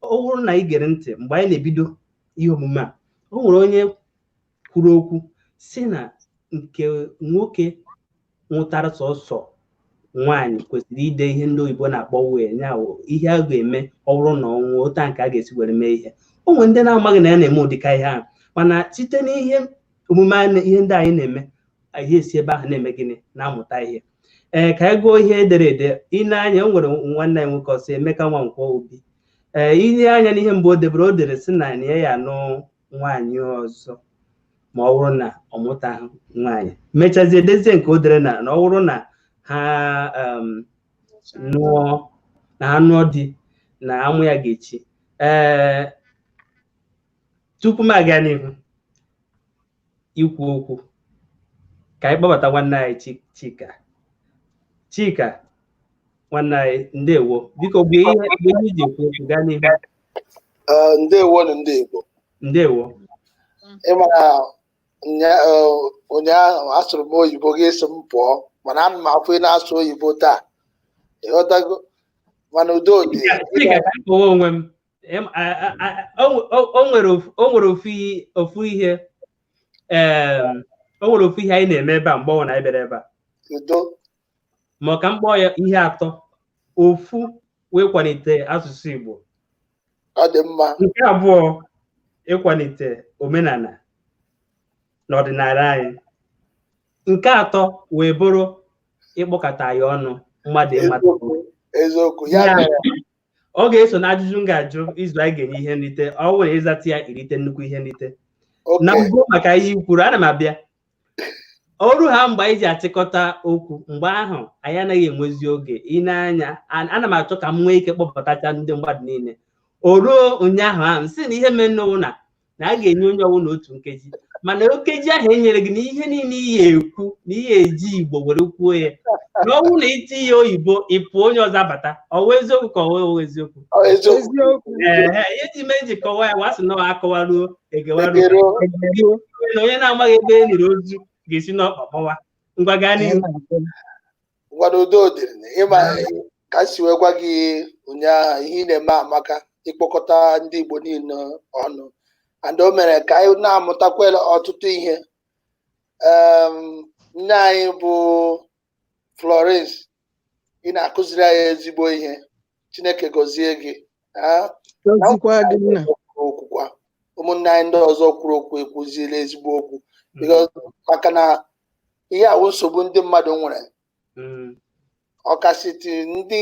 Ọ bụrụ na ị gere ntị mgbe anyị na-ebido ihe omume a, o nwere onye kwuru okwu si na nke nwoke nwụtara sọsọ nwaanyị kwesịrị ide ihe ndị oyibo na-akpọ will, ya ihe a ga-eme ọ bụrụ na ọ nwụọ, otu a nke a ga-esi were mee ihe. O nwere ndị na-amaghị na ya na-eme ụdịka ihe ahụ, mana site n'ihe omume ihe ndị anyị na-eme, anyị esi ebe ahụ na-eme gịnị? Na-amụta ihe. Ee, ka anyị gụọ ihe edere ede. Ile anya, o nwere nwanne anyị nwoke ọsọ, Emeka Nwankwọ Obi. Ee, ile anya n'ihe mbụ o debere, o dere sị na ya ya anụ nwaanyị ọzọ ma ọ bụrụ na ọ mụtaghị nwaanyị. Mechazie dezie nke o dere na ọ bụrụ na ha nụọ, na ha nụọ di, na amụ ya ga-echi. Ee, tupu m aga n'ihu ikwu okwu, ka anyị kpọbata nwanne anyị Chika. Chika, nwanne anyị, ndewo. Biko, gbe ihe iji ekwu okwu, gaa n'ihu. Ndewo ndị Igbo. Ndewo. Ịmara ụnyaahụ asụrụ m oyibo, gị sị m pụọ, mana ana m afụ ị na-asụ oyibo taa, ịghọtago? Mana udo dị. Chika, ka m kọwa onwe m. O nwere ofu ihe, o nwere ofu ihe anyị na-eme ebe a mgbe ọ na anyị bịara ebe a. Udo. Ma ọ ka m kpọọ ya ihe atọ. Ofu wee kwalite asụsụ Igbo. Ọ dị mma. Nke abụọ, ịkwalite omenala na ọdịnala anyị. Nke atọ wee bụrụ ịkpọkọta ya ọnụ, mmadụ ịmata. Eziokwu ya mere. Ọ ga-eso na ajụjụ m ga-ajụ izu anyị ga-enye ihe nrite. Ọ bụrụ na ịzata ya, irite nnukwu ihe nrite. Na mbụ, maka ihe i kwuru, ana m abịa ọrụ ha mgbe anyị ji achịkọta okwu. Mgbe ahụ anyị anaghị enwezi oge. Ị na-anya, ana m achọ ka m nwee ike kpọpụtacha ndị mmadụ niile. O ruo ụnyaahụ ahụ, m sị na ihe menụ na a ga-enye onye ọbụla otu nkeji, mana nkeji ahụ e nyere gị na ihe niile ihe ekwu na ihe eji Igbo were kwuo ya, na ọ bụrụ na iti ya oyibo, ị pụọ, onye ọzọ abata. Ọ wụ eziokwu ka ọ wụ eziokwu? Ee, ihe ji mee nji kọwa ya, wasị na akọwaruo egewaruo, na onye na-amaghị ebe e niri ozu ga-esi n'ọkpa kpọwa. Ngwa, gaa n'ihu. Ngwado, udo dịrị. Ịma ka m si wee gwa gị ụnyaahụ, ihe ị na-eme amaka, ịkpọkọta ndị Igbo niile ọnụ, and o mere ka anyị na-amụtakwa ọtụtụ ihe. Nne anyị bụ Florence. Ị na-akụziri anyị ezigbo ihe. Chineke gọzie gị. Ah, na Gọzikwa gị nna. Okwukwa ụmụnne anyị ndị ọzọ kwuru okwu ekwuziela ezigbo okwu, because maka na ihe awụ nsogbu ndị mmadụ nwere, ọkachasị ndị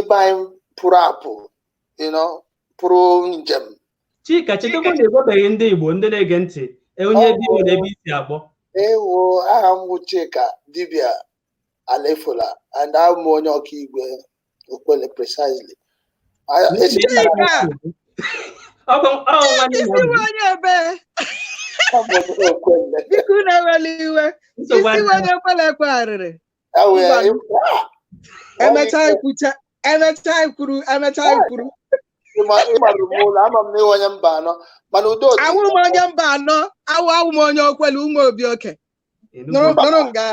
be anyị pụrụ apụ, pụrụ njem. Chika, chetakwa na ịgwabeghị ndị Igbo ndị na-ege ntị onye ebe Igbo na ebe isi akpọ. Ewo, aha m bụ Chika Dibia Alefola, and abụ m onye Ọkaigwe Okwele precisely. Chika! Ọ nwanne Isi m ọ bụ. onye ebe? Abụ m onye Okwele. Biko na-eweli iwe. Nsogbu Isi adịghị. onye Okwele ekweghịrị. Ewe, Ngwanụ. Emechaa ikwucha, emechaa ikwuru, emechaa ikwuru. Ịmara m ụlọ, ama m na ịwụ onye mba anọ, mana udo dị. Awụ m onye mba anọ, awụ m onye Okwele ụmụ obi oke. Nụrụ nụrụ nga.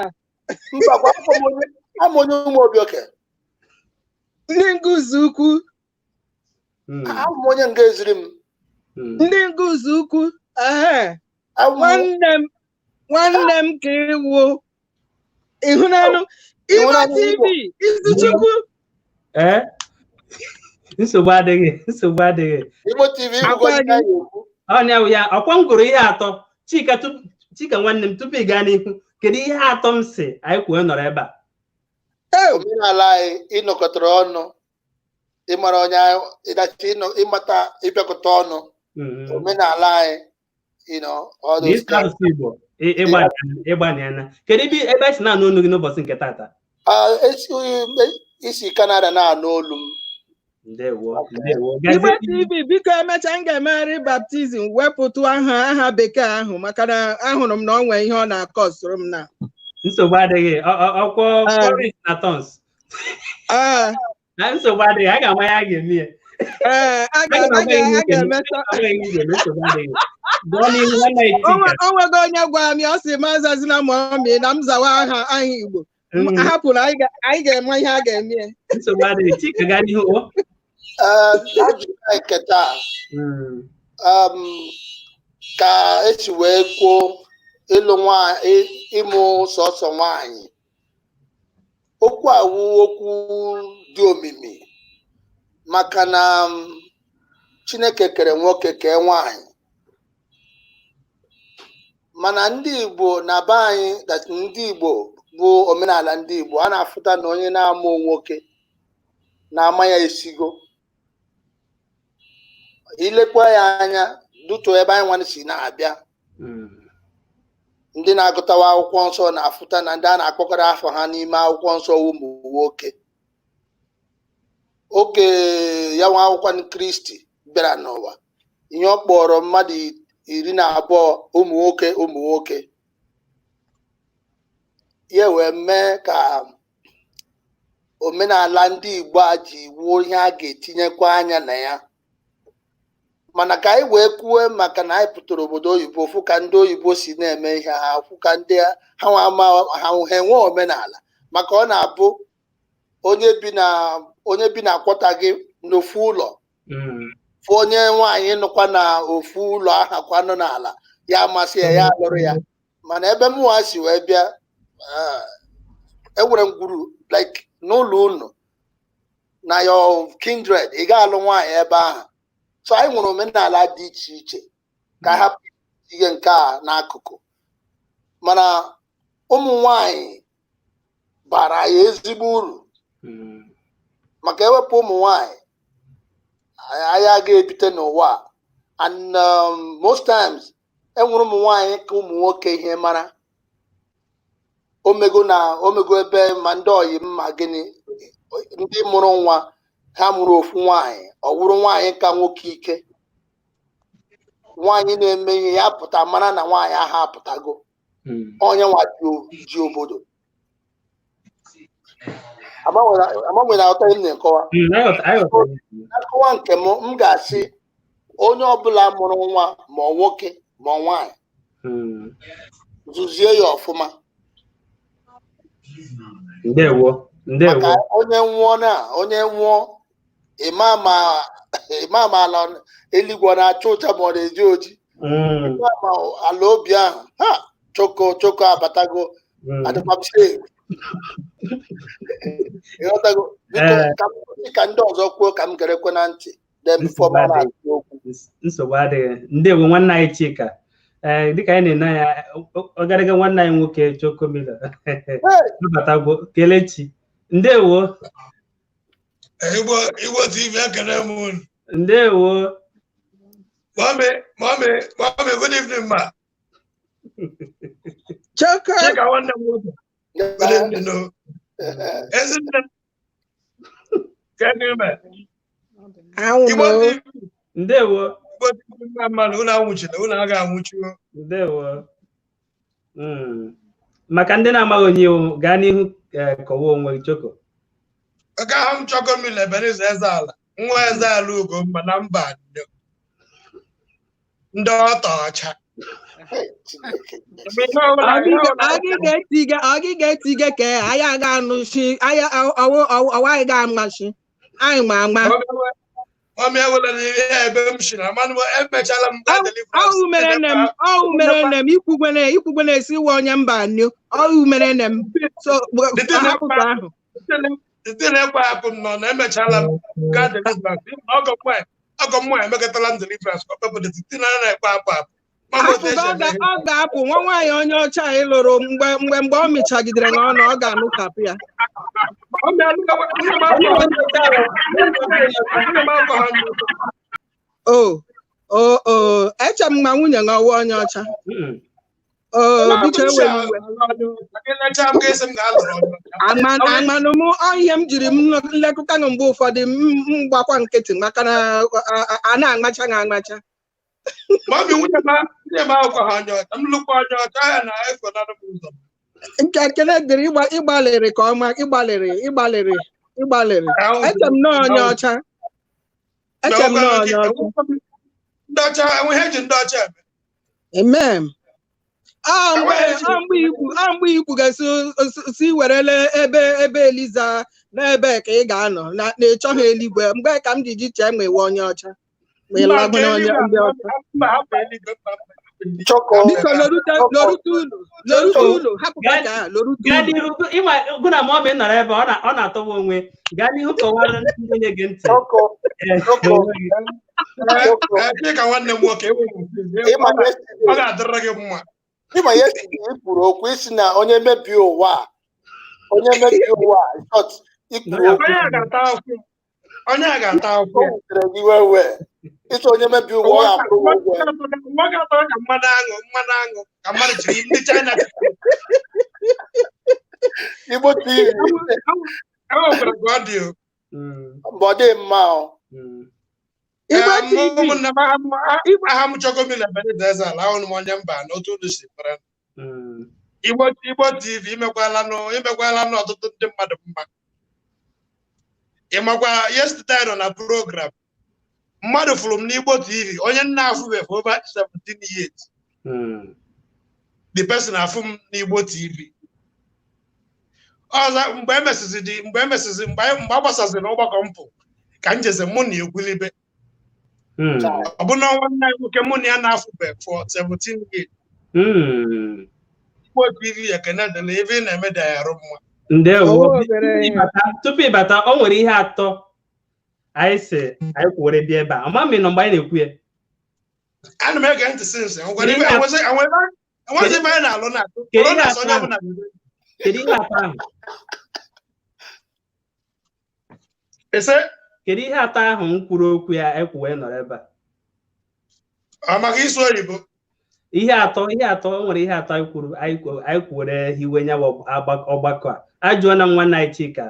Mba, gwa m onye ama onye ụmụ obi oke. Ndị nguzo ukwu. Abụ m onye nga eziri m. Ndị nguzo ukwu. Ehe. Nwanne m ka ịwụ. Ịhụnanụ Igbo TV Izuchukwu. Ee, nsogbu adịghị, nsogbu adịghị. Igbo TV Akwa ịbụgo gị. ekwu. Ọnya wụ ya ọkwa m gụrụ ihe atọ. Chika, Chika nwanne m, tupu ị gaa n'ihu, kedu ihe atọ m si anyị kwuo nọrọ ebe a? Omenala anyị, ịnọkọtara ọnụ, ịmara onye anyị, ịdachi ịmata ịbịakọta ọnụ, omenala anyị, all those N'isi asụsụ Igbo, ịgbanyana. Kedu ebe anyị si na-anụ olu gị n'ụbọchị nke tata? Ah, isi Canada na-anụ olu m. Ndewo, ndewo. Igbo Gazie. TV, biko, emechaa m ga-emegharị baptism, wepụtụ aha bekee ahụ, maka na ahụrụ m na ọ nwee ihe ọ na-akọsụrụ m na. Nsogbu adịghị. Ọkwọ Chorus na tongues. Ee. Na nsogbu adịghị, a ga-ama ya, a ga-eme ya. Ee, a Aga m agwa gị ihe a ị ga-eme, ga-emecha. aga m agwa gị ihe ị ga-eme, nsogbu adịghị. Gaa n'ihu, nwanne anyị Chika. O nwego onye gwara m ya, ọ sị m azazina ma ọmị na m zawa aha Igbo. Hapụrụ anyị ga-eme ihe a ga-eme ya. Nsogbu adịghị. Chika, gaa n'ihu o. Ee, ajụjụ anyị nke taa, ka esi wee kwuo ịlụ nwanyị, ịmụ sọsọ nwanyị, okwu awụ okwu dị omimi, maka na Chineke kere nwoke, kee nwanyị, mana ndị Igbo na be anyị, that ndị Igbo bụ omenala ndị Igbo a na-afụta na onye na-amụ nwoke na-ama ya esigo. Ilekwa ya anya duto ebe anyị nwanne si na-abịa, ndị na-agụtawa akwụkwọ nsọ na-afụta na ndị a na-akpọkọrọ afọ ha n'ime akwụkwọ nsọ ụmụ nwoke. Oge ya nwa akwụkwọ Kristi bịara n'ụwa, ihe ọ kpọrọ mmadụ 12 ụmụ nwoke, ụmụ nwoke ya wee mee ka omenala ndị Igbo a ji wuo ihe a ga-etinyekwa anya na ya. Mana ka anyị wee kwuo, maka na anyị pụtara obodo oyibo, fụ ka ndị oyibo si na-eme ihe ha, fụ ka ndị ha nwa ama ha enwe omenala, maka ọ na-abụ onye bi na akwọta gị n'ofu ụlọ, fụ onye nwaanyị nọkwa na ofu ụlọ aha kwa nọ n'ala ya, amasị ya, ya alụrụ ya. Mana ebe mụnwa si wee bịa, enwere ngwuru like n'ụlọ unu na your kindred, ị ga-alụ nwaanyị ebe ahụ. So anyị nwere omenala dị iche iche ka hapụ ihe nke a n'akụkụ, mana ụmụ nwanyị bara ya ezigbo uru, maka ewepụ ụmụ nwanyị, anyị agaghị ebite n'ụwa a. And most times enwere ụmụ nwanyị ka ụmụ nwoke ihe mara omego na omego ebe ma ndị oyi m ma gịnị, ndị mụrụ nwa ha mụrụ ofu nwanyị, ọ wụrụ nwaanyị ka nwoke ike. Nwaanyị na-eme ihe ya pụta mara na nwaanyị ahụ apụtago, onye nwa ji obodo. Agbanwe na aghọta ihe m na-ekọwa. Akọwa nke m, m ga-asị onye ọbụla mụrụ nwa, ma ọ nwoke ma ọ nwaanyị, zụzie ya ọfụma. Ndewo, ndewo. Maka onye nwụọ na onye nwụọ, ịma ma ala eluigwe ọ na-acha ụcha ma ọ na-eji oji, ịma ma ala obi ahụ ha choko choko abatago, adịkwa m safe. Ịghọtago? Biko, ka m kwụsị ka ndị ọzọ kwuo ka m gerekwe na ntị, then before Nsogbu m adịghị. na-atụ okwu. Nsogbu adịghị. Ndewo, nwanne anyị Chika. Ee, dịka anyị na-ene anya, ọgaraga nwanne anyị nwoke Chokomila nabatagwo. Kelechi, ndewo. Igbo TV, ekele m unu. Ndewo. Mommy, mommy, mommy, good evening, ma. Choko. Chika nwanne m nwoke. Good evening, o. Ezinne. Kedu ime? Anwụ Igbo m o. TV, Ndewo. Igbo TV, mma mmadụ, unu anwụchila, unu agaghị anwụchiwo. Ndewo. Maka ndị na-amaghị onye iwu, gaa n'ihu, kọwaa onwe gị, Choko. Nke ahụ m Chokomila Ebenezer Ezeala, nwa Ezeala Ugomma na mba ndị ọtọ ọcha. Mgbe ihe ọbụla ihe ọbụla Ọgịga etiga ka anyị aga anụchi anyị ọwa anyị ga-amasị anyị ma ama. Mami, ewela n'ihe ebe m si na mmanụ, emechala m gaa deliverance. Ọwụ mere nne m, ọwụ mere nne m ikwugwene esi iwe onye mba nnu, ọwụ mere nne m so hapụkwa ahụ. Site na-ekwe hapụ m nọ na emechala m gaa deliverance. Ọgọ mmụọ emekọtala m deliverance ka ọ kpepụta site na na-ekwe hapụ hapụ. Mama, otu esi Hapụga, ọ eme ihe. ọ ga-apụ nwa nwaanyị onye ọcha anyị lụrụ mgbe mgbe mgbe ọ mịchagidere n'ọnụ, ọ ga-anụkapụ ya. Mami, nwunye m akwa nwunye m akwa ha onye ọcha. O o o, eche m ma nwunye gị ọwụ onye ọcha. O biko, ewela iwe. Gị lechaa m ga-esi m ga-alụrụ onye ọcha. Amanụ m ọ ihe m jiri m nlekọta gị mgbe ụfọdụ m gbakwa nkịtị maka na a na-amacha na amacha. Mami, nwunye m akwa ha onye ọcha. M lụkwa onye ọcha ya na efonara m ụzọ. Nke ekele dịrị, ịgbalịrị ka ọma, ịgbalịrị, ịgbalịrị, ịgbalịrị. Eche m na onye ọcha, eche m na onye ọcha. Ndị ọcha enwe ihe eji ndị ọcha eme. Amen. Ọ mgbe ikwu ga-esi si werele ebe Eliza n'ebe ka ị ga-anọ na ịchọghị eluigwe, mgbe ka m ji ji chee ma iwe onye ọcha ma ị Mba, labụ nke na onye eluigwe ndị ọcha. Mba, hapụ eluigwe, mba, mba, hapụ eluigwe. Choko. Biko, lorute, lorute ụlọ, lorute ụlọ, hapụkwa ka ahụ, lorute Gaa ụlọ. n'ihu ịma gụ na ma ọ bụ ị nọrọ ebe ọ na-atọwa onwe. Gaa n'ihu kọwara ndị na-ege ntị. Choko. Choko. Onwe gị. Choko. Ee, Chika nwanne m nwoke, enwe m ofufe. Ịma Ọ yesterday, ga-adịrị gị mma. ịma yesterday i kwuru okwu isi na onye mebie ụwa a, onye mebie ụwa a, in short, i kwuru okwu Onye a ga-ata akwụ. Onye a ga-ata akwụ o ya. wutere gị wee ịsị onye mebie ụwa, ọ ga-akwụ ụgwọ ya. Nwa ga-atọ ka mmanụ aṅụ, mmanụ aṅụ ka mmadụ jiri ndị China. Igbo TV. E nwekwara ka ọ dị o. Mgbe ọ dị mma o. Igbo Ee, TV. Ụmụnne m, aha m Chokomila Ebenezer Ezeala, ahụrụ m onye mba n'otu unu si mara. Igbo TV, imekwala nụ ọtụtụ ndị mmadụ mma. Ịmakwa yesterday nọ na program, mmadụ fụrụ m n'Igbo TV, onye nna afụbe for over 17 years. The person afụ m n'Igbo TV. Ọzọ mgbe emesizi dị mgbe emesizi mgbe mgbe a gbasaziri ọgbakọ mpụ ka m jeze mụ na ekwulibe. Ọ bụ na nwanne anyị nwoke mụ na ya na-afụbe for 17 years. Igbo TV, ekene dịla ebe ị na-eme dị ya arụ mma. Ndewo. Owo obere ihe. Tupu ịbata, o nwere ihe atọ anyị si anyị kwuwere bịa ebe a. Ama m ị nọ mgbe anyị na-ekwu ya. Ana m ege ntị sinsi enwezi Kedu ebe anyị na-alụ na Kedu ihe na onye atọ ahụ? ọbụla. Kedu ihe atọ ahụ? Ise? Kedu ihe atọ ahụ m kwuru okwu ya anyị kwuwere nọrọ ebe a? Ọ maka ịsụ oyibo? Ihe atọ, ihe atọ, o nwere ihe atọ anyị kwuru, anyị kwuwere hiwe nya bụ ọgbakọ a. Ajụọ na nwanne anyị Chika,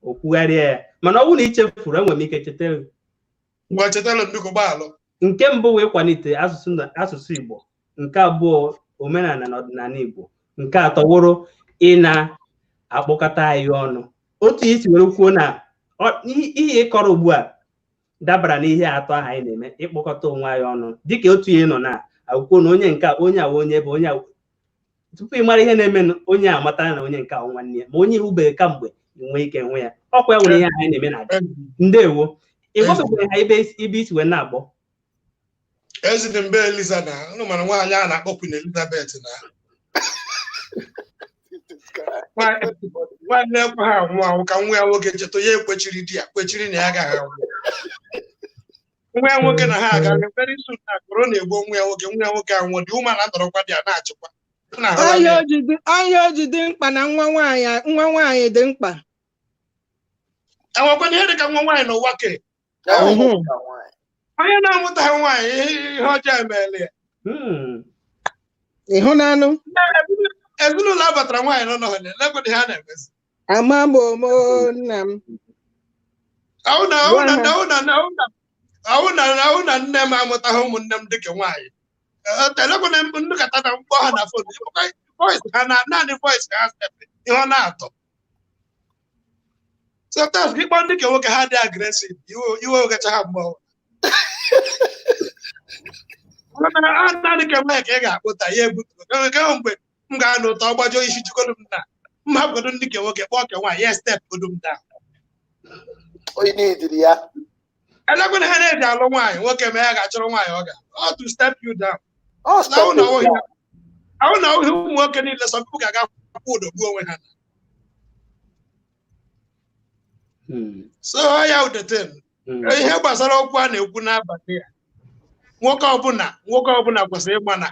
o kwugharịa ya, mana ọ bụrụ na ị chefuru, enwere m ike cheta. Ngwa, chetara m, biko gbaalụ. Nke mbụ wee kwalite asụsụ na asụsụ Igbo, nke abụọ omenala na ọdịnala Igbo, nke atọ wụrụ ị na-akpọkọta anyị ọnụ otu isi were kwuo na ihe ịkọrọ ugbu a dabara n'ihe atọ ahụ anyị na-eme, ịkpọkọta onwe anyị ọnụ dịka otu ihe nọ na akwụkwọ na onye nke a, onye a onye bụ onye a. Tupu ị mara ihe na-emenụ, onye a amatara na onye nke a nwanne ya, ma onye ihubeghị kamgbe nwee ike hụ ya. Ọkwa ya nwere ihe anyị na-eme na ndewo. Ị gwabekwara ha ebe isi wee na-agbọ. Ezidi mbe Eliza na unu mara nwaanyị a na-akpọ Queen Elizabeth na Nwaanyị na-ekwe ha anwụ anwụ ka nwa ya nwoke cheta ya ekwechiri di ya kwechiri na ya agaghị anwụ. Nwa ya nwoke na ha agaghị very soon na korona egbuo nwa ya nwoke, nwa ya nwoke anwụọ dị ụmụ na-atọrọkwa di ya na-achịkwa. Na ahụla Ọhịa ya. o ji dị mkpa na nwa nwaanyị dị mkpa. Enwekwana ihe dị ka nwa nwaanyị n'ụwa ke onye na-amụtaghị nwaanyị, ihe ọjọọ emeela ya. Ịhụnanụ. Ezinụlọ abatara nwaanyị nọ n'ọhụrụ elekwana ihe a na-emezi. Ama m omo nna m. Ahụ na ahụ Gwa na ha. Ahụ na ahụ na ahụ na ahụ na nne m amụtaghị ụmụnne m dịka nwaanyị. Elekwana nnukata na mkpọ ha na phone voice ha na naanị voice ha step ihe ọ na-atọ. Sometimes ịkpọ ndị ka nwoke ha dị aggressive, iwe ogecha ha mgbe ọbụla. Mana a naanị ka nwaanyị ka ị ga-akpụta ya ebutu nke ahụ mgbe m ga-anụ ụtọ ọgbajọ isi chugodo m na m hapụgodo ndị nke nwoke kpọọ ke nwaanyị ya step godo m down. Onye na-ediri ya. Elekwana ha na-eji alụ nwaanyị nwoke ma ya ga-achọrọ nwaanyị ọ ga ọ to step you down. Ọ Na step ahụ na you ọwụghị down. Ahụ na ọwụghị ụmụ nwoke niile, some people ga-aga kwụ ụdọ gbuo onwe ha. So ya udeten ihe gbasara okwu a na-ekwu n'abalị a, nwoke ọbụla kwesịrị ịgba na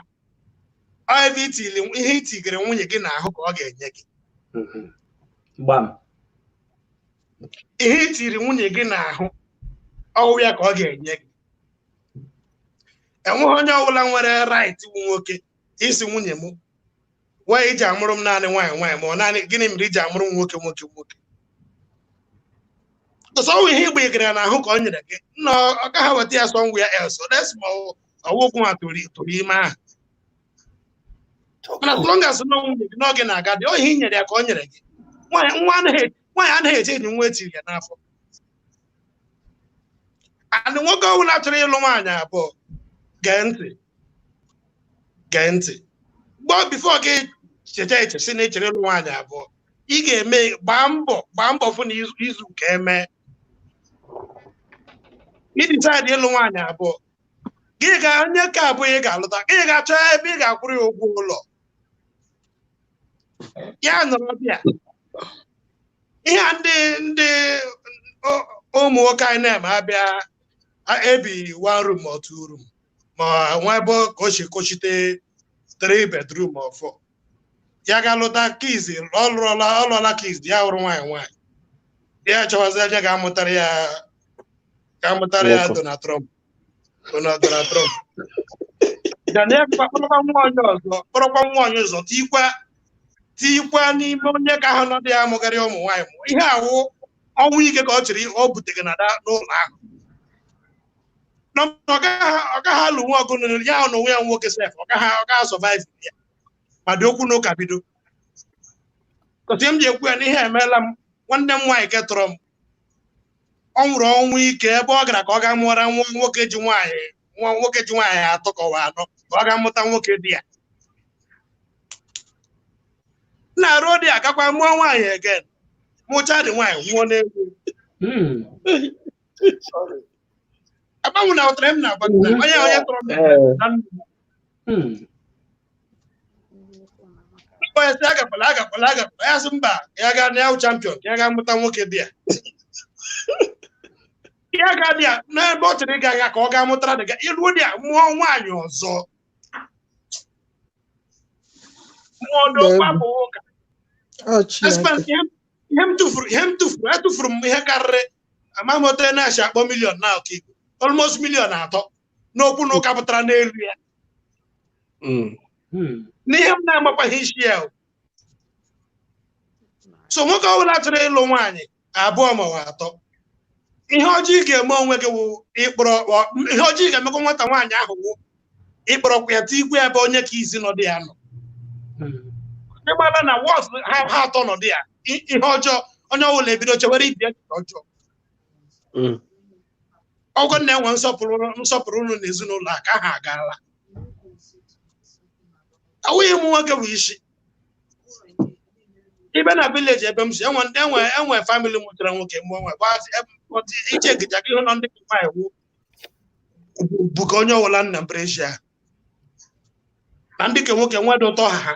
ọ ebe itili ihe itigere nwunye gị n'ahụ ka ọ ga-enye gị. Gbam. Ihe itiri nwunye gị n'ahụ, ọwụ ya ka ọ ga-enye gị. Enweghị onye ọbụla nwere right bụ nwoke isi nwunye m nwaanyị iji amụrụ m naanị nwaanyị nwaanyị, ma ọ naanị gịnị mere iji amụrụ m nwoke nwoke nwoke. Ọsọ ọwụ ihe igbe gere ya n'ahụ ka ọ nyere gị nna, ọ gaghị weta ya somewhere else. Unless ma ọwụkwụ ha tụrụ ime ahụ, mana as long as na nwunye gị n'oge na-aga dị, ọ ihe i nyere ya ka ọ nyere gị. Nwaanyị nwa anaghị nwaanyị anaghị eche enyi nwa etiri ya n'afọ. And nwoke ọbụla chọrọ ịlụ nwaanyị abụọ, gee ntị, gee ntị gbọọ before gị checha eche si na ị chọrọ ịlụ nwaanyị abụọ, ị ga-eme gbaa mbọ fụ na izu ka eme ị decide ịlụ nwaanyị abụọ. Gị ga onye ka abụọ ị ga-alụta, gị ga-achọ ebe ị ga-akwụrụ ya ụgwọ ụlọ ya nọrọ bịa. Ihe a ndị ụmụ nwoke anyị na-eme abịa ebi one room or two room, ma nwa ebe ka o si kochite three bedroom or four, ya ga lụta kizi, ọ lụọla kizi ya hụrụ nwaanyị nwaanyị ya chọwazi anya ga-amụtara ya Nwoke. Donald Trump, Donald Trump. Ya kpọrọkwa nwa onye ọzọ, kpọrọkwa nwa onye ọzọ tikwa n'ime onye ka ahụ nọdụ ya amụgarị ụmụ nwaanyị. Ihe awụ ọnwụ ike ka ọ chịrị o butere na n'ụlọ ahụ. Na ọ gaghị alụ nwa ọgụ nụrụ ya na onwe ya nwoke sef, ọ gaghị survive ya ma dị okwu n'ụka bido. Kọsi m ji ekwu ya na ihe emeela m nwanne m nwaanyị ke tọrọ m, ọ nwụrụ ọnwụ ike ebe ọ gara ka ọ ga mụọra nwa nwoke ji nwaanyị, nwa nwoke ji nwaanyị atọ ka ọwa anọ, ka ọ ga mụta nwoke dị ya na-arụ dị ya gakwa mụọ nwaanyị again, mụcha dị nwaanyị, nwụọ n'egwu. Agbanwe na ụtara m na-agwa gị na onye tọrọ m na ndụ onye sị agakwala agakwala agakwala, ya sị mba, ya gaa na ya wụ champion, ya gaa mụta nwoke dị ya, ya ga dị ya n'ebe ọ chọrọ ịga aga ka ọ gaa mụtara dị ga iruo dị ya mụọ nwaanyị ọzọ, mụọ n'okwu abụghị ụka. Ọ Chineke. Expense, ihe m tụfuru, etụfuru m ihe karịrị amaghị m otu na-achị akpọ million na ọka igbo, almost 3 million n'okwu na ụka pụtara n'elu ya n'ihe m na-amakwaghị isi ya o. So nwoke ọbụla chọrọ ịlụ nwaanyị abụọ ma ọ bụ atọ, ihe ọjọọ ị ga-eme onwe gị wụ ịkpọrọ, ihe ọjọọ ị ga-emekwa nwata nwaanyị ahụ wụ ịkpọrọkwa ya tikwu ebe onye ka isi nọdụ ya nọ. Ịgbala na wọs ha atọ nọdụ ya, ihe ọjọọ onye ọbụla ebido chewere ibi echiche ọjọọ. Ọgwụ na-enwe nsọpụrụ unu n'ezinụlọ a ka ha agaala. Awụghị ụmụ nwoke bụ isi ibe na village ebe m si enwe ndị enwe family mụtara nwoke mụọ nwe iche egicha gị hụ na ndị nwaanyị wụ bụ ka onye ọbụla nna mbresia na ndị ke nwoke nwedị ụtọ ha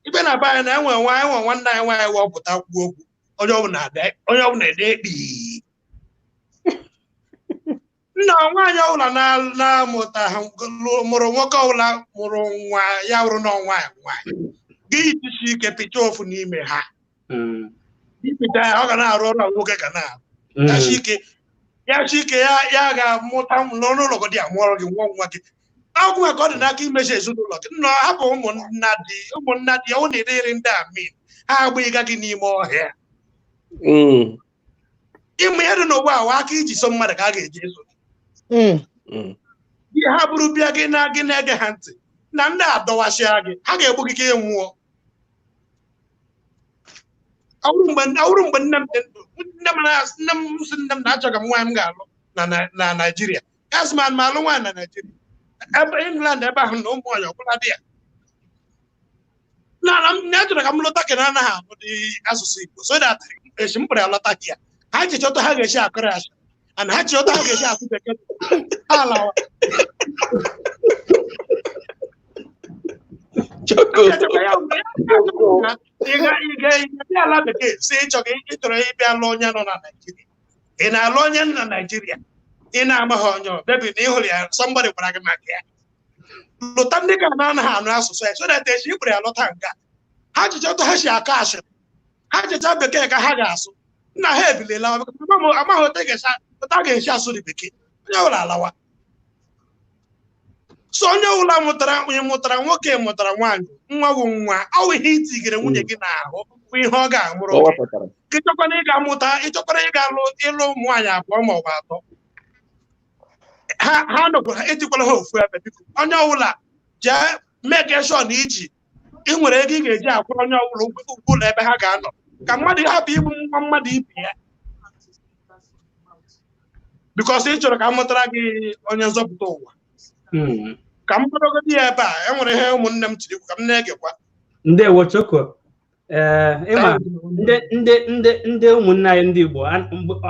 Ibe na be anyị na enwe nwa enwe nwanne anyị nwaanyị wepụta kwuo okwu, onye ọbụla ede ekpi. Nna nwaanyị ọbụla na-amụta mụrụ nwoke ọbụla mụrụ nwa ya wụrụ na nwaanyị gị jisi ike pịcha ofu n'ime ha, ịpịcha ya ọ ga na-arụ ọrụ a nwoke ga na-arụ. Ya chi ike ya ga-amụta n'ụlọ gị dị amụọrọ gị nwa nwa gị akwụkwọ maka ọ dị n'aka imechi ezinụlọ gị. Nna hapụ ụmụnna di ọ na-edere ndị a min ha agbịga gị n'ime ọhịa. Ịmụ ihe dị n'ụwa awa aka iji so mmadụ ka a ga-eji eso gị. Ha bụrụ bịa gị na gị na-ege ha ntị na ndị adọwasịa gị, ha ga-egbu gị ka ị nwụọ. Ọ bụrụ mgbe nne m dị ndụ, nne m sị nne m na-achọ ka m nwaanyị m ga-alụ na Naịjirịa, gasị ma m alụ nwaanyị na Naịjirịa, ebe England ebe ahụ na ụmụ nwaanyị ọbụla dị ya na ya chọrọ ka m lụta ka na anaghị anụ dị asụsụ Igbo, so that esi m kpere alọta ya ha ji chọta ha ga-esi akụrị asị and ha chọta ha ga-esi asụ bekee ha alawa. Ị ala bekee si ịchọrọ ịbịa lụọ onye nọ na Naịjirịa, ị na-alụ onye nọ na Naịjirịa ị na-amaghị onye bebi na ịhụrụ ya somebody gwara gị maka ya, lụta ndị ka na-anaghị anụ asụsụ ya so that echi ịkpụrụ ya lọta nga ha jichọta ha si akọ asịrị, ha jicha bekee ka ha ga-asụ, nna ha ebiliela amaghị otu a ga-esi asụ dị bekee, onye ọbụla alawa. So onye ọbụla mụtara onye mụtara nwoke mụtara nwaanyị, nwa bụ nwa, ọ bụ ihe itigere nwunye gị n'ahụ bụ ihe ọ ga-amụrụ gị. Ịchọkwana ịga mụta, ịchọkwara ịga ịlụ ụmụ nwaanyị abụọ ma ọ bụ atọ, ha nọkwara etikwala ha ofu ebe. Biko onye ọbụla jee make sure na iji ị nwere ego ị ga-eji akwụ onye ọbụla ụgwọ ụlọ ebe ha ga-anọ, ka mmadụ hapụ igbu nwa mmadụ ibe ya bikọs ị chọrọ ka m mụtara gị onye nzọpụta ụwa. Ka m bụrụgodị ya ebe a, e nwere ihe ụmụnne m tiri ka m na-egekwa. Ndewo Choko. Ịma ndị ụmụnne anyị ndị Igbo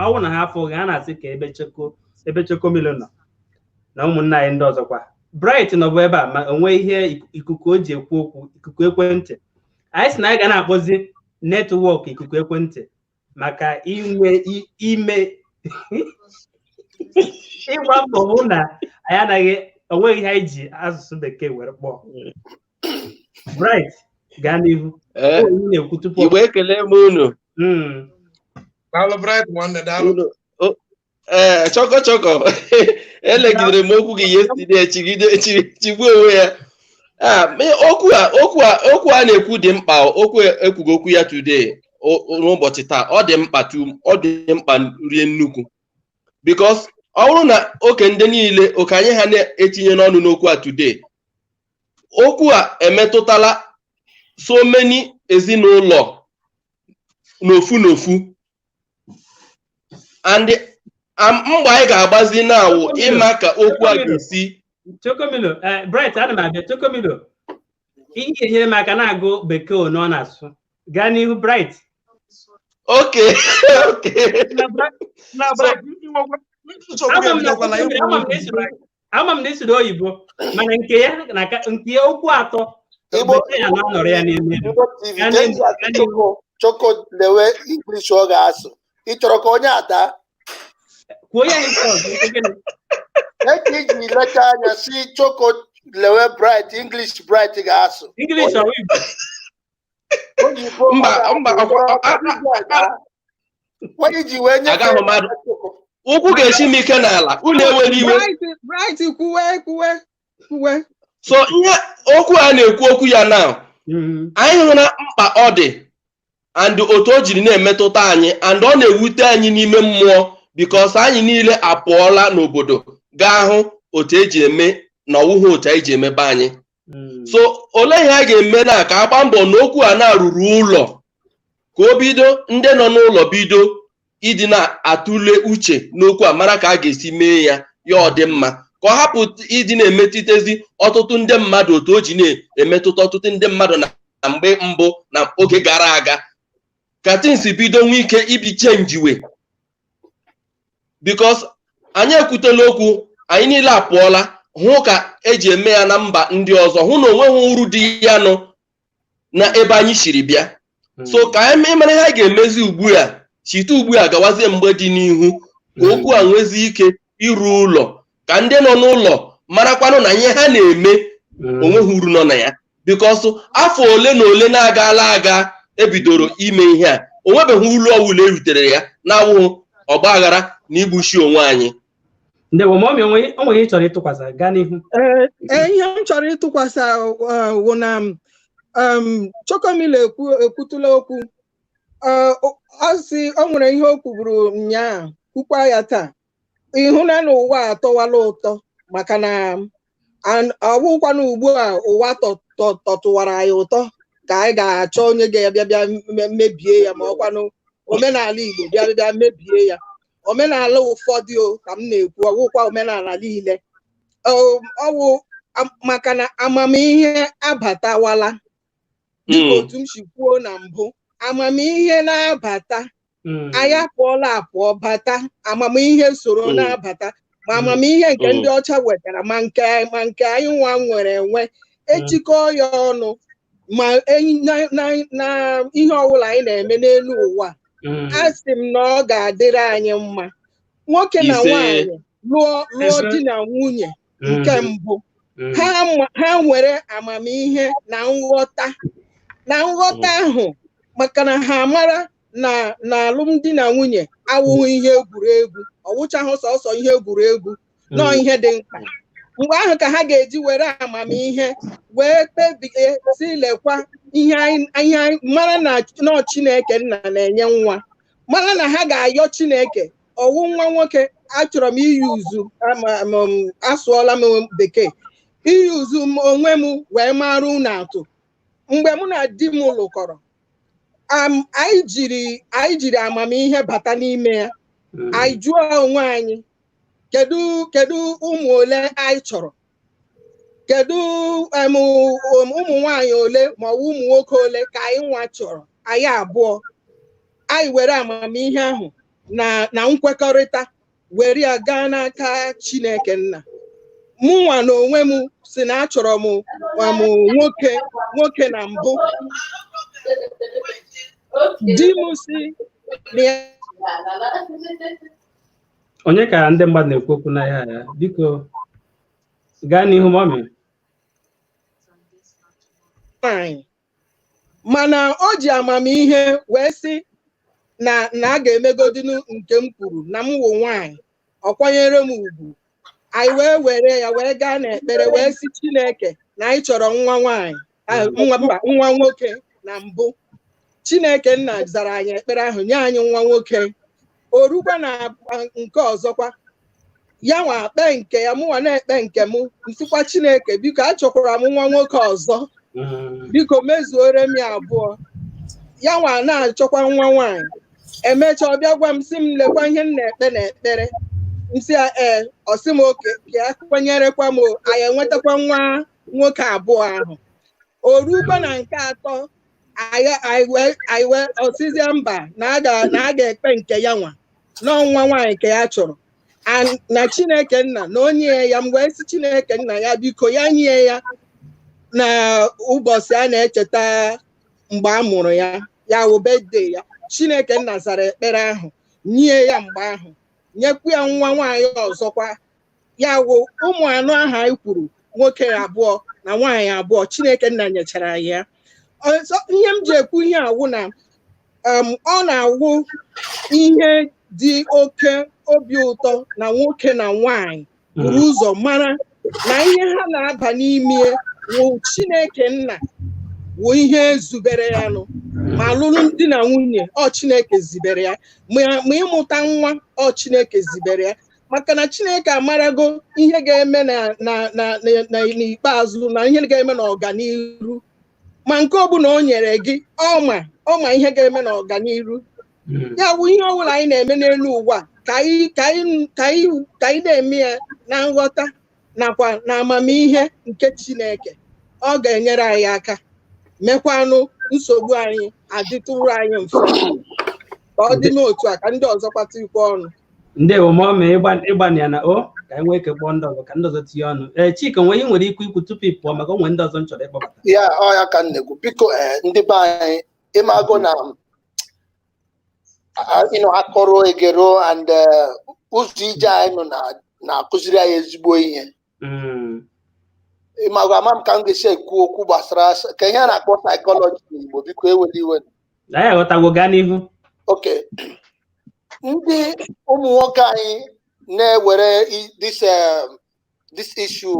ọwụ na ha afọghị ha na-asị ka ebe Choko Milo nọ na ụmụnne anyị ndị ọzọkwa. Bright nọbụ ebe a ma o nwee ihe ikuku o ji ekwu okwu, ikuku ekwentị. Anyị sị na anyị ga na-akpọzi netwọk ikuku ekwentị maka inwe ime ịgba mbọ hụ na anyị anaghị onweghị ihe anyị ji asụsụ bekee were kpọọ. Bright, gaa n'ihu. Igbo ekele m unu. Daalụ Bright nwanne, daalụ. Ee, Choko Choko elegidere m okwu gị yesterday, chigbuo onwe ya. Okwu a na-ekwu dị mkpa, okwu ekwugo okwu ya today n'ụbọchị taa, ọ dị mkpa, ọ dị mkpa rie nnukwu, because ọ bụrụ na oke ndị niile oke anyị ha na-etinye n'ọnụ n'okwu a today, okwu a emetụtala so many ezinụlọ n'ofu n'ofu, and mgbe anyị ga-agbazi na-awụ ịma ka okwu a ga-esi. Chokomilo, Bright, ana m abịa. Chokomilo, ihe ga-enyere m aka na-agụ bekee one ọ na-asụ. Gaa n'ihu Bright. Okay, okay. Ama m na ịsụrụ oyibo, mana nke ya na nke ya okwu atọ bekee ya na-anọrọ ya n'ime. Choko lewe English ọ ga-asụ. Ị chọrọ ka onye ada? Kwuo ya nke ọzọ. Eke iji leta anya si Choko lewe Bright, English Bright ga-asụ. English ọ Igbo? Mba, mba, ụkwụ ga-esi m ike n'ala, unu ewere iwe. Bright, kwuwe kwuwe kwuwe. So ihe okwu a na-ekwu okwu ya na anyị hụra mkpa ọ dị and otu o jiri na-emetụta anyị, and ọ na-ewute anyị n'ime mmụọ because anyị niile apụọla n'obodo gaa hụ otu eji eme na ọwụhụ otu anyị ji emebe anyị. So olee ihe a ga-eme na ka agba mbọ na okwu a na-arụrụ ụlọ ka o bido ndị nọ n'ụlọ bido ịdị na-atụle uche n'okwu a, mara ka a ga-esi mee ya ya ọ dị mma, ka ọ hapụ ịdị na-emetụtezi ọtụtụ ndị mmadụ otu o ji na-emetụta ọtụtụ ndị mmadụ na mgbe mbụ na oge gara aga, ka things bido nwee ike ibi chenjiwe, because anyị ekwutela okwu, anyị niile apụọla hụ ka eji eme ya na mba ndị ọzọ, hụ na onweghị uru dị ya nụ. Na ebe anyị siri bịa, so ka anyị mara ihe a ga-emezi ugbu a, site ugbu a gawazie mgbe dị n'ihu, ka okwu a nwezi ike iru ụlọ, ka ndị nọ n'ụlọ marakwanụ na ihe ha na-eme onweghị uru nọ na ya, because afọ ole na ole na-agaala aga ebidoro ime ihe a, onwebeghị uru ọbụla erutere ya na-awụghị ọgba aghara na igbuchi onwe anyị. Ndewo, mummy. Onwe onwe ihe ị chọrọ ịtụkwasị? Gaa n'ihu. Ee, ihe m chọrọ ịtụkwasị wụ na Chokomilo ekwutula okwu. Ọ sị o nwere ihe o kwuburu ụnyaahụ, kwukwa ya taa. Ịhụ na n'ụwa atọwala ụtọ, maka na ọ bụkwanụ ugbu a ụwa tọtụwara anyị ụtọ ka anyị ga-achọ onye ga-abịa bịa mebie ya, ma ọkwanụ omenala Igbo bịa bịa mebie ya. Omenala ụfọdụ o ka m na-ekwu, ọwụkwa omenala niile. Ọwụ maka na amamihe abatawala, dịka otu m si kwuo na mbụ, amamihe na-abata. Anyị apụọla apụọ bata, amamihe soro na-abata, ma amamihe nke ndị ọcha wetara, ma nke anyị nwa nwere enwe, ejikọọ ya ọnụ, ma na ihe ọbụla anyị na-eme n'elu ụwa, a sị m na ọ ga-adịrị anyị mma. Nwoke na Ise. nwaanyị lụọ Ise. di na nwunye nke mbụ, ha nwere amamihe na nghọta ahụ, maka na ha mara na alụmdi na nwunye awụghị ihe egwuregwu, ọwụchahụ sọsọ ihe egwuregwu, nọọ ihe dị mkpa. Mgbe ahụ ka ha ga-eji were amamihe wee kpebie si lekwa ihe anyị mara na nọọ Chineke nna na-enye nwa, mara na ha ga-ayọ Chineke ọwụ nwa nwoke. Achọrọ m iyuzu asụọla m bekee, iyuzu m onwe m wee mara unu atụ. Mgbe mụ na di m lụkọrọ, anyị jiri amamihe bata n'ime ya. Anyị jụọ onwe anyị, kedu ụmụ ole anyị chọrọ, kedu ụmụ nwanyị ole ma ọ bụ ụmụ nwoke ole ka anyị nwa chọrọ, anyị abụọ. Anyị were amamihe ahụ na nkwekọrịta were ya gaa n'aka Chineke nna. Mụnwa na onwe m si na achọrọ m nwoke na mbụ. Di m si na ya Onye ka ndị mmadụ na-ekwu okwu n'ahịa ya? Biko gaa n'ihu, mummy. Nwanyị, mana o ji amamihe wee sị na a ga-emegodinu nke m kwuru na m wụ nwanyị, ọ kwanyere m ugwu. Anyị wee were ya wee gaa n'ekpere, wee sị Chineke na anyị chọrọ nwa nwanyị, nwa, mba, nwa nwoke na mbụ. Chineke nna zara anyị ekpere ahụ, nye anyị nwa nwoke. O rukwa na nke ọzọkwa, ya nwa kpee nke ya, mụnwa na-ekpe nke m, nsịkwa Chineke, biko achọkwara m nwa nwoke ọzọ, biko mezuore m ya abụọ. Ya nwa na-achọkwa nwa nwaanyị. Emechaa, ọ bịa gwa m, sị m lekwa ihe m na-ekpe n'ekpere. M sị ya ee. Ọ sị m oke ka ya kwenyerekwa m. Anyị enwetakwa nwa nwoke abụọ ahụ. O rukwa na nke atọ, anyị wee ọsịzịa mba, na a ga-ekpe nke ya nwa n'ọnwa nwaanyị ka ya chọrọ, na Chineke nna na onye ya. M wee sị Chineke nna ya biko ya nye ya na ụbọchị a na-echeta mgbe a mụrụ ya, ya wụ birthday ya. Chineke nna zara ekpere ahụ, nye ya mgbe ahụ, nyekwu ya nwa nwaanyị ọzọkwa, ya wụ ụmụ anọ ahụ anyị kwuru, nwoke abụọ na nwaanyị abụọ. Chineke nna nyechara ya ọzọ. Ihe m ji ekwu ihe awụ na ọ na-awụ ihe dị oke obi ụtọ na nwoke na nwaanyị buru ụzọ mara na ihe ha na-aba n'ime wụ Chineke nna wụ ihe zubere ya nụ, ma alụlụ di na nwunye, ọ Chineke zibere ya, ma ịmụta nwa, ọ Chineke zibere ya, maka na Chineke amarago ihe ga-eme na n'ikpeazụ na ihe ga-eme n'ọganiru. Ma nke ọbụla o nyere gị, ọma ihe ga-eme n'ọganiru ya wụ ihe ọbụla anyị na-eme n'elu ụwa, ka anyị na-eme ya na nghọta nakwa na amamihe nke Chineke. Ọ ga-enyere anyị aka mekwanụ nsogbu anyị adịtụrụ anyị mfe. Ka ọ dị n'otu a, ka ndị ọzọ kpata ikwe ọnụ. Ndewo, mummy. Ịgbani ya na o Ka anyị nwee ike kpọọ ndị ọzọ ka ndị ọzọ tinye ọnụ. Ee, Chika, nwee ihe nwere ike ikwu tupu ị pụọ, maka onwe ndị ọzọ m chọrọ ịkpọbata. Ya ọ ya ka m na-ekwu, biko, ndị be anyị, ịmago na akọrọ egero and ụzọ ije anyị nọ na-akụziri anyị ezigbo ihe. Ịmago, ama m ka m ga-esi ekwu okwu gbasara ka ihe a na-akpọ psychology n'Igbo, biko ewela iwe. Anyị aghọtago, gaa n'ihu. Okay, ndị ụmụ nwoke anyị na-ewere this issue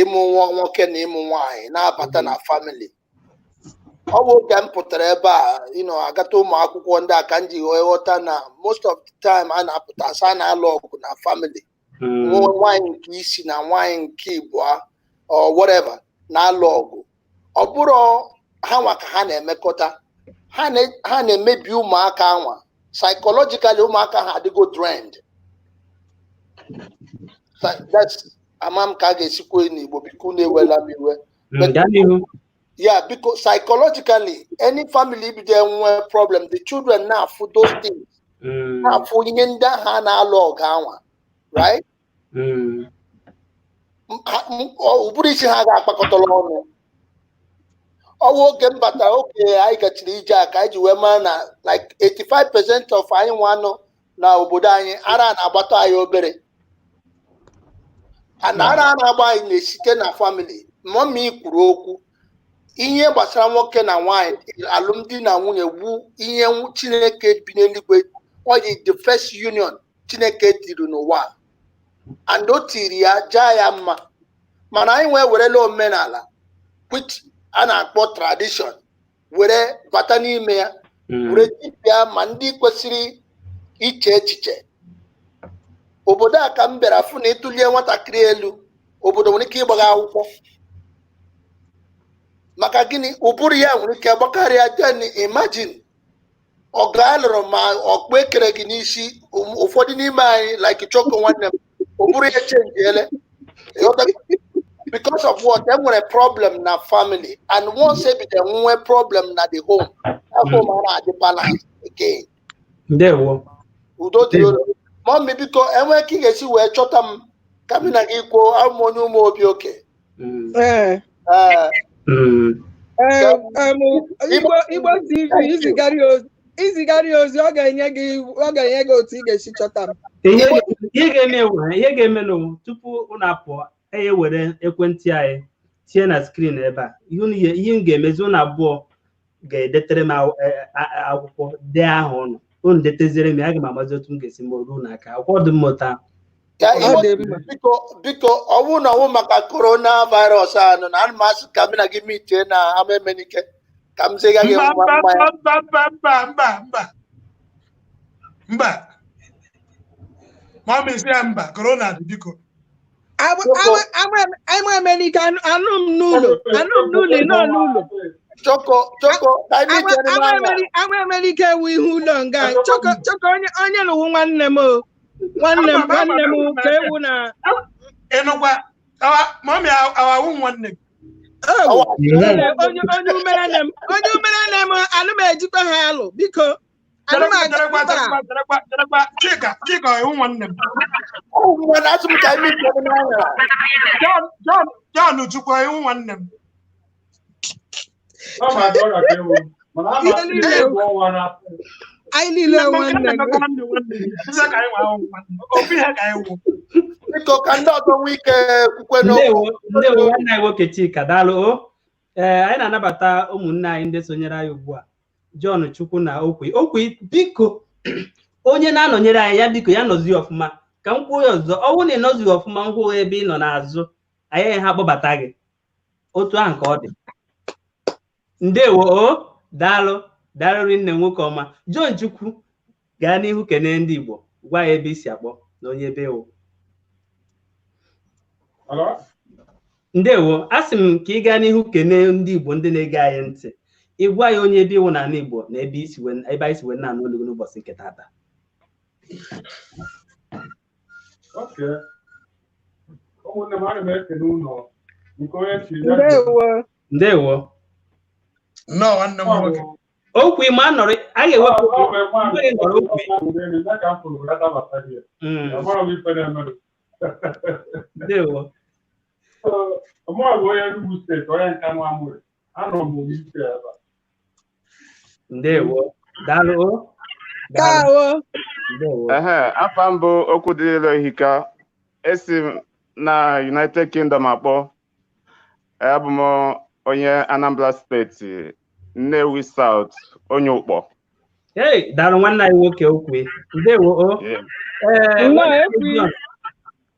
ịmụ nwa nwoke na ịmụ nwaanyị na-abata na family. Ọ bụ oge m pụtara ebe a agata ụmụ akwụkwọ ndị a ka m ji wee ghọta na most of the time a na-apụta asa a na-alụ ọgụ na family, nwaanyị nke isi na nwaanyị nke ịbụa or whatever na-alụ ọgụ. Ọ bụrụ ha nwa ka ha na-emekọta, ha na-emebi ụmụaka anwa psychologically. Ụmụaka ha adịgo drained. That's ama m ka a ga-esikwa n'Igbo, biko na-ewela m iwe. Gaa n'ihu. Yeah, because psychologically, any family bido enwe problem, the children na-afụ those things, na-afụ ihe ndị ahụ a na-alụ ọgụ anwa, right? Ụbụrụ isi ha ga-akpakọtala ọnụ. Ọnwa oge m batara, oge anyị gachiri ije a, ka anyị ji wee mara na like 85% of anyị nwa nọ na obodo anyị, ara na-agbata anyị obere, and ara na-agba anyị na-esite na family. Mummy kwuru okwu ihe gbasara nwoke na nwaanyị, alụmdi na nwunye wu ihe Chineke bi n'eluigwe, ọ dị the first union Chineke tiri n'ụwa, and o tiri ya jaa ya mma. Mana anyị wee werela omenala, which a na-akpọ tradition, were bata n'ime ya, were dibịa ma ndị kwesịrị iche echiche. Obodo a ka m bịara fụ na ịtụlie nwatakịrị elu, obodo nwere ike ịgbagha akwụkwọ. Maka gịnị? Ụbụrụ ya nwere ike gbakarịa. Then imagine ọgụ a lụrụ ma ọkpụ ekere gị n'isi. Ụfọdụ n'ime anyị, like Choko nwanne m, ụbụrụ ya chenjiele because of what? E nwere problem na family, and once ebido nwee problem na the home, that home a na-adị balance again. Ndewo. Udo dị olu. Mummy, biko, enwee ka ị ga-esi wee chọta m ka m na gị kwuo. Abụ m onye ụmụ obi oke. Ee. Ee. Ee, Igbo TV, izigara ya ozi, ọ ga-enye gị otu ị ga-esi chọta m. Ihe ga-eme ewu, ihe ga-eme n'ụwa tupu unu apụọ, anyị ewere ekwentị anyị tinye na screen ebe a. Ihe m ga-emezi, unu abụọ ga-edetere m akwụkwọ, dee aha ụnụ. Unu deteziere m ya, aga m amazi otu m ga-esi ma ruo n'aka akwụkwọ dị mmụta. Ya. Ọ Igbo dị mma. Biko, biko, ọ bụrụ na ọ bụ maka corona virus a nọ na, ana m asị ka m na gị mitie na ama emenike ka m ziga gị Mba. nwa Mba. mmanya. Mba, mba, mba, mba, mba, mba. Mummy, sị ya mba, corona dị, biko. Ama emenike, anụ m n'ụlọ, anụ m n'ụlọ, ị nọ n'ụlọ. Choko, Choko, ka anyị Ama mitie ama n'anya. Ama emenike ewu ihu ụlọ nga. Choko, Choko, onye nụwu nwanne m o. Nwanne m. Ama m, ama Nwanne m, m ama ka m. ewu na. Ịnụkwa, mummy, awawu nwanne gị. Ewu. Ọwa. Onye umere m, onye umere m, anụ m ejikwa ha alụ, biko, anụ m Cherekwa, aga cherekwa, mba. Cherekwa, cherekwa, cherekwa. Chika, Chika, iwu nwanne m. Ọ nwa na asị m ka anyị mitie n'anya. John, John, John Chukwu, iwu nwanne m. Ihe niile anyị niile Nne m, nke nwanne na-emekwa gị. Nwanne nwanne gị. Sịza ka anyị nwa ahụ nwanne. Ofu ihe ka anyị wụ. Biko, ka ndị ọzọ nwee ike kwukwe n'okwu. Ndewo, ndewo, nwanne anyị nwoke Chika, daalụ o. Ee, anyị na-anabata ụmụnne anyị ndị sonyere anyị ugbu a, John Chukwu na Okwi. Okwi, biko, onye na-anọnyere anyị ya, biko, ya nọzie ọfụma. Ka m kwuo ya ọzọ, ọ bụrụ na ị nọzighị ọfụma, ngwụ ebe ị nọ n'azụ anyị ha akpọbata gị otu ahụ ka ọ dị. Ndewo o, daalụ, daalụ rinne, nwoke ọma. John Chukwu, gaa n'ihu kenee ndị Igbo, gwa ya ebe i si akpọ na onye ebe ewu. Ndewo, a sị m ka ị gaa n'ihu kenee ndị Igbo ndị na-ege anyị ntị, ị gwa ya onye ebe iwu n'ala Igbo na ebe isi ebe anyị si wee na-anụ olu gị n'ụbọchị nke taata. Okay. Ụmụnne m, ana m ekele unu nke onye chiri ya jiri. Ndewo. Ndewo. Nnọọ, nwanne m nwoke. Okwu ma a nọrọ a ga-ewepụ Ọ bụ nwa mgbe ị nọrọ okwu. Ya ka m fụrụ wee dabata gị. Amara m ife na-emenụ. Ndewo. Mụ bụ onye Enugu steeti, onye Nkanụ Amụrị. Anọ m UK ebe a. Ndewo. Daalụ. Daalụ. Ndewo. Ehe, afa m bụ Okwudịrị Ehika. Esi m na United Kingdom akpọ. Abụ m onye Anambra steeti, Nnewi South, onye Ụkpọ. Hey, daalụ nwanne anyị nwoke okwe. Ndewo o. Yeah. Ee, Nnọọ, nwanne anyị Ekwi. John.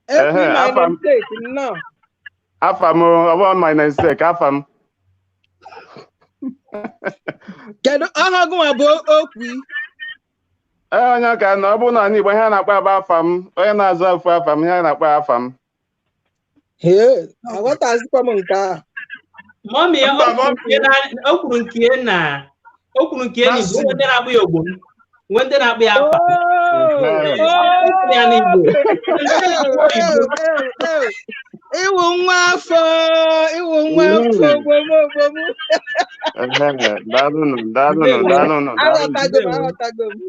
Ekwi Ehe, my afa m namesake, nnọọ. afa m ọ bụ my namesake, afa m. Kedu aha gịnwa bụ Okwi? Ee, onye ka na ọ bụrụ na ala Igbo ihe a na-akpọ ya bụ afa m, onye na-aza ofu afa m, ihe a na-akpọ ya afa m. Ee, aghọtazikwa m nke ahụ. Mọmị ya, Mba, o kwuru nke na o kwuru nke na o kwuru nke na Igbo, nwee ndị na-akpọ ya ogbo m, nwee ndị na-akpọ ya afa. Ehe. O kwuru ya n'Igbo. Ndị na-akpọ ya Ew, Igbo. ew, ew. Ịwụ nwa afọ, ịwụ nwa afọ ogbom ogbom. Ehe, daalụnụ, daalụnụ, Ndewo. daalụnụ, daalụnụ. Aghọtago m, Ndewo. aghọtago m.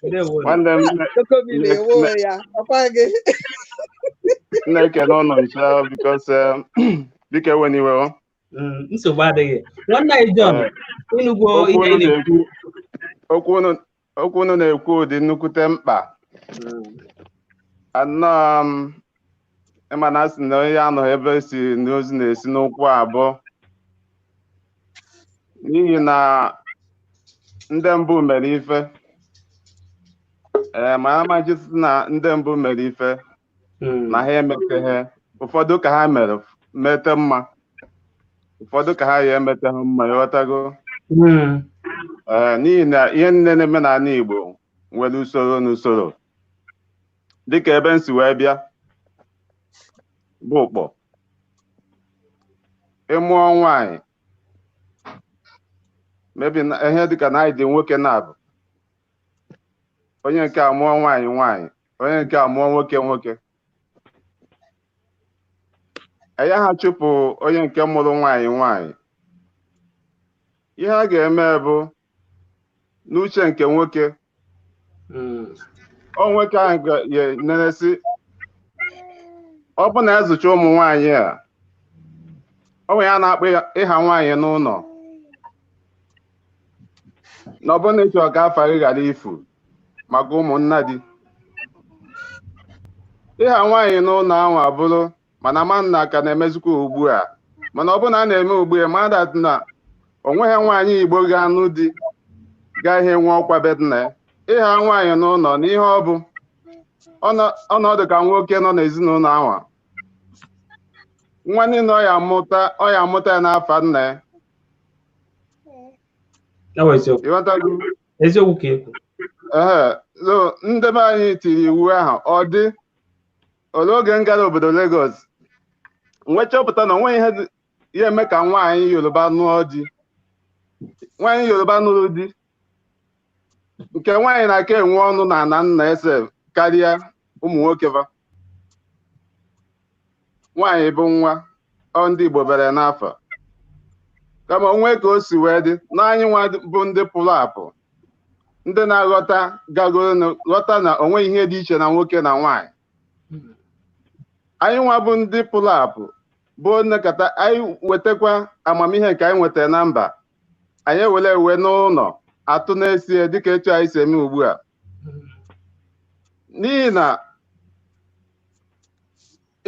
Ndewo. Nwanne m Okobi na-ewe ya, ọkwa gị. na-ekele ụnụ ncha because biko ewe n'iwe o. Nsogbu adịghị. Nwanne anyị John, Eh, ịnụgwo okwu ihe unu anyị na-ekwu. na-ekwu okwu unu na-ekwu dị nnukwute mkpa. Anọ m ịma na asị na onye anọghị ebe si n'ozi na-esi n'ụkwụ abụọ n'ihi na ndị mbụ mere ife, ee, ma amaghị sị na ndị mbụ mere ife na ha emeteghị ụfọdụ ka ha mere mete mma, ụfọdụ ka ha ya emeteghị mma, ịghọtago? Ee, n'ihi na ihe niile na-eme n'ala Igbo nwere usoro n'usoro, dịka ebe m si wee bịa bụ Ụkpọ. Ịmụọ nwaanyị mebi na ihe dịka na anyị dị nwoke na-abụ, onye nke a mụọ nwaanyị nwaanyị, onye nke a mụọ nwoke nwoke, enye ha chụpụ onye nke mụrụ nwaanyị nwaanyị. Ihe a ga-eme bụ n'uche nke nwoke, o nwoke ahụ ga-eneresi ọ bụ na ezụcha ụmụ nwaanyị a, o nwere ya na-akpọ ịha nwaanyị n'ụlọ, na ọ bụrụ na ịchọrọ ka afa gị ghara ifu maka ụmụnna di, ịha nwaanyị n'ụlọ ahụ abụrụ mana ma nna ka na-emezikwa ugbu a, mana ọ bụrụ na a na-eme ugbu a mmadụ na o nweghị nwaanyị Igbo ga-anụ di gaghị enwe ọkwa be nna ya. Ịha nwaanyị n'ụlọ na ihe ọ bụ ọnọdụ ka nwoke nọ n'ezinụlọ ahụ, nwa niile ọ ya amụta ya n'afa nna ya. Ya bụ eziokwu. Ịghọtago? Eziokwu ka ekwu. Ee, so ndị be anyị tiri iwu ahụ, ọ dị olee oge m gara obodo Lagos wee chọpụta na onweghị ihe ya eme ka nwaanyị Yoruba nụọ di. Nwaanyị Yoruba nụrụ di nke nwaanyị na-aka enwe ọnụ na ana nna ese karịa ụmụ nwoke ba. Nwaanyị bụ nwa ọ ndị Igbo bere n'afọ, kama onwe ka o si wee dị na anyị nwa bụ ndị pụrụ apụ, ndị na-aghọta gagoro ghọta na onweghị ihe dị iche na nwoke na nwaanyị. Anyị nwa bụ ndị pụrụ apụ bụ nnekọta anyị wetakwa amamihe nke anyị nwetara na mba, anyị ewere ewe n'ụlọ atụ n'esie dịka etu anyị si eme ugbu a. N'ihi na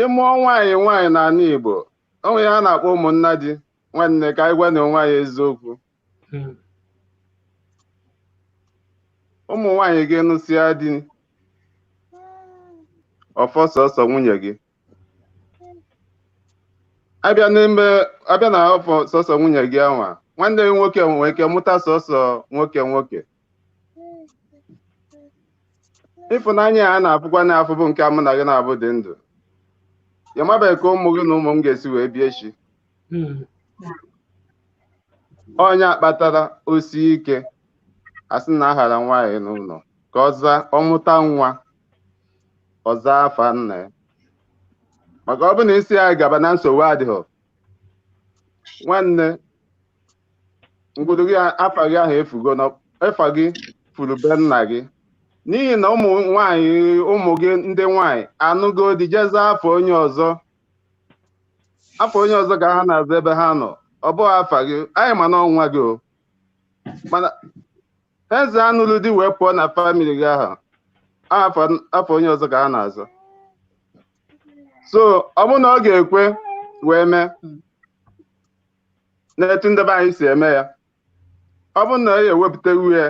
ịmụọ nwaanyị nwaanyị n'ala Igbo, onwe ya a na-akpọ ụmụnna di nwanne, ka anyị gwa na onwe anyị eziokwu. Ụmụ nwaanyị gị nụsịa di ọfọ sọsọ nwunye gị, abịa n'ime abịa na ọfọ sọsọ nwunye gị anwa, nwanne gị nwoke nwere ike mụta sọsọ nwoke nwoke. Ịfụnanya a na-afụkwa na-afụ bụ nke mụ na gị na-abụ dị ndụ, ya mabeghị ka ụmụ gị na ụmụ m ga-esi wee bie echi. Onye kpatara osi ike asị na aghara nwaanyị n'ụlọ ka ọ zaa ọmụta nwa, ọ zaa afa nna ya, maka ọ bụ na isi ya gaba na nsogbu adịghị nwanne ngwuru gị, afa gị ahụ efugo, afa gị furu be nna gị. N'ihi na ụmụ nwanyị, ụmụ gị ndị nwanyị anụgo di, jeze afọ onye ọzọ, afọ onye ọzọ ka ha na-aza ebe ha nọ. Ọ bụghị afa gị. Anyị ma na ọnwa gị o, mana eze anụlụ di wee pụọ na family gị ahụ, afọ onye ọzọ ka ha na-azọ. So ọ bụrụ na ọ ga-ekwe wee mee n'etu ndị be anyị si eme ya, ọ bụrụ na ya ewepụta ya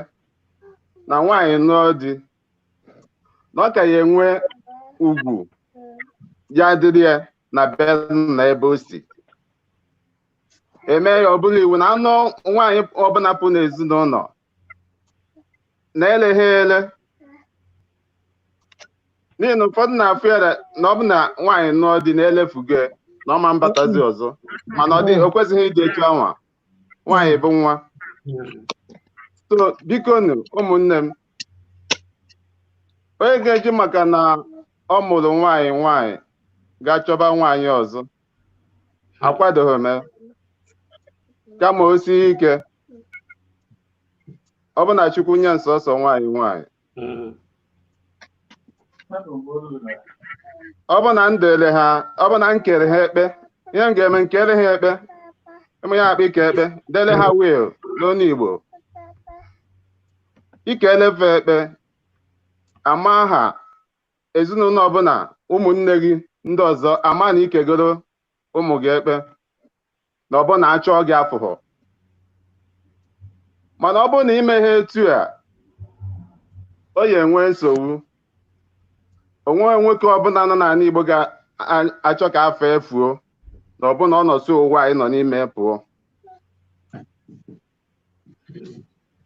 na nwaanyị nụọ di, na ọ ka ya enwe ugwu ya dịrị ya na be na ebe o si eme ya. Ọ bụla iwu na anụ nwaanyị ọbụla pụ n'ezinụlọ na eleghị ele, n'ihi na ụfọdụ na-afụ ya na ọ bụ na nwaanyị nụọ di na-elefugo na ọma mbatazi ọzọ, mana ọ dị o kwesịghị ịdị etu anwa. Nwaanyị bụ nwa. So biko nụ, ụmụnne m, onye ga-eji maka na ọ mụrụ nwaanyị nwaanyị ga-achọba nwaanyị ọzọ, akwadoghị m, kama o sie ike, ọ bụ na Chukwu nye nsọsọ nwaanyị nwaanyị, ọ bụ na m dere ha, ọ bụ na m kere ha ekpe, ihe m ga-eme, nkere ha ekpe, ịmụ ya akpa ike ekpe, dele ha wil n'ọnụ Igbo, ikelefe ekpe, ama ha ezinụlọ ọbụla, ụmụnne gị ndị ọzọ ama na ikegoro ụmụ gị ekpe, na ọbụna achọọ gị afụghọ. Mana ọ bụrụ na ime ha etu a, o ya enwe nsogbu. Onwe nwoke ọbụla nọ n'ala Igbo ga-achọ ka afọ efuo na ọbụna ọ nọsi ụwa anyị nọ n'ime pụọ.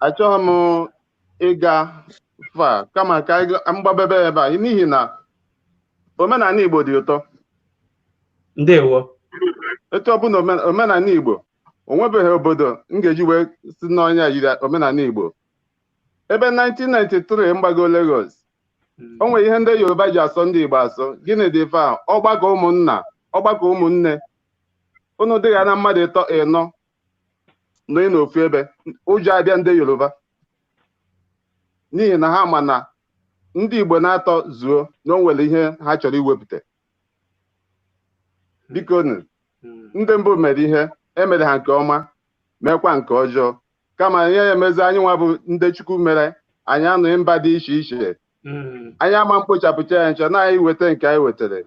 Achọghị m ịga fa, kama ka mgbabebe ebe a, n'ihi na omenala Igbo dị ụtọ. Ndewo. Etu ọbụla omenala Igbo, o nwebeghị obodo m ga-eji wee si n'ọnya yiri omenala Igbo. Ebe 1993 mgbago Lagos, o nwere ihe ndị Yoruba ji asọ ndị Igbo asọ. Gịnị dị ife a? Ọgbakọ ụmụnna, ọgbakọ ụmụnne, unu dịghị na mmadụ ịtọ ịnọ nọ n'ofu ebe, ụjọ abịa ndị Yoruba, n'ihi na ha ma na ndị Igbo na-atọ zuo na o nwere ihe ha chọrọ iwepụta. Biko ndị mbụ mere ihe emere ha nke ọma, meekwa nke ọjọọ, kama ihe ya emezi anyị nwa bụ ndị Chukwu mere anyị anụghị mba dị iche iche. Anyị ama mkpochapụcha ya ncha na anyị weta nke anyị wetara,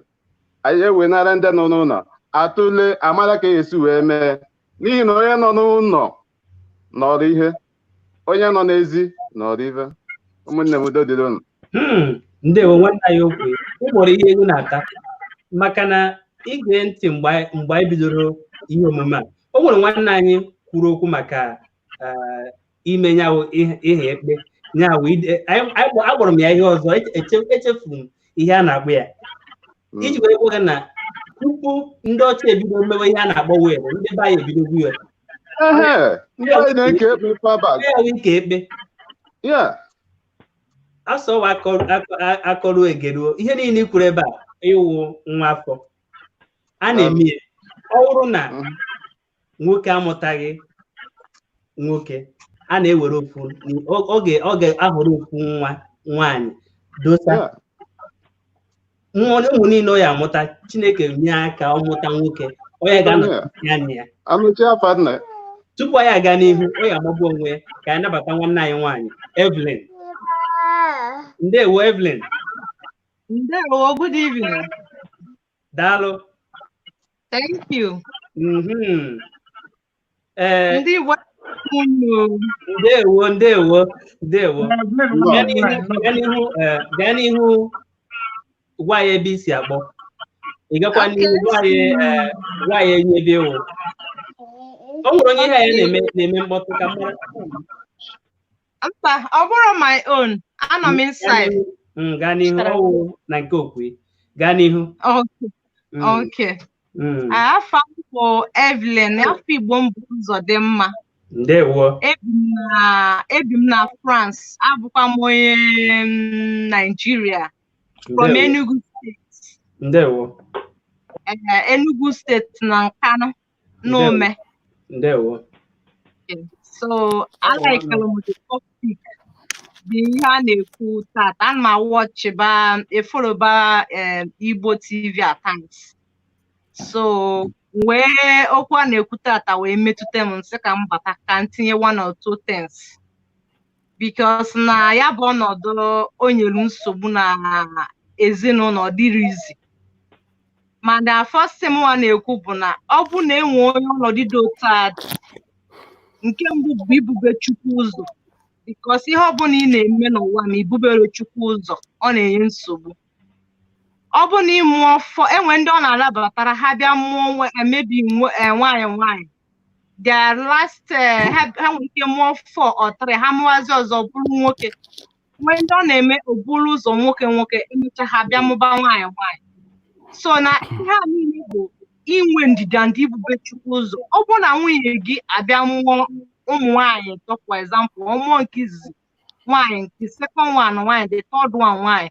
anyị ewenara ndị nọ n'ụlọ atụle amara ka esi wee mee, n'ihi na onye nọ n'ụlọ nọrọ ihe, onye nọ n'ezi nọrọ ife. Ụmụnne m, udo dịrị unu. Ndewo nwanne anyị, okwu ịkpọrọ ihe egwu na-ata, maka na ige ntị mgbe anyị bidoro ihe omume a, o nwere nwanne anyị kwuru okwu maka ime nyawo ihe ekpe nyawo. Akpọrọ m ya ihe ọzọ, echefuru m ihe a na-akpọ ya, iji wee gwa gị na tupu ndị ọcha ebido mewe ihe a na-akpọ weel, ndị be anyị ebido gwu ya. Ike ekpe asọwa akọrọ egeruo ihe niile i kwuru ebe a, ịwụ nwa afọ a na-eme ya. Ọ bụrụ na nwoke amụtaghị nwoke, a na-ewere ofu, ọ ga-ahọrọ ofu nwa nwaanyị dosa ụmụ niile ọ ya amụta. Chineke nye aka ọ mụta nwoke, onye ga-anọchi anya ya tupu anyị aga n'ihu. Ọ ya amagbu onwe ya. Ka anyị nabata nwanne anyị nwaanyị Evelyn. Ndewo Evelyn. Ndewo, good evening. Daalụ. Thank you. Ndị Igbo. Ndewo, ndewo, ndewo. Gaa n'ihu gwa ya ebe isi akpọ. Ị gakwa n'ihu gwa ya enye ebe ịwụ. O nwere onye ihe ya na-eme mkpọtụ ka mara. Mba, ọ bụrụ my own, anọ m inside. Gaa n'ihu, ọwụ na nke okwe. Gaa n'ihu. Okay. Afọ m bụ Evelyn, afọ Igbo m bụ Ụzọdịmma. Ndewo. Ebi m na France, abụkwa m onye Nigeria, from Enugu State. Ndewo. Enugu State na Nkanu, n'Ome. Ndewo. So I like the topic. dị ihe a na-ekwu tata. Ana m awọchịba eforoba Igbo TV at times. So wee okwu a na-ekwu tata wee metụta m, nsị ka m bata ka m tinye one or two things, because na ya bụ ọnọdụ o nyere nsogbu na ezinụlọ dịrị izi. Mana first thing nwa na-ekwu bụ na ọ bụ na enwe onye ọnọdụ dị otu a dị, nke mbụ bụ ibube Chukwu ụzọ, because ihe ọbụla ị na-eme n'ụwa ma ibubere Chukwu ụzọ, ọ na-enye nsogbu. Ọ bụ na ịmụọ fọ, enwe ndị ọ na-anabatara ha bịa mụọ emebi nwaanyị their last, ha nwere ike mụọ four or three, ha mụwazi ọzọ bụrụ nwoke. Nwee ndị ọ na-eme oburu ụzọ nwoke nwoke, emechaa ha bịa mụba nwaanyị nwaanyị. So na ihe a niile bụ inwe ndidi and ibube Chukwu ụzọ. Ọ bụrụ na nwunye gị abịa mụọ ụmụ nwaanyị atọ, for example, ọ mụọ nke izizi nwaanyị, nke second one nwaanyị, the third one nwaanyị,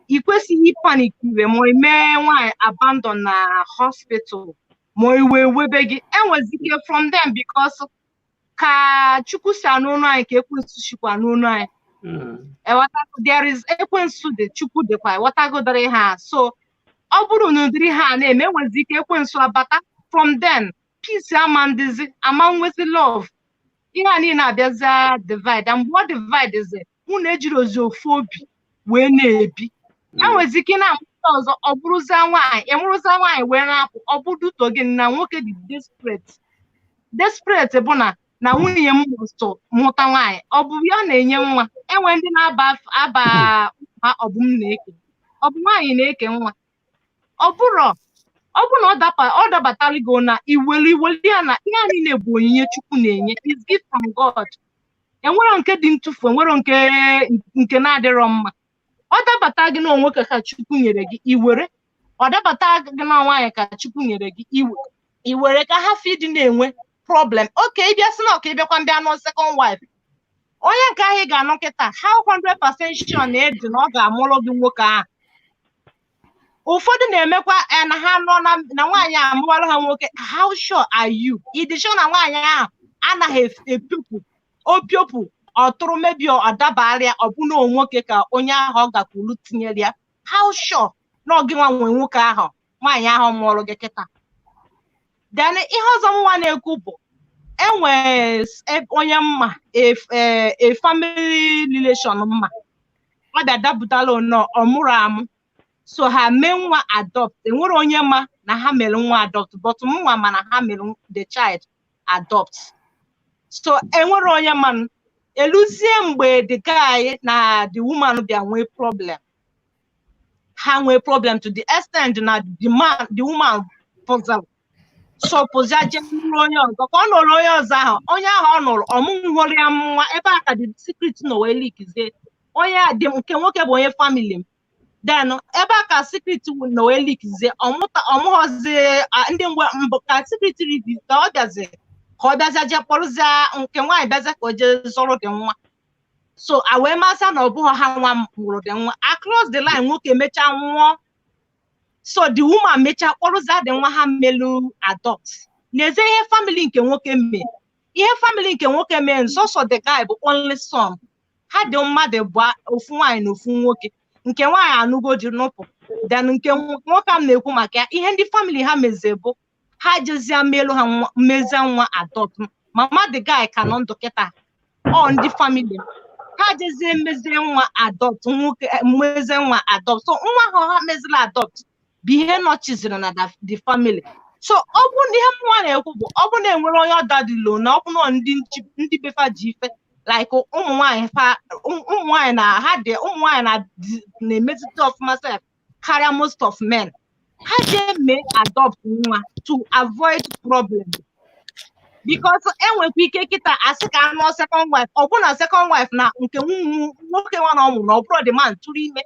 ị kwesịghị ịpanic iwe ma ị mee nwaanyị abandon na hospital, ma iwe webe gị. Enwezi ike from them, because ka Chukwu si anụ ọnụ anyị ka ekwensu sikwa n'ọnụ anyị. Ewetago, there is ekwensu dị, Chukwu dịkwa, ewetagodịrị ha. So ọ bụrụ na ụdịrị ha na-eme, enwezi ike ekwensu abata. From then peace ama ndịzi, ama nwezi love. Ihe a niile abịazịa divide, and mgbe ọ divide zi, unu ejiri ozi ofu obi wee na-ebi. Enwezi ike na-amụta ọzọ, ọ bụrụzie nwaanyị, ịmụrụzie nwaanyị wee na-apụ, ọ bụrụ uto gị na nwoke dị desperate. Desperate bụ na nwunye m must mụta nwaanyị, ọ bụ ya na-enye nwa. Enwe ndị na-aba aba ha, ọ bụ m na-eke, ọ bụ nwaanyị na-eke nwa. Ọ bụrụ ọ bụ na ọ dapa ọ dabatara gị na iwelu iwelu ya, na ihe a niile bụ onyinye Chukwu na-enye, is gift from God. Enwero nke dị ntụfu, enwero nke na-adịrọ mma. Ọ dabata gị na nwoke ka Chukwu nyere gị, iwere. Ọ dabata gị na nwaanyị ka Chukwu nyere gị, iwere, ka ha fi ịdị na-enwe problem. Oke ịbịa sị na ọka ịbịakwa mbịa nụ second wife, onye nke ahụ ị ga-anụ kịta, how 100% sure na ịdị na ọ ga-amụrụ gị nwoke ahụ? Ụfọdụ na-emekwa na ha nọ na nwaanyị amụwara ha nwoke. How sure are you? Ị dị sure na nwaanyị ahụ anaghị epiopụ opiopụ, ọ tụrụ mebi, ọ dabara ya, ọ bụ na nwoke ka onye ahụ ọ gakwuru tinyere ya? How sure na ọ gị nwa nwe nwoke ahụ nwaanyị ahụ mụọrọ gị kịta? Then ihe ọzọ nwa na-ekwu bụ enwe onye mma, a family relation mma, ọ bịa dapụtala nnọọ, ọ mụrụ amụ, so ha mee nwa adopt. Enwere onye ma na ha mere nwa adopt, but mụnwa ma na ha mere the child adopt. So enwere onye ma eluzie mgbe the guy na the woman bịa nwee problem. Ha nwee problem to the extent na the man, the woman pụzara, so pụzia jee nụrụ onye ọzọ. Ka ọ nụrụ onye ọzọ ahụ, onye ahụ ọ nụrụ ọmụnwụrụ ya nwa. Ebe a ka the secret nọ wee leakzie. Onye a dị nke nwoke bụ onye family m. Then ebe a ka secret nọ wee leakzie, ọmụta ọmụghọzi ndị mgbe mbụ ka secret ridi ka ọ bịazi, ka ọ bịazie jee kpọrụzie nke nwaanyị, bịazie ka o jee zọrọ dị nwa. So a wee masị na ọ bụghị ha nwa mụrụ dị nwa. Across the line, nwoke mechaa nwụọ, so the woman mechaa kpọrụzie dị nwa ha melu adopt. N'ezie, ihe family nke nwoke mee, ihe family nke nwoke mee, nsọsọ the guy bụ only son ha dị mmadụ bụ ofu nwaanyị na ofu nwoke. Nke nwaanyị anụgo dị nụpụ. Then nke nwoke a m na-ekwu maka ya, ihe ndị family ha mezie bụ ha jezie melu ha mezie nwa adopt. Mama the guy ka nọ ndụ kịta. Ọ ndị family ha jezie mezie nwa adopt, nwoke mezie nwa adopt. So nwa ahụ ha meziri adopt bụ ihe nọchiziri na the family. So ọ bụ na ihe mụnwa na-ekwu bụ, ọ bụ na enwere onye ọdadilo na ọ bụ na ndị befa ji ife like ụmụ nwaanyị fa, ụmụ nwaanyị na ha dị, ụmụ nwaanyị na na-emetụta ọfụma sef karịa most of men, ha jee mee adopt nwa to avoid problem, because enwekwa ike kịta asị ka anụọ second wife, ọ bụ na second wife na nke nwoke nwa na ọ mụrụ na ọ bụrụ the man tụrụ ime.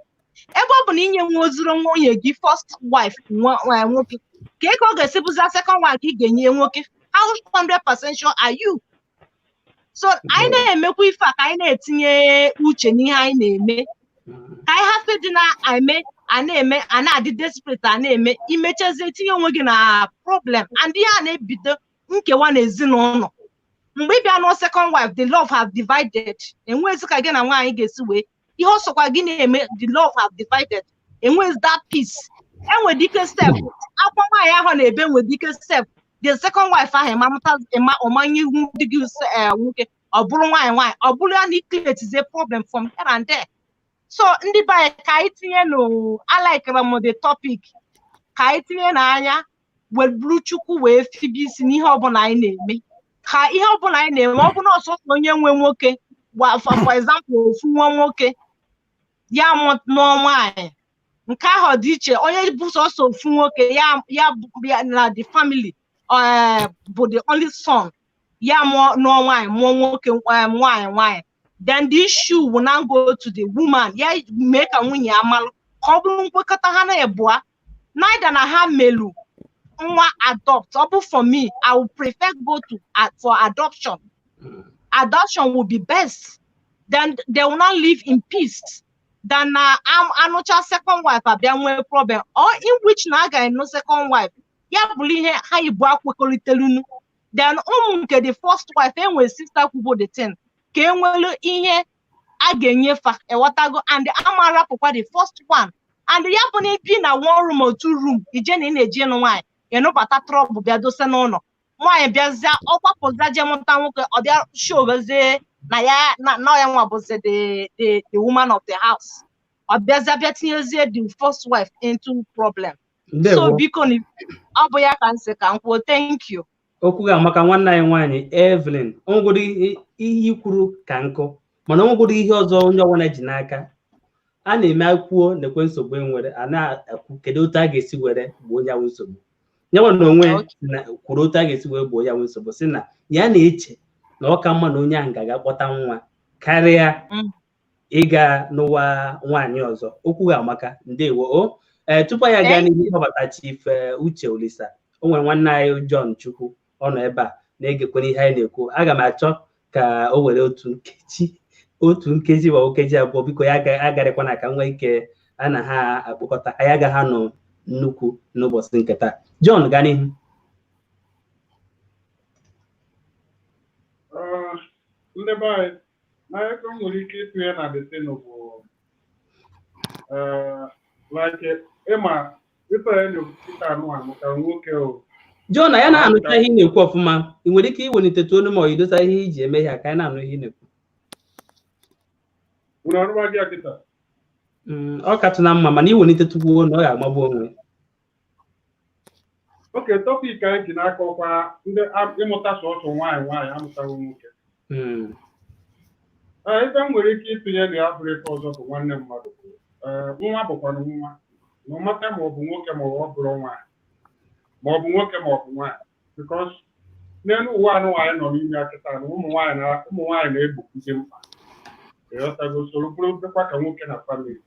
Ebe ọ bụ na inye nwa ozuru nwunye gị first wife nwoke, ka ka ọ ga-esi bụza second wife ka ị ga-enye nwoke? How 100% sure are you? So anyị na-emekwa ife a ka anyị na-etinye uche n'ihe anyị na-eme, ka anyị hapụ ịdị na-eme a na-eme a na-adị desperate, a na-eme imechazie tinye onwe gị na problem. And ihe a na-ebido nkewa n'ezinụlọ. Mgbe ị bịa nụọ second wife, the love have divided. Enwezi ka gị na nwaanyị ga-esi wee ihe ọ sọkwa gị na-eme, the love have divided. Enwezi that peace. Enwere ike sef, akwa nwaanyị ahụ na-ebe nwere ike sef, the second wife ahụ ịmamụta ịma ọmanye ihu di gị nwoke, ọ bụrụ nwaanyị nwaanyị, ọ bụrụ ya na icreatezie problem from here and there. So ndị be anyị, ka anyị tinye nụ, alikere m the topic, ka anyị tinye n'anya wee buru Chukwu wee fibe isi n'ihe ọbụla anyị na-eme, ka ihe ọbụla anyị na-eme, ọ bụrụ ọsọsọ onye nwe nwoke, for example, ofu nwa nwoke ya nụọ nwaanyị, nke ahụ dị iche. Onye bụ sọsọ ofu nwoke ya na the family bụ the only son ya, mụọ nụọ nwaanyị, mụọ nwoke, nwaanyị nwaanyị, then the issue will now go to the woman. Ya mee ka nwunye ya malụ ka ọ bụrụ nkwekọta ha na-ebua, neither na ha melu nwa adopt. Ọ bụ for me, I would prefer go to for adoption. Adoption will be best, then they will not live in peace than na anụcha second wife, abịa nwee problem, or in which na a ga-enụ second wife, ya bụrụ ihe ha ibu akwekọrịtelunu, then ụmụ nke the first wife enwere sister kwubo the thing ka enwelu ihe a ga-enyefa, ewetago, and ama arapụkwa the first one. And ya bụ na ibi na one room or two room, ije na ị na-eji ịnụ nwaanyị, ịnụbata trouble bịa dose n'ụlọ nwaanyị, bịazie ọgbapụza je mụta nwoke, ọ bịa showzie na ya na ya nwa bụzi the woman of the house, ọ bịazie bịa tinyezie the first wife into problem. So Ndewo. biko, ọ bụ ya ka m sị ka m kwuo. Thank you. Okwu ga-amaka, nwanne anyị nwaanyị Evelyn. Onwegoro ihe i kwuru ka nkụ, mana onwegoro ihe ọzọ onye ọbụla ji n'aka a na-eme akwuo na-ekwe nsogbu enwere a na-ekwu, kedu otu a ga-esi were gboo ya bụ nsogbu? Nyanwa na onwe ya kwuru otu a ga-esi wee gboo ya bụ nsogbu, sị na ya na-eche na ọ ka mma na onye ahụ ga-aga kpọta nwa karịa ịga n'ụwa nwaanyị ọzọ. Okwu ga-amaka. Ndewo o. Ee, tupu anyị aga n'ihu ịkpọbata Chief Uche Olisa, o nwere nwanne anyị John Chukwu, ọ nọ ebe a na-egekwana ihe anyị na-ekwu. Aga m achọ ka o were otu nkeji, otu nkeji ma ọ bụ nkeji 2, biko. Ya agarịkwana ka nwee ike a na ha akpọkọta anyị, agaghị anọ nnukwu n'ụbọchị nke taa. John, gaa n'ihu. Ndị be anyị, na ego m nwere ike ịtụnye na the thing bụ like ịma ife ya na-ekwukịta anụ anụ ka nwoke o. John, ya na-anụcha ihe ị na-ekwu ọfụma. Ị nwere ike iwelitetu olu ma ọ idosa ihe iji eme ihe a ka anyị na-anụ ihe ị na-ekwu. Unu arụwa gị ya kịta? Ọ katụ na mma, mana iwelitetukwu olu, ọ ga-amagbu onwe. Okay, topic anyị ji n'aka ọkwa ndị ịmụta sọsọ nwaanyị nwaanyị, amụtaghị nwoke. Ee, ife m nwere ike ịtụnye na ya bụrụ ife ọzọ bụ nwanne mmadụ bụ nwa bụkwanụ nwa, na ọ mata ma ọ bụ nwoke ma ọ bụrụ nwaanyị, ma ọ bụ nwoke ma ọ bụ nwaanyị, because n'elu ụwa anụ anyị nọ n'ime ya kịta na ụmụ nwaanyị na-egbokwuzi mkpa, ịghọtago, soro bụrụ dịkwa ka nwoke na family.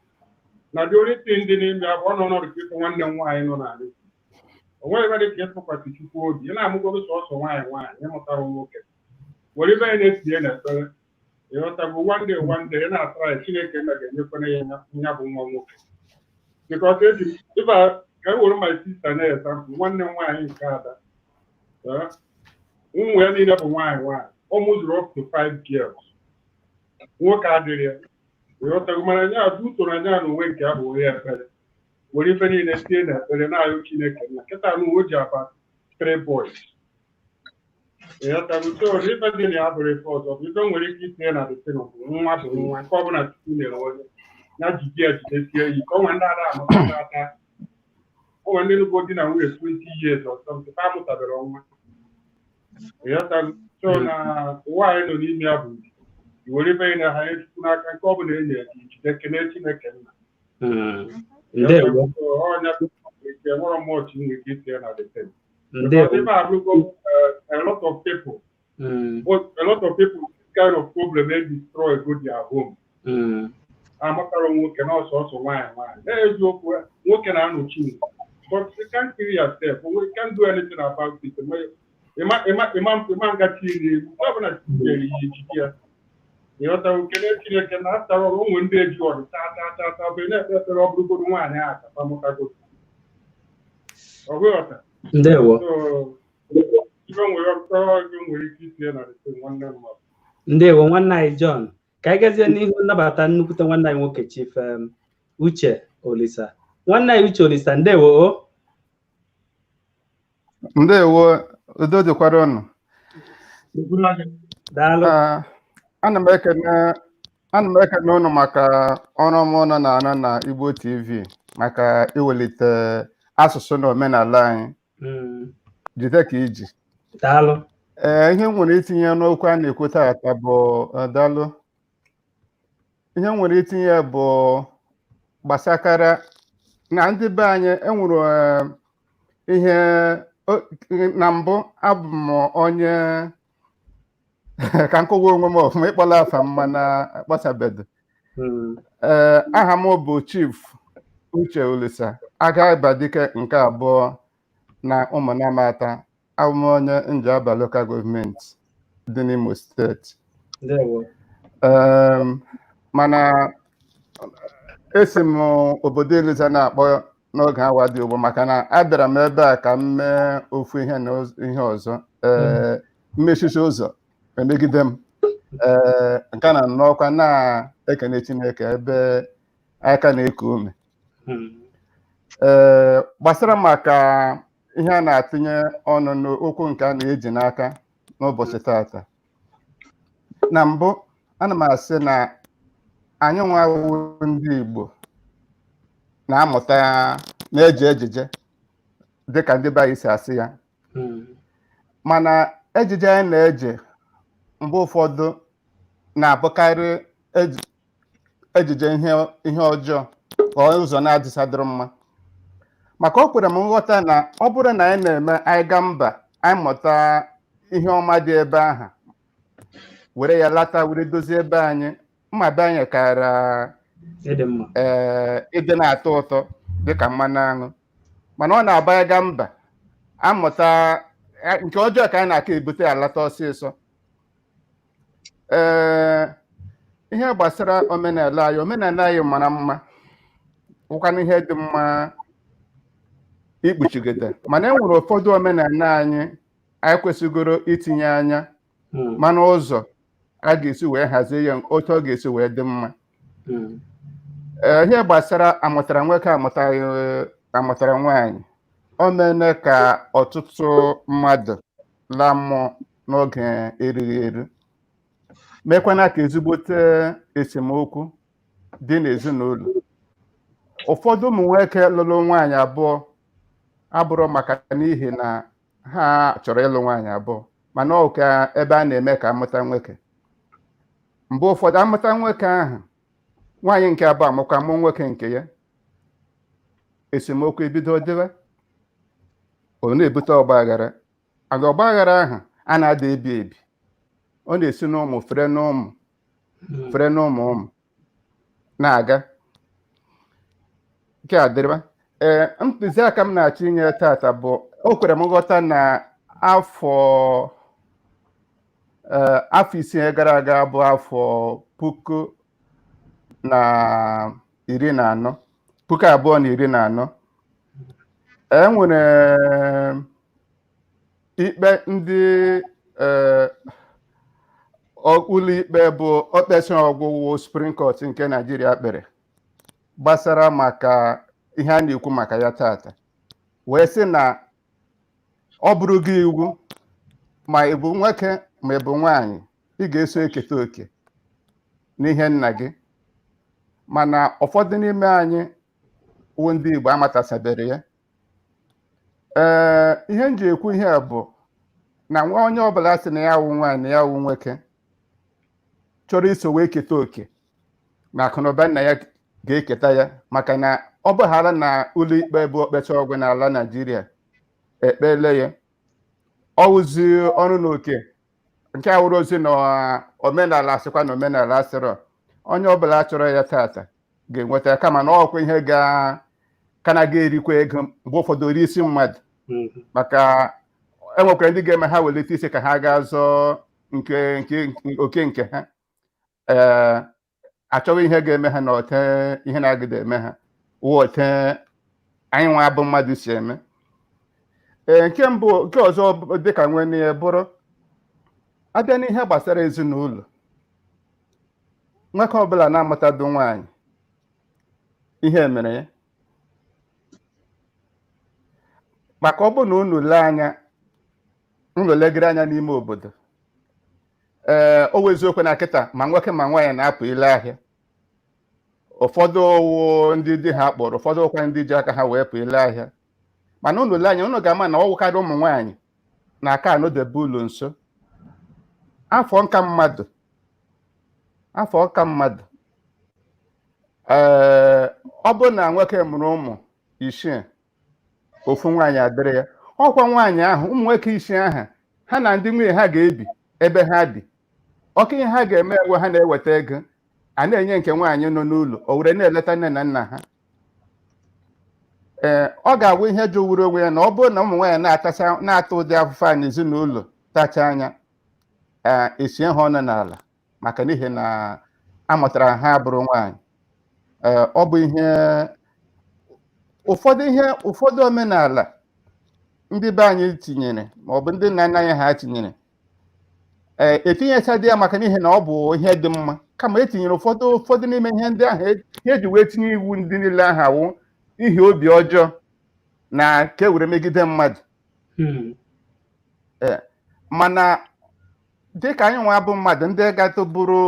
Na the only thing dị n'ime ya bụ ọ nọ ọnọdụ ka ife nwanne m nwaanyị nọ n'ala Igbo. O nweghị ebe dị ka ịtụkwasị Chukwu obi. Ị na-amụgoro sọsọ nwaanyị nwaanyị, ịmụtara nwoke, were ibe anyị na-etinye n'ekpere, ịghọtago, one day, one day, ị na-atara ya, Chineke na ga-enyekwana ya ya bụ nwa nwoke, because eji m ife ka e were my sister na example, nwanne m nwaanyị nke ada. Ụmụ ya niile bụ nwaanyị nwaanyị, ọ mụzuru up to five girls, nwoke adịrị ya, ịghọtago. Mana ya bụ usoro anya na onwe nke ya bụ onye ekpere, were ife niile tie n'ekpere na-ayọ Chineke na kịta na o ji aba three boys, ịghọtago. So ife dị na ya bụrụ ife ọzọ bụ ife nwere ike itinye na the thing bụ nwa bụ nwa, nke ọbụla Chukwu nyere onye ya jide ya jidesie ya ike. Onwe ndị ada amụta aka, onwe ndị lụgo di na nwunye 20 years or something, ha amụtabere nwa, ịghọtago. So na ụwa anyị nọ n'ime ya bụ were ife niile ha nye Chukwu n'aka, nke ọbụla e nyere gị, jide, kene Chineke nna. Ndewo. Ọnya ike nwere much nwere ike itinye na the thing. Ndewo. Because ife abụrụgo a lot of people, but a lot of people, this kind of problem dey destroy go their home. Amatara nwoke na ọsọsọ nwaanyị nwaanyị, n'eziokwu nwoke na-anọchi nwu, but you can't kill yourself, you can't do anything about it. Ịma ngachi iri mgbe ọbụla Chukwu nyere ya ejiji ya, ịghọtago, kene Chineke na after all ụmụ ndị eji ọdụ taa taa taa taa bụ na-ekpe ekpere, ọ bụrụgodo nwaanyị a kapa mụtagodo ọgụghọta. Ndewo. So Ife nwere ọrụ nwere ike itinye na rete nwanne mmadụ. Ndewo, nwanne anyị John. Ka anyị gazie n'ihu nnabata nnukwute nwanne anyị nwoke, Chief Uche Olisa. Nwanne anyị Uche Olisa, ndewo o. Ndewo, udo dịkwara unu. Daalụ. Ana m ekene ana m ekene unu maka ọrụ ọma unu na-arụ na Igbo TV maka iwelite asụsụ na omenala anyị. Jide ka iji. Daalụ. Ee, ihe m nwere itinye n'okwu a na-ekwu taata bụ daalụ. Ihe m nwere itinye bụ gbasakara na ndị be anyị enwere ihe na mbụ abụ m onye ka nkọwa onwe m ọfụma ịkpọla afa m mana akpọsabedo. Ee, aha m bụ Chief Uche Olisa Agabadike nke abụọ na Ụmụnamata. Abụ m onye Njaba Local Government dị n'Imo Steeti. Ndewo. Mana esi m obodo Eliza na-akpọ n'oge awa dị ugbu, maka na abịara m ebe a ka m mee ofu ihe na ihe ọzọ, ee, mmechichi ụzọ emegide m. Ee, nke na n'ọkwa na-ekene Chineke ebe aka na-eku ume. Ee, gbasara maka ihe a na-atụnye ọnụ n'okwu nke a na-eji n'aka n'ụbọchị tata, na mbụ ana m asị na anyị nwawu ndị Igbo na-amụta na-eji ejije dịka ndị be anyị si asị ya, mana ejije anyị na-eje mgbe ụfọdụ na-abụkarị ejije ihe ọjọọ ka ụzọ na-adịsadịrị mma, maka o kwere m nghọta na ọ bụrụ na anyị na-eme anyị gaa mba, anyị mụta ihe ọma dị ebe ahụ, were ya lata, were dozie ebe anyị, mma be anyị kara ịdị mma, ee, ịdị na-atọ ụtọ dịka mmanụ aṅụ. Mana ọ na-aba ya gaa mba amụta nke ọjọọ ka anyị na-aka ebute alata ọsịsọ. Ee, ihe gbasara omenala anyị, omenala anyị mara mma, wụkwana ihe dị mma ikpuchigide, mana e nwere ụfọdụ omenala anyị anyị kwesịgoro itinye anya mana ụzọ a ga-esi wee hazie ya otu ọ ga-esi wee dị mma. Ee, ihe gbasara amụtara nwoke amụtaghị amụtara nwaanyị, o meela ka ọtụtụ mmadụ laa mmụọ n'oge erighị eru, mekwana ka ezigbote esemokwu dị n'ezinụlọ. Ụfọdụ ụmụ nwoke lụrụ nwaanyị abụọ abụrụ maka n'ihi na ha chọrọ ịlụ nwaanyị abụọ, mana ọ ka ebe a na-eme ka amụta nwoke. Mgbe ụfọdụ amụta nwoke ahụ, nwaanyị nke abụọ amụkwa mụ nwoke nke ya, esemokwu ebido dịwa, ọ na-ebute ọgba aghara. And ọgba aghara ahụ a na-ada ebi ebi, ọ na-esi n'ụmụ fere n'ụmụ fere n'ụmụ ụmụ na-aga. Nke a dịrịba. Ee, ntụziaka m na-achọ inye tata bụ o kwere m nghọta na afọ 5 gara aga bụ afọ 2014, 2014, e nwere ikpe ndị ụlọikpe bụ okpesi ọgwụgwụ Supreme Court nke Naijiria kpere gbasara maka ihe a na-ekwu maka ya tata, wee sị na ọ bụrụ gị iwu, ma ị bụ nwoke ma ị bụ nwaanyị, ị ga-eso eketa oke n'ihe nna gị. Mana ụfọdụ n'ime anyị wụ ndị Igbo amatasabere ya. Ee, ihe m ji ekwu ihe a bụ na nwa onye ọbụla sị na ya wụ nwaanyị na ya wụ nwoke chọrọ iso wee keta oke na akụnụba nna ya ga-eketa ya, maka na ọ bụghara na ụlọikpe bụ okpecha ọgwụ n'ala Naijiria ekpele ya, ọwụzi ọrụ na oke nke awụrụ ozi na omenala asịkwa na omenala asịrọ, onye ọbụla chọrọ ya tata ga-enweta ya, kama na ọkwa ihe ga ka na ga-erikwa ego mgbe ụfọdụ ori isi mmadụ, maka enwekwara ndị ga-eme ha welite isi ka ha gaa zọọ nke nke oke nke ha, ee, achọghị ihe ga-eme ha na ote ihe na-agịda eme ha wụ ote anyị nwa abụ mmadụ si eme. Ee, nke mbụ, nke ọzọ dịka nwanne ya bụrụ, abịa n'ihe gbasara ezinụlọ, nwoke ọbụla na-amụtado nwaanyị, ihe mere ya, maka ọ bụ na unu lee anya, unu legere anya n'ime obodo, ee, o wụ eziokwu na kịta ma nwoke ma nwaanyị na-apụ ile ahịa. Ụfọdụ owu ndị di ha kpọrọ, ụfọdụ ọkwa ndị ji aka ha wee pụ ile ahịa. Mana unu lee anya, unu ga-ama na ọ wụkarị ụmụ nwaanyị na-aka anọdebe ụlọ nso. Afọ nka mmadụ, afọ nka mmadụ, ee, ọ bụ na nwoke mụrụ ụmụ 6, ofu nwaanyị adịrị ya, ọkwa nwaanyị ahụ, ụmụ nwoke 6 ahụ, ha na ndị nwunye ha ga-ebi ebe ha bi. Ọka ihe ha ga-eme enwe, ha na-eweta ego a na-enye nke nwaanyị nọ n'ụlọ, o were na-eleta nne na nna ha. Ee, ọ ga-awụ ihe jọgburu onwe ya na ọ bụrụ na ụmụ nwaanyị na-ata ụdị afụfụ a n'ezinụlọ, tacha anya, ee, esie ha ọnụ n'ala maka n'ihi na a mụtara ha bụrụ nwaanyị. Ee, ọ bụ ihe ụfọdụ, ihe ụfọdụ omenala ndị be anyị tinyere ma ọ bụ ndị nna nna anyị ha tinyere, ee, etinyechadị ya maka n'ihi na ọ bụ ihe dị mma, kama etinyere ụfọdụ n'ime ihe ndị ahụ ihe eji wee tinye iwu ndị niile ahụ awụ ihi obi ọjọọ na ka e were megide mmadụ. Ee, mana dịka anyị nwa bụ mmadụ ndị gatụburu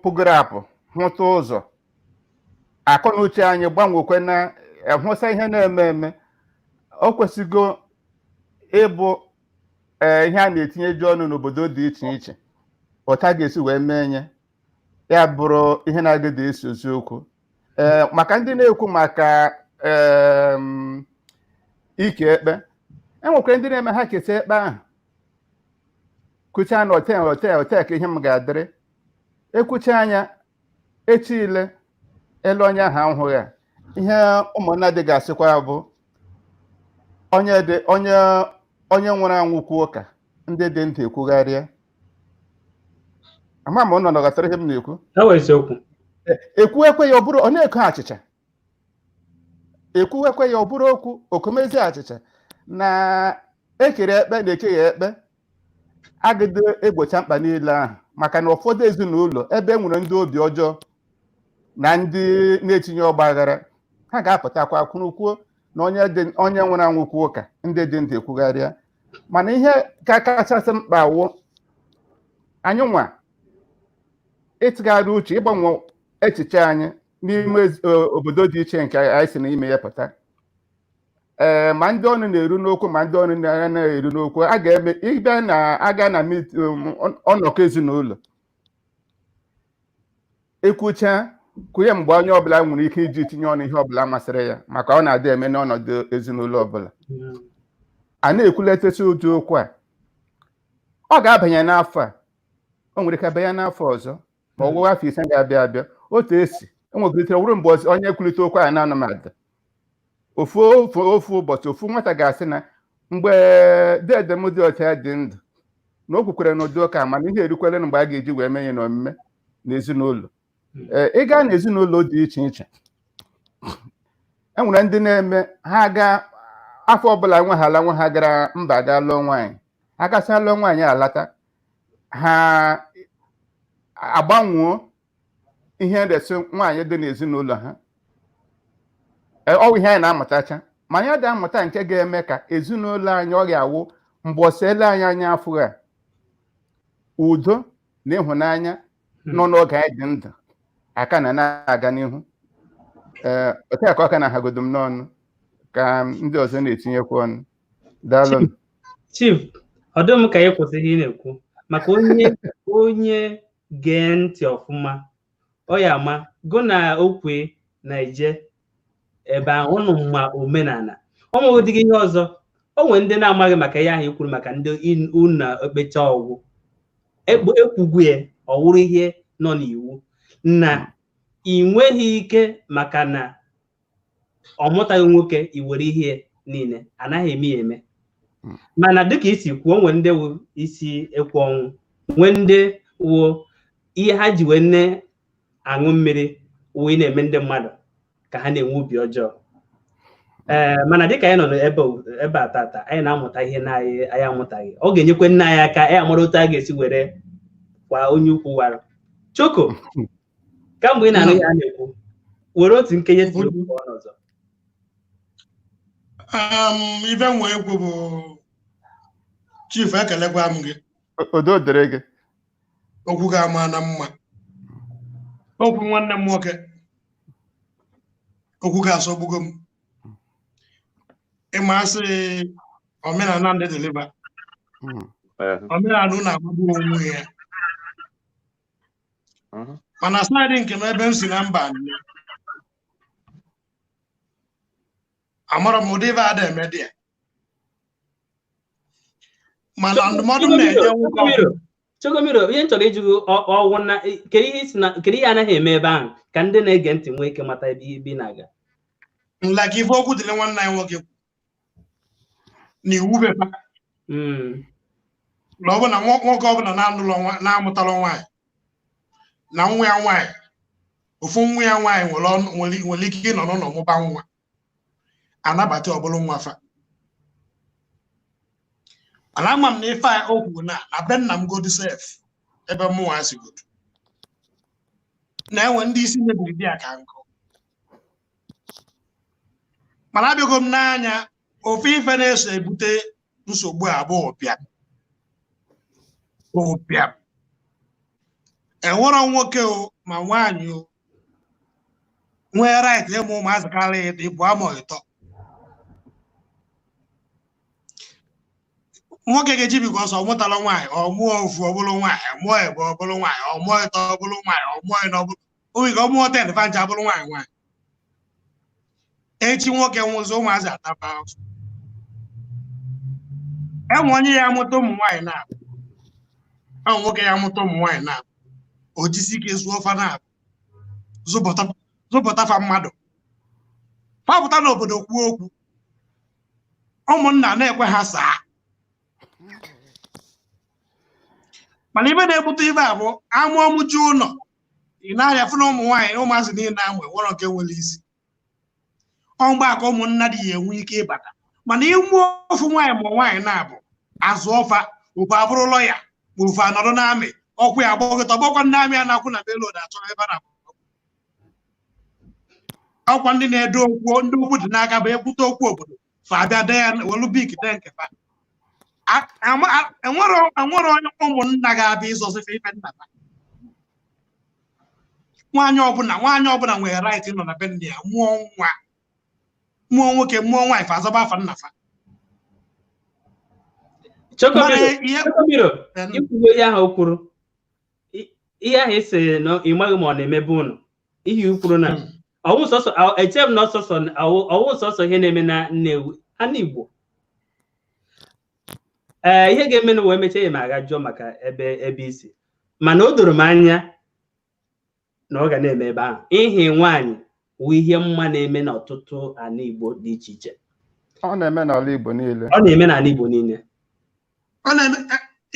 pụgoro apụ, hụta ụzọ, akọ na uche anyị gbanwekwe na hụsa ihe na-eme eme, o kwesịgo ịbụ ee ihe a na-etinyeju ọnụ n'obodo dị iche iche, otu a ga-esi wee mee nye ya bụrụ ihe na-agịda esi oziokwu. Ee, maka ndị na-ekwu maka ike ekpe, enwekwara ndị na-eme ha keta ekpe ahụ, kwucha na ote ote ote ka ihe m ga-adịrị, ekwucha anya echi ile elu onye ahụ ahụghị ya. Ihe ụmụnna dị ga-asịkwa bụ onye dị onye onye nwụrụ anwụ kwuo ka ndị dị ndụ ekwugharịa. Ama m ụnụ nọghọtara ihe m na-ekwu. Eziokwu. Ekwu ekwe ya ọ bụrụ ọ na-eko achịcha, ekwu ekwe ya ọ bụrụ okwu okomezi achịcha na ekere ekpe na-ekeghị ekpe agịdo egbocha mkpa niile ahụ, maka na ụfọdụ ezinụlọ ebe e nwere ndị obi ọjọọ na ndị na-etinye ọgba aghara, ha ga-apụtakwa kwurukwuo na onye nwụrụ anwụ kwuo ka ndị dị ndụ ekwugharịa. Mana ihe ka kachasị mkpa wụ anyị nwa ịtụgharị uche, ịgbanwe echiche anyị n'ime obodo dị iche nke anyị si n'ime ya pụta. Ee, ma ndị ọnụ na-eru n'okwu ma ndị ọnụ na-eru n'okwu, a ga-eme ịbịa na aga na ọnọkọ ezinụlọ, ekwucha kwunye mgbe onye ọbụla nwere ike iji tinye ọnụ ihe ọbụla masịrị ya, maka ọ na-adị eme n'ọnọdụ ezinụlọ ọbụla. A na-ekwuletesi ụdị okwu a, ọ ga-abanye n'afọ a, o nwere ike banye n'afọ ọzọ, ma ọ gwụwa afọ 5 ga-abịa abịa. Otu esi enwegolitere wụrụ mgbe onye kwulite okwu a na-anọmadụ ofu ofu ofu ụbọchị, ofu nwata ga-asị na mgbe dede m dị ọcha dị ndụ na o kwukwere n'ụdị ụka, mana ihe erukwere mgbe a ga-eji wee mee ya n'omume n'ezinụlọ. Ee, ị gaa n'ezinụlọ dị iche iche, e nwere ndị na-eme ha gaa afọ ọbụla nwe ha ala nwe ha gara mba gaa lụọ nwaanyị, agasịa lụọ nwaanyị alata, ha agbanwuo ihe nresi nwaanyị dị n'ezinụlọ ha. Ọ bụ ihe anyị na-amụtacha, ma anyị adịghị amụta nke ga-eme ka ezinụlọ anyị ọ ga-awụ mgbe ọsọ ele anyị anya afụghị a, udo na ịhụnanya nọ n'oge anyị dị ndụ aka na na-aga n'ihu. Ee, otu a ka ọ ka na-ahagodo m n'ọnụ ka ndị ọzọ na-etinyekwa ọnụ. Daalụ. Chief, ọ dịghị m ka ị kwụsị ihe ị na-ekwu, maka onye onye gee ntị ọfụma, ọ ya ama gụ na okwe na-eje ebe ahụ ụnụ ma omenala ọ nweghị ihe ọzọ. O nwere ndị na-amaghị maka ihe ahụ i kwuru maka ndị unu ekpecha ọgwụ ekwugwu ya, ọ wụrụ ihe nọ n'iwu na ị nweghị ike maka na ọ mụtaghị nwoke i were ihe niile, anaghị eme ya eme. Mana dịka isi kwuo, nwee ndị wụ isi ekwu ọnwụ, nwee ndị wụ ihe ha ji wee nne aṅụ mmiri wụ ị na-eme ndị mmadụ ka ha na-enwe obi ọjọọ. Ee, mana dịka anyị nọ n'ebe a tata, anyị na-amụta ihe na anyị amụtaghị. Ọ ga-enyekwe nna anyị aka anyị amara otu a ga-esi were kwa onye ukwu wara. Choko, kamgbe ị na-anụ ihe a na-ekwu, were otu nkenye tinye okwu ọnụ ọzọ. Ibe nwe egwu bụ Chief, ekelekwa m gị. Udo dịrị gị. Okwu ga-ama na mma. Okwu nwanne m nwoke, okwu ga-asọgbugo m. Ịma asị omenala ndị deliva, omenala unu agbagbu onwe ya. Mana saịdị nke m ebe m si na mba nne, amara m ụdị ife ada eme dị ya. Mana ndụmọdụ m na-enye nwoke Chokomiro, ihe m chọrọ ịjụ gị ọwụ na kedu ihe isi na kedu ihe anaghị eme ebe ahụ ka ndị na-ege ntị nwee ike mata ebe ibi na-aga? Nlaka ife okwu dịrị nwanne anyị nwoke na iwu bepa na ọ bụ na nwoke ọbụla na-amụtala nwaanyị na nwa ya nwaanyị, ofu nwa ya nwaanyị nwere ike ịnọ n'ụlọ mụba nwa, anabata ọbụla nwa fa. Mana ama m na ife a o kwuru na be nna m godu sef, ebe mụnwa si godu, na-enwe ndị isi mebiri di ya ka nkụ. Mana abịago m n'anya, ofu ife na-eso ebute nsogbu a bụ ụbịam. Ụbịam. Enwero nwoke o ma nwaanyị o nwee right ịmụ ụmụazị karịa ịbụ ama ịtọ. Nwoke ga-eji bikọ ọsọ mụtara nwaanyị, ọ mụọ ofu ọ bụrụ nwaanyị, mụọ ebe ọ bụrụ nwaanyị, ọ mụọ ịtọ ọ bụrụ nwaanyị, ọ mụọ ịnọ ọ bụrụ oge ọ mụọ 10 fancha abụrụ nwaanyị nwaanyị. Echi nwoke nwụzi, ụmụazị ataba afọ. Enwe onye ya amụta ụmụ nwaanyị na-abụ, enwe nwoke ya amụta ụmụ nwaanyị na-abụ, o jisi ike zụọ fa na-abụ, zụpụta fa mmadụ, fapụta n'obodo kwuo okwu, ụmụnna na-ekwe ha saa. Mana ibe na-ebute ibe a bụ amụọ mụchi ụlọ, ị na-arịa fụ na ụmụ nwaanyị ụmụazị niile amụ enwere nke nwere isi. Ọ mgbe aka ụmụnna dị ya enwe ike ịbata. Mana ịmụọ ofu nwaanyị ma nwaanyị na-abụ azụ ọfa, ofu abụrụ lọya ma ofu anọdụ n'amị, ọkwụ ya agbọgịta ọgbọkwa ndị amị a na-akwụ na belod achọ ebe a na-akwụ. Ọkwa ndị na-ede okwu, ndị okwu dị n'aka bụ ekwute okwu obodo fa abịa dee ya welu bik dee nke fa. Enwere onye ụmụnna ga-abịa ịzọzife ife nna ha. Nwaanyị ọbụla nwere right nọ na be nne ya mụọ nwa, mụọ nwoke mụọ nwaanyị fa azọba afa nna fa. Chokomiro, ikwugo ihe ahụ o kwuru, ihe ahụ esi na ị maghị ma ọ na-emebe ụnụ, ihe i kwuru na ọwụ sọsọ, eche m na ọwụ sọsọ ihe na-eme na Nnewi ana Igbo. Ee, ihe ga-eme na wee mechaa ya ma aga jụọ maka ebe isi, mana o doro m anya na ọ ga na-eme ebe ahụ. Ihe nwaanyị wụ ihe mma na-eme n'ọtụtụ ala Igbo dị iche iche. Ọ na-eme n'ala Igbo niile. Ọ na-eme n'ala Igbo niile. Ọ na-eme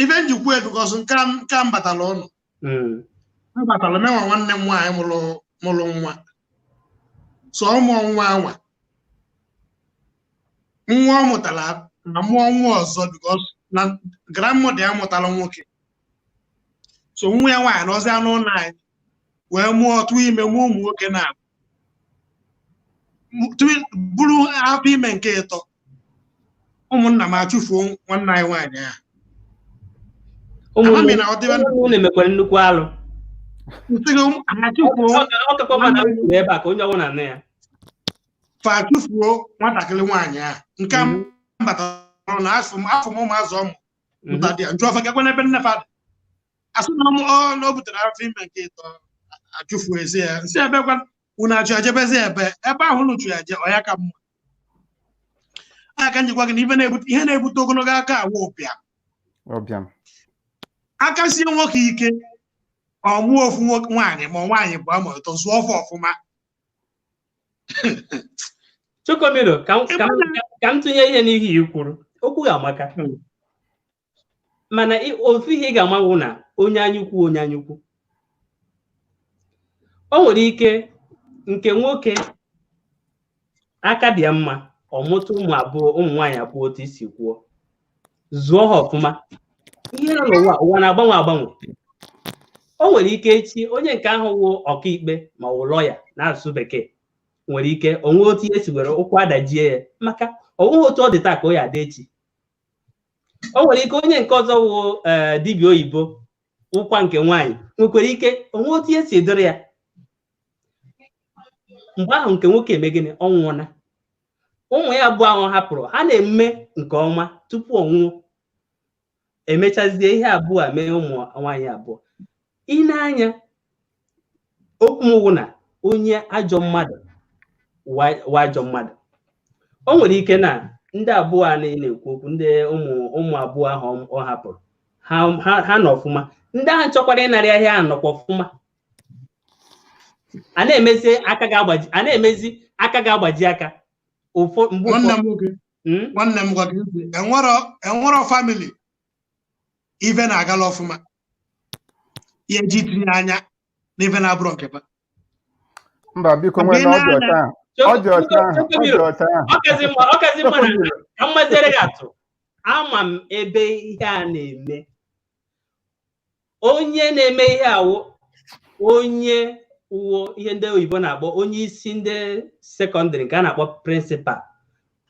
ife njikwa ebikọsụ nke m batara ụnụ. M batara menwa nwanne m nwaanyị mụrụ nwa. So ọ mụọ nwa anwa. Nwa ọ mụtara na mụọ nwa ọzọ because na grandmother ya mụtara nwoke. So nwa ya nwaanyị nọzi anụ ụlọ anyị wee mụọ tụọ ime mụọ ụmụ nwoke na bụrụ afọ ime nke ịtọ. Ụmụnna m achụfuo nwanne anyị nwaanyị ahụ. Ụmụnne emekwara nnukwu alụ. Ebe a ka onye ọbụla nụ ya. Fa achụfuo nwatakịrị nwaanyị ahụ. Nke batara na afọ m ụmụazụ ọmụ njụ ọfa gakwa n'ebe nne fa dị. Asị na ọ butere afọ ime nke ịtọ achụfuo ezi ya. Nsị ebe kwa unu achụ ejebezi ebe ahụ unu chụ eje ọ ya ka mma. Aka njikwa gị na ihe na-ebute ogologo aka awụ ụbịam. Aka sie nwoke ike ọ mụọ ofu nwaanyị ma nwaanyị bụ ama ụtọ zụọ ọfụ ọfụma. Chokomiro, ka m tụnye ihe n'ihe i kwuru, okwu ga-amaka. Mana ofu ihe ị ga-amanwụ na onye anyukwu onye anyukwu. O nwere ike nke nwoke aka dị ya mma, Ọ mụta ụmụ abụọ, ụmụ nwaanyị abụọ, otu isi kwuo, zụọ ha ọfụma. Ihe nọ n'ụwa, ụwa na-agbanwe agbanwe. O nwere ike echi onye nke ahụ wụ ọkaikpe ma ọ wụ lọya n'asụsụ bekee nwere ike onwe otu ihe si were ụkwụ adajie ya, maka ọ nweghị otu ọ dị taa ka o ya adị echi. O nwere ike onye nke ọzọ wụ dibịa oyibo, ụkwa nke nwaanyị, nwekwara ike onwe otu ihe si edoro ya. Mgbe ahụ nke nwoke eme gịnị? Ọ nwụọna. Ụmụ ya abụọ ahụ hapụrụ ha na-eme nke ọma tupu ọ nwụọ. Emechazie ihe abụọ a mee ụmụ nwaanyị abụọ. I na-anya okwu m wụ na onye ajọ mmadụ wa ajọ mmadụ. O nwere ike na ndị abụọ a na-ekwu okwu, ndị ụmụ abụọ ahụ ọ hapụrụ ha nọ ọfụma, ndị ahụ chọkwara ịnarị ahịa ahụ nọkwa ọfụma. A na-emezi aka ga-agbaji, a na-emezi aka ga-agbaji aka. Mgbe Nwanne m nwoke, nwanne m, gwa gị ntị, enwero family ife na-agala ọfụma ya eji tinye anya n'ife na-abụrụ nke fa. Mba, biko, Mgbe nwee ị na ọ dị na-anya ọcha ahụ, ọ dị ọcha ahụ, ọ dị ọcha ahụ. Ọ kazi mma na ka m maziere gị atụ. Ama m ebe ihe a na-eme. Onye na-eme ihe awụ onye wụ ihe ndị oyibo na-akpọ onye isi ndị secondary, nke a na-akpọ principal,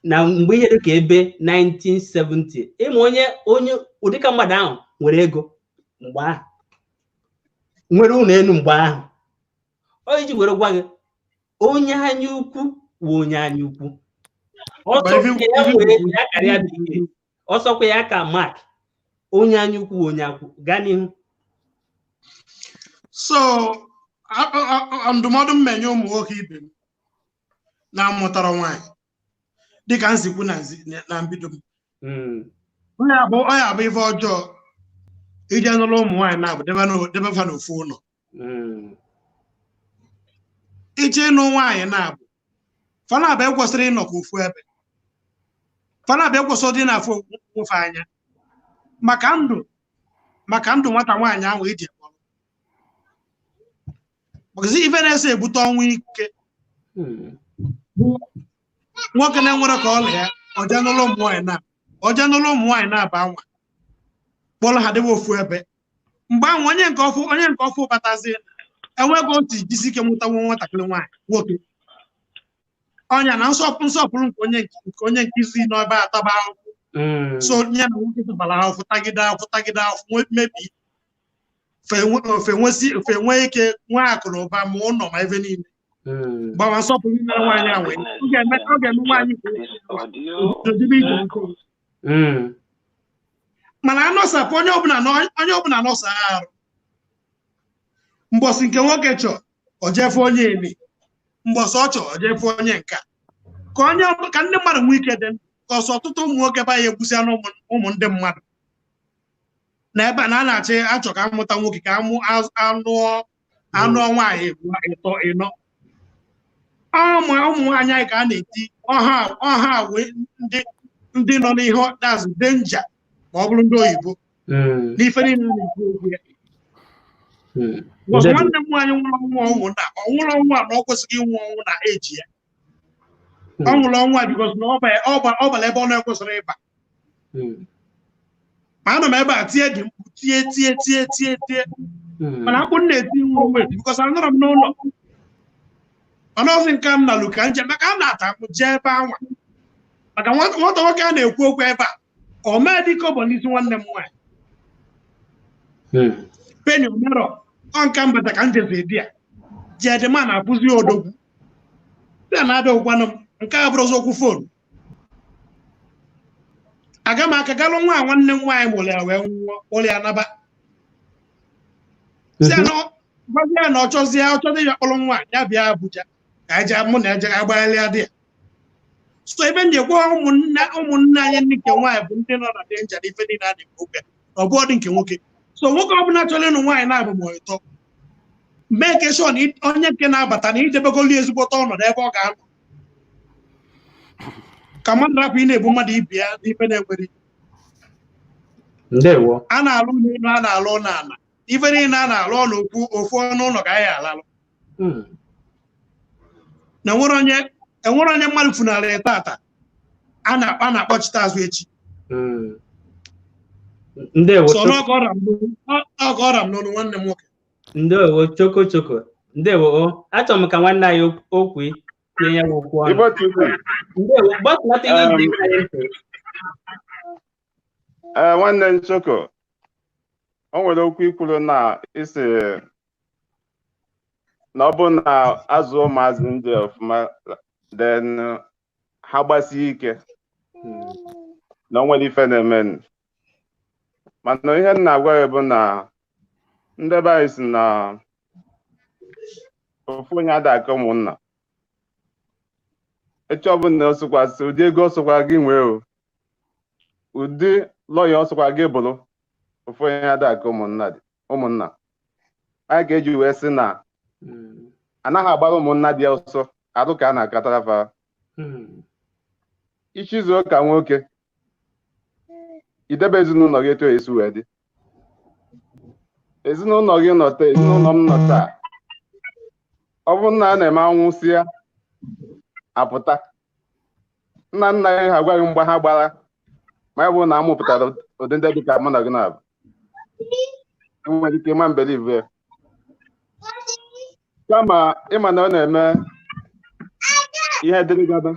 na mgbe ihe dịka ebe 1970. Ịma onye ụdịka mmadụ ahụ nwere ego mgbe ahụ, nwere ụlọ elu mgbe ahụ. O iji were gwa gị, onye anya ukwu wụ onye anya ukwu. Ọsọkwa ya nwere ya karịa bekee, ọsọkwa ya ka Mark, onye anya ukwu wụ onye akwụ. Gaa n'ihu. So ndụmọdụ m menye ụmụ nwoke ibe m na-amụtara nwaanyị, dịka nsikwu na mbido m, onye abụ ife ọjọọ ije nụrụ ụmụ nwaanyị na-abụ debe fa n'ofu ụlọ. Ịchọ ịnụ nwaanyị na-abụ, fanabụ ekwesịrị ịnọ ka ofu ebe, fanabụ ekwesịrị dị na-afụ nwofe anya, maka ndụ nwata nwaanyị ahụ iji kpọrọ. Maka ife na-eso ebute ọnwụ ike bụ nwoke na-enwere ka ọla ya ọje nụlụ ụmụ nwaanyị na ọje nụlụ ụmụ nwaanyị na-aba nwa, kpọrọ ha debe ofu ebe. Mgbe ahụ onye nke ọfụ batazi, enweghị otu jisi ike mụtanwu nwatakịrị nwaanyị nwoke ọnya na nsọpụrụ nke onye nke isi n'ebe ataba ahụhụ. So ya na nwoke tabara ahụhụ, tagide ahụhụ, tagide ahụhụ, mebi fe nwee ike nwee akụ na ụba, ma ụlọ ma ebe niile, gbawa nsọpụrụ mere nwaanyị ahụ. Ọ ga-eme nwaanyị obido ije nke. Mana anọsapụ onye ọbụla anọsa arụ. Mbọsị nke nwoke chọ, o jefe onye emi. Mbọsị ọ chọ, o jefe onye nka, ka ndị mmadụ nwee ike dị ndụ, ka ọsọ ọtụtụ ụmụ nwoke ba ya egbusi anụ ụmụ ndị mmadụ na ebe a na a na-achọ achọ ka amụta nwoke, ka amụ anụọ nwaanyị ịtọ ịnọ. Ụmụ nwaanyị anyị ka a na-eti ọha ọha wee ndị nọ n'ihe that's danger, ma ọ bụrụ ndị oyibo n'ife niile a na-ekwu okwu ya. Because nwanne m nwaanyị nwụrụ ọnwụ, ọnwụ na ọ nwụrụ ọnwụ a na ọ kwesịghị ịnwụ ọnwụ na eji ya. Ọ nwụrụ ọnwụ a because na ọ bara ebe ọ na-ekwesịrị ịba. Ma anọ m ebe a tie dị mkpu, tie tie tie tie tie, mana akpụ m na-eti nwa onwe because anọrọ m n'ụlọ. Mana ọzi nke m nalụ ka nje maka a na-ata m jee ebe anwa, maka nwata nwoke a na-ekwu okwu ebe a, o mee dịka ọ bụ n'isi nwanne m nwaanyị peni omero ọ nka mbata ka njezi di ya jedima na-abụzi odogwu ya na-abịa ụkwanụ m. Nke a bụrụzi okwu phone, aga m aka galụ nwa nwanne m nwaanyị mụrụ ya wee nwụọ, kpọrọ ya naba, si ya na gwazi ya na ọ chọzie, ọ chọzie ya kpọrọ nwa ya bịa Abuja ka anyị jee, mụ na eje agbaghalịa dị ya. So ebe m ji ekwe ụmụnne anyị ndị nke nwaanyị bụ ndị nọ na danger n'ife niile a na-ekwu okwu ya, ọ bụ ọdị nke nwoke. So nwoke ọbụla chọrọ ịnụ nwaanyị na-abụ ma ịtọ, mee ka sure na onye nke na-abata na idebegolu ezigbote ọnọdụ ebe ọ ga-anọ, ka mmadụ rapụ ị na-ebu mmadụ ibe ya n'ife na-enwere. Ndewo. A na-alụ ụlọ elu, a na-alụ ụlọ ala, ife niile a na-alụ ọnụ okwu ofu ọnụ ụlọ ka anyị alalụ na enwere onye mmadụ funarị tata. a na-akpọchite azụ echi. Ndewo. So n'ọka ọra m n'ọnụ, ọka ọra m n'ọnụ, nwanne m nwoke. Ndewo, choko choko, ndewo o. Achọrọ m ka nwanne anyị okwu tinye ya okwu ọnụ. Igbo TV. Ndewo, gbasata ihe iji anyị ntị. Ee, nwanne m Choko, o nwere okwu ikwuru na isi na ọ bụ na azụ ụmụazị ndị ọfụma, then ha gbasie ike na o nwere ife na-eme. Mana ihe m na-agwa gị bụ na ndị be anyị si na ofu onye ada aka ụmụnna. Echi ọbụla ọ sịkwasị ụdị ego ọ sịkwa gị nwee, o ụdị lọya ọ sịkwa gị bụrụ, ofu onye ada aka ụmụnna dị ụmụnna. Anyị ga-eji wee sị na anaghị agbara ụmụnna dị ọsọ arụ ka a na-akatara fa. Ichizuo ka nwoke idebe ezinụlọ gị etu esi wee dị, ezinụlọ gị nọta, ezinụlọ m nọ taa. Ọ bụrụ na a na-eme anwụsịa apụta, nna nna gị ha agwaghị mgbe ha gbara, ma ya bụ na amụpụtara ụdị ndị dị ka mụ na gị na-abụ, enwere ike ịma mbelive ya. Kama ịma na ọ na-eme ihe dịrị gaba,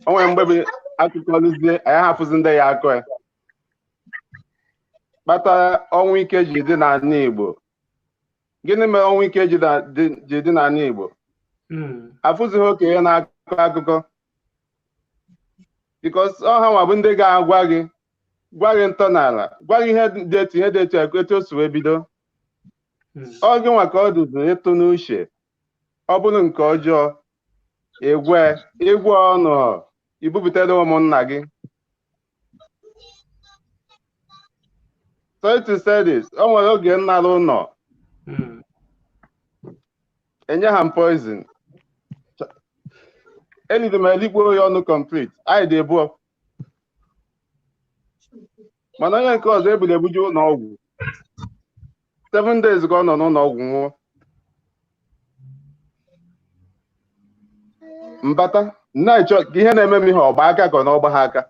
o nwere mgbe bụ akụkọ lụzie anyị hapụzi ndị ya akọ ya kpatara ọnwụ ike ji dị n'ala Igbo. Gịnị mere ọnwụ ike ji dị n'ala Igbo? Afụzighị okenye na-akọ akụkọ, because ọ ha nwa bụ ndị ga-agwa gị, gwa gị ntọala, gwa gị ihe dị etu, ihe dị etu, etu o si wee bido. Ọ gị nwa ka ọ dụziri ịtụ n'uche. Ọ bụrụ nke ọjọọ, egwe ịgwe ọnụ ibubutere ụmụnna gị. Sorry to say this, o nwere oge m nara ụlọ enye ha m poison, eliri m elikpo ya ọnụ complete. Anyị dị ebụọ, mana onye nke ọzọ eburu ebuje ụlọ ọgwụ 7 days ka ọ nọ n'ụlọ ọgwụ nwụọ. Mbata na-achọ ka ihe na-eme m ihe ọgba aka ka ọ na ọgba ha aka.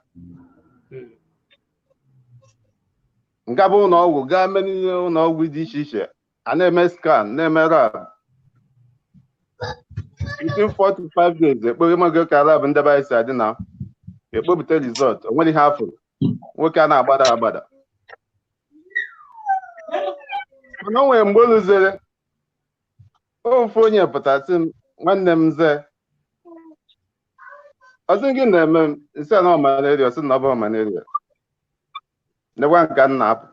Ngaba ụlọ ọgwụ gaa mee niile ụlọ ọgwụ dị iche iche, a na-eme scan, na-eme lab. Between 4 to 5 days ekpere mago ka lab ndị be anyị si adị na ekpopụta result. O nwere ihe afọ nwoke a na-agbada agbada. Mana o nwere mgbe o ruzere, ofu onye pụta sị m, nwanne m nze, ọsị gị na-eme m nsị na ọ malaria. Ọsị na ọ bụ malaria, nekwa nke m na-apụ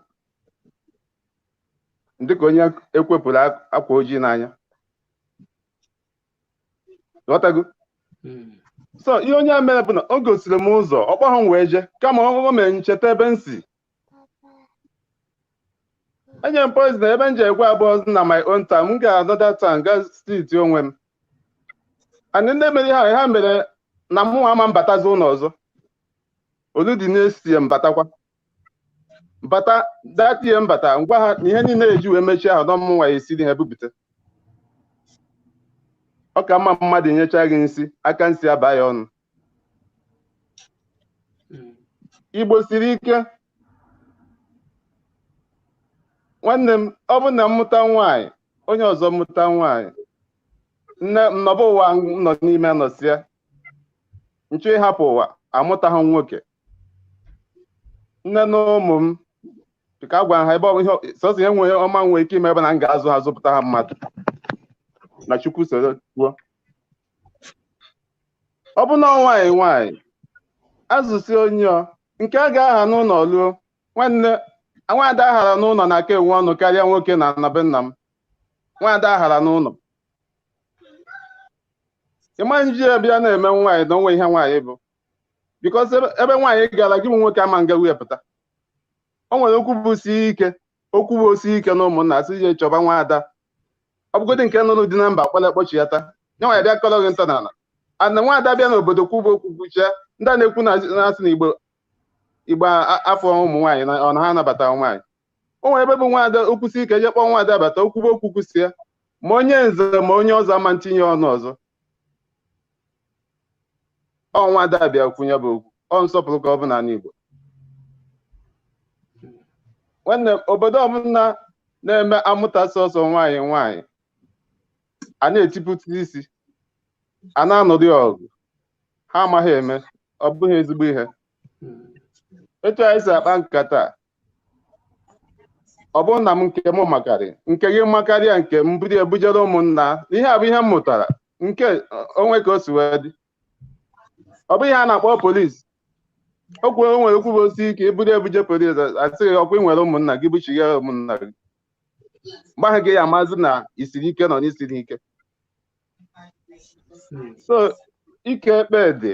dịka onye ekwepụrụ akwa ojii n'anya. Ghọtago? So ihe onye a mere bụ na o gosiri m ụzọ, ọ kpọghọ m wee jee, kama ọ mere ncheta ebe m si enye m poison. Ebe m ji egwe abụọ na my own time, m ga another time gaa steeti onwe m. And ndị mere ihe ha mere na mụ ama mbatazi ụlọ ọzọ, olu dị na-esi mbatakwa mbata datie mbata ngwa ha na ihe niile eji wee mechie ahụ na mụnwa esi dị ha ebupụta. Ọ ka mma mmadụ nyecha gị nsị, aka nsị aba ya ọnụ. Igbo siri ike, nwanne m. Ọ bụ na mmụta nwaanyị, onye ọzọ mụta nwaanyị, nne nnọbụ ụwa nọ n'ime nọsịa nchọ ịhapụ ụwa amụtaghị nwoke. Nne na ụmụ m ka a gwara ha ebe sọsọ ihe nwere ọma nwere ike ime ebe na m ga-azụ ha zụpụta ha mmadụ na Chukwu soro kwuo. Ọ bụ na nwaanyị nwaanyị azụsi onye ọ nke a ga-aha n'ụlọ luo, nwanne nwaada aghara n'ụlọ na-aka enwe ọnụ karịa nwoke na na be nna m. Nwaada aghara n'ụlọ ịma nji ya bịa na-eme nwaanyị na onwe ihe nwaanyị bụ, bikos ebe nwaanyị gara gị bụ nwoke ama nga wepụta. O nwere okwu bụ si ike, okwu bụ osi ike na ụmụnna sị je chọba nwaada, ọ bụgodị nke nụrụ di na mba kpọrọ ekpochiata nye nwaanyị bịa kọrọ gị ntọala. Ana nwaada bịa n'obodo kwuba okwu kwuchie, ndị a na-ekwu na-asị na Igbo Igbo afọ ụmụ nwaanyị na ọ na ha anabata nwaanyị. O nwere ebe bụ nwaada okwusi ike je kpọọ nwaada bata okwuba okwu kwusie, ma onye nze ma onye ọzọ ama ntinye ọnụ ọzọ. Ọ nwa ada bịa kwunye bụ okwu. Ọ nsọpụrụ ka ọ bụ n'ala Igbo. Nwanne m, obodo ọbụla na-eme amụta sọsọ nwaanyị nwaanyị, a na-etipụta isi, a na-anọdụ ya ọgụ, ha amaghị eme, ọ bụghị ezigbo ihe. Etu anyị si akpa nkata a, ọ bụrụ na m nke m makarị, nke gị makarịa nke m buru ebujere ụmụnna, ihe a bụ ihe m mụtara nke onwe ka o si wee dị. Ọ bụ ihe a na-akpọ polisi. Okwu o nwere okwu bụ osi ike iburu ebuje polisi, asị gị ọkwa ị nwere ụmụnna gị buchigha ụmụnna gị. Mgbe ahụ gị ya amazi na isiri ike nọ n'isiri ike. So ike ekpe dị,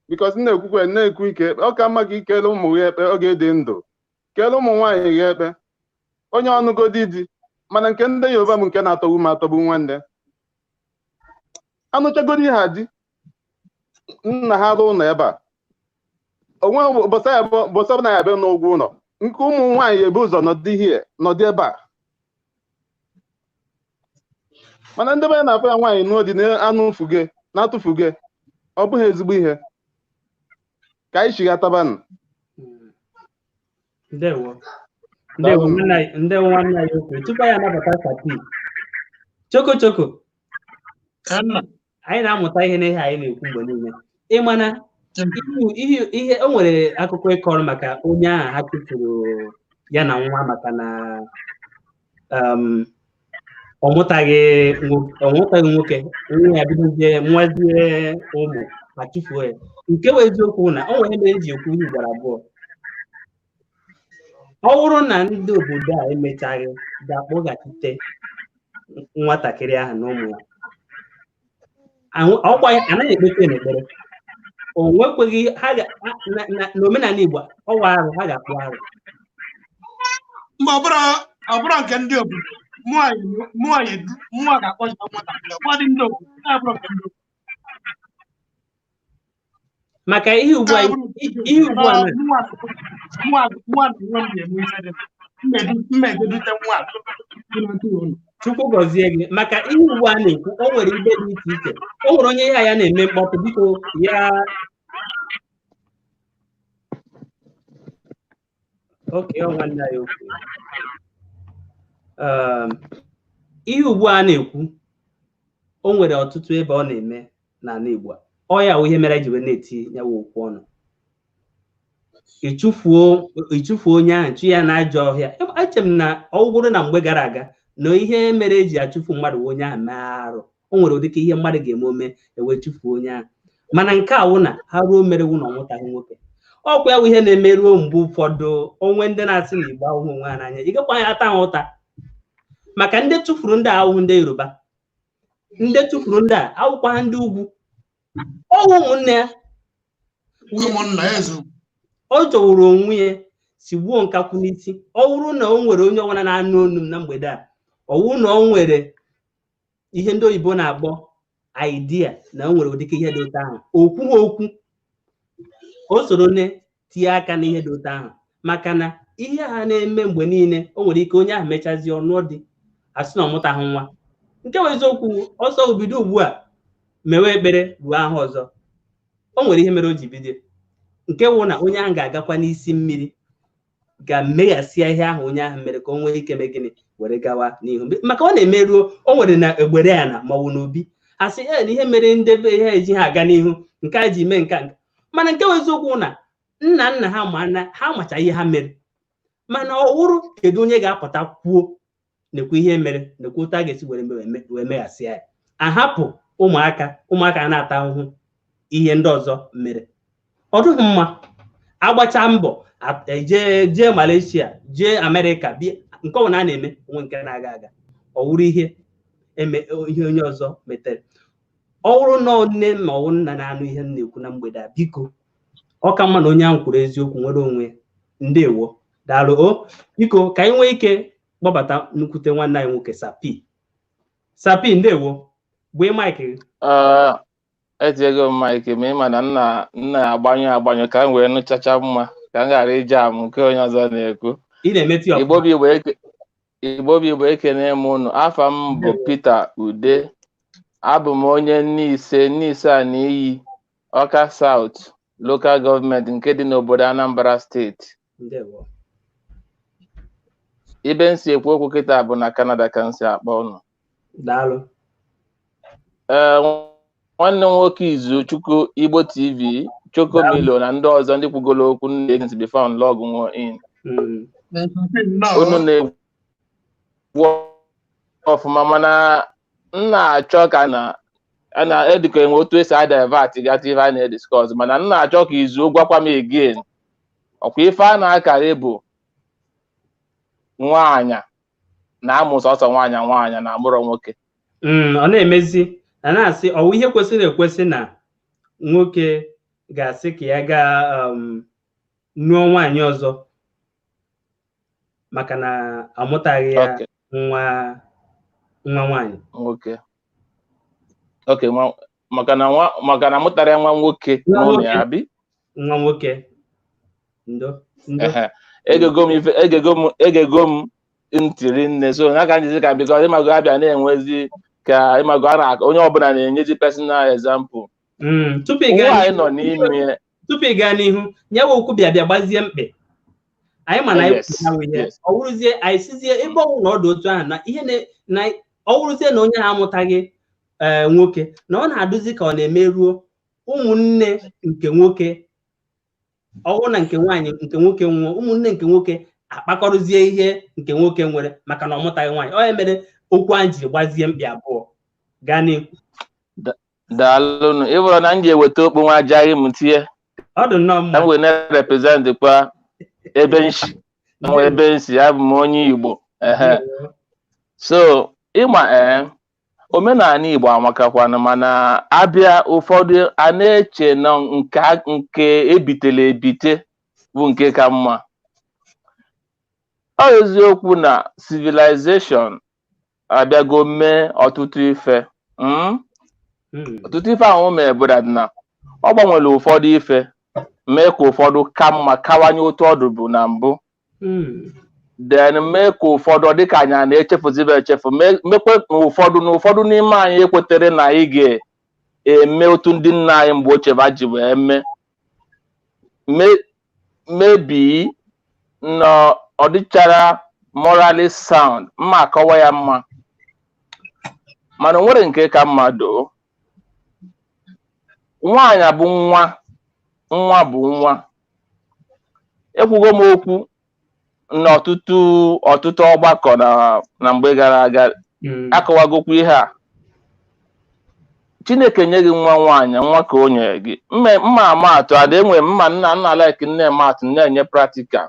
because na-ekwukwe na-ekwu ike ekpe, ọ ka mma ka ikele ụmụ gị ekpe oge dị ndụ, kele ụmụ nwaanyị gị ekpe, onye ọnụgodi di, mana nke ndị Yoruba bụ nke na-atọgbu m atọgbu nwanne. Anụchagodi ha di nna ha rụ ụlọ ebe a, onwe bọsa ọbụla ya abịa n'ụgwọ ụlọ nke ụmụ nwaanyị ebu ụzọ nọdị hie nọdị ebe a, mana ndị be ya na-afọ ya nwaanyị nụọ di na-anụ fuge na-atụfuge, ọ bụghị ezigbo ihe. Ka anyị chighatabanụ. Ndewo. Ndewo nwanne anyị okwu. Tupu anyị anabata Sapi, Choko Choko, anyị na-amụta ihe n'ihe anyị na-ekwu mgbe niile. Ị mana ihe o nwere akụkọ ịkọrọ maka onye ahụ ha tụfuru ya na nwa maka na ọ mụtaghị nwoke, nwa ya bidozie nwazie ụmụ ma tụfuo ya. Nke bụ eziokwu na o nwere mere eji ekwu ihe ugboro abụọ. Ọ bụrụ na ndị obodo a emechaghị ga-akpọghachite nwatakịrị ahụ na ụmụ ya, ọkwa anaghị ekpekpe n'ekpere, o nwekweghị ha n'omenala Igbo ọwa arụ ha ga-akpụ arụ. Mgbe ọ bụrụ nke ndị obodo mụọ ga-akpọchita nwatakịrị, ọ bụrụ ndị obodo abụrụ nke ndị obodo. Maka ihe ugbu a Chukwu gọzie gị. Maka ihe ugbu a na-ekwu, o nwere ibe dị iche iche, o nwere onye ihe ya na-eme mkpọtụ, biko ya oke nwanne ya okwu. Ihe ugbu a na-ekwu, o nwere ọtụtụ ebe ọ na-eme n'ala Igbo. Ọ ya wụ ihe mere ji wee na-eti ya wụ okwu ọnụ. Ịchụfuo onye ahụ, chụ ya n'ajọ ọhịa. Eche m na ọ bụrụ na mgbe gara aga na ihe mere eji achụfu mmadụ onye ahụ mee arụ, o nwere ụdịka ihe mmadụ ga-eme ome ewee chụfuo onye ahụ. Mana nke a wụ na ha ruo mere wụ na ọ mụtaghị nwoke. Ọkwa ya wụ ihe na-eme ruo mgbe ụfọdụ onwe ndị na-asị na Igbo ahụhụ onwe ha n'anya, ị gakwa ata ha ụta maka ndị tụfuru ndị ahụhụ ndị Yoruba, ndị tụfuru ndị a awụkwa ha ndị ugwu, ọwụ ụmụnne ya. Ọ jọwụrụ onwe ya sigbuo nkakwụ n'isi. Ọ bụrụ na o nwere onye ọbụla na-anụ onu m na mgbede a, ọ wụ na o nwere ihe ndị oyibo na-akpọ idea na o nwere ụdịka ihe dị ụtọ ahụ, okwu okwu o soro nne tinye aka n'ihe dị ụtọ ahụ. Maka na ihe ha na-eme mgbe niile, o nwere ike onye ahụ mechazie ọnụọ dị asị na ọ mụtaghị nwa. Nke bụ eziokwu, ọsọ bido ugbu a mewe ekpere ruo ahụ ọzọ. O nwere ihe mere o ji bido, nke wụ na onye ahụ ga-agakwa n'isi mmiri ga-emeghasịa ihe ahụ onye ahụ mere ka o nwee ike mee gịnị were gawa n'ihu. Maka ọ na-emeruo, o nwere na egbere ya na ma ọ bụ n'obi asị e na ihe mere ndebe ihe eji ha aga n'ihu nke a ji mee nke a. Mana nke bụ eziokwu na nna nna ha ma na ha macha ihe ha mere, mana ọ wụrụ kedu onye ga-apụta kwuo nekwa ihe mere, nekwa otu a ga-esi were wee meghasịa ya. Ahapụ ụmụaka na-ata ahụhụ ihe ndị ọzọ mere. Ọ dịghị mma agbacha mbọ jee Malaysia, jee Amerịka, bịa nke ọbụla a na-eme onwe nke na-aga aga, ọ wụrụ ihe ihe onye ọzọ metere. Ọ wụrụ na nne ma ọ wụ nna na-anụ ihe m na-ekwu na mgbede a, biko ọ ka mma na onye ahụ kwuru eziokwu nwere onwe. Ndewo, daalụ o. Biko ka anyị nwee ike kpọbata nnukwute nwanne anyị nwoke Sapi. Sapi, ndewo, gbee maịkị gị. Etinyego m maịkị ma ị ma na nna agbanyụ ka m wee nụchacha mma ka m ghara iji amụ nke onye ọzọ na-ekwu. Ị na-emetụ ya. Igbo bụ Igbo, ekene m unu. Afa m bụ Peter Ude. Abụ m onye Nise a na iyi Ọka South Local Government nke dị n'obodo Anambra Steeti. Ndewo. Ibe m si ekwu okwu kịta bụ na Canada ka m si akpọ unu. Daalụ. Ee, nwanne m nwoke Izuchukwu Igbo TV, Chokomilo na ndị ọzọ ndị kwugolo okwu na-ege before log nwo in. Unu na-ekwu ọfụma, mana m na-achọ ka na a na-edikọ enwe otu esi adivert gata ife a na-ediskọs, mana m na-achọ ka izu gwakwa m again. Ọkwa ife a na-akarị bụ nwaanyị na-amụ sọsọ nwaanyị, nwaanyị na-amụrọ nwoke. Ọ na-emezi a na-asị ọwụ ihe kwesịrị ekwesị na nwoke ga-asị ka ya gaa nụọ nwaanyị ọzọ maka na amụtaghị ya nwa nwa nwaanyị. Nwoke. Okay, maka na amụtara ya nwa nwoke n'ụlọ ya bi? Nwa nwoke. Ndo. Ndo. Egego m ntị nne, so n'aka njizi ka because ịmago abịa na-enwezi ka ịmago onye ọbụla na-enyezi personal example. Tupu ị gaa n'ihu, nyewe okwu bịa bịa gbazie mkpe. Anyị ma na anyị kwuru ihe ọ wụrụzie anyị sizie ebe ọnwụ na ọdụ otu ahụ na ihe na ọ wụrụzie na onye ha amụtaghị nwoke na ọ na-adụzi ka ọ na-emeruo ụmụnne nke nwoke, ọwụ na nke nwaanyị nke nwoke nwụọ, ụmụnne nke nwoke akpakọrụzie ihe nke nwoke nwere maka na ọ mụtaghị nwaanyị. Ọ ya mere okwu anyị jiri gbazie mkpi abụọ. Gaa n'ihu. Daalụnụ. Ị bụrụ na m ji eweta okpu nwa ajaghị m tinye. Ọ dị nnọọ mma. M wee na-represent kwa ebe nshi. M ebe nsi, abụ m onye Igbo. So ịma omenala Igbo amakakwanụ, mana abịa ụfọdụ a na-eche na nke ebitele ebite bụ nke ka mma. Ọ eziokwu na civilization abịago mee ọtụtụ ife. Ọtụtụ ife ahụ mee bụ na ọ gbanwere ụfọdụ ife mee ka ụfọdụ ka mma kawanye otu ọdụ bụ na mbụ, then mee ka ụfọdụ dịka anyị a na-echefuzibe echefu, mekwe na ụfọdụ na ụfọdụ n'ime anyị ekwetere na anyị ga-eme otu ndị nna anyị mgbe ochie ba ji wee mee, mebi na ọ dịchara morally sound, mma akọwa ya mma, mana o nwere nke ka mma doo. Nwaanyị bụ nwa, nwa bụ nwa. Ekwugo m okwu n'ọtụtụ ọtụtụ ọgbakọ na mgbe gara aga, akọwagokwu ihe a. Chineke nye gị nwa nwaanyị, nwa ka o nyere gị. Mma ama atụ ada enwe mma nna nna like nne m atụ na-enye practical.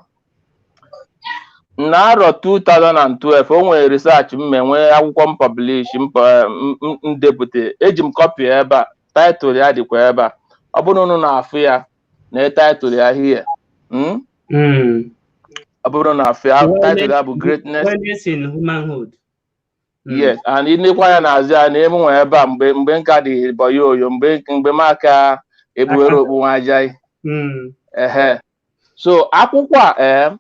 Na arọ 2012 o nwere research m enwe akwụkwọ m publish m depụta, eji m kọpị ebe a, title ya dịkwa ebe a. Ọ bụrụ na unu na-afụ ya na title ya here. Ọ bụrụ na afụ ya title ya bụ Greatness in Humanhood. Yes, and ịnekwa ya n'azụ ya na emu nwe ebe a mgbe nka dị boyoyo, mgbe m aka egbuwere okpu nwa ajayi. Ehe. So akwụkwọ a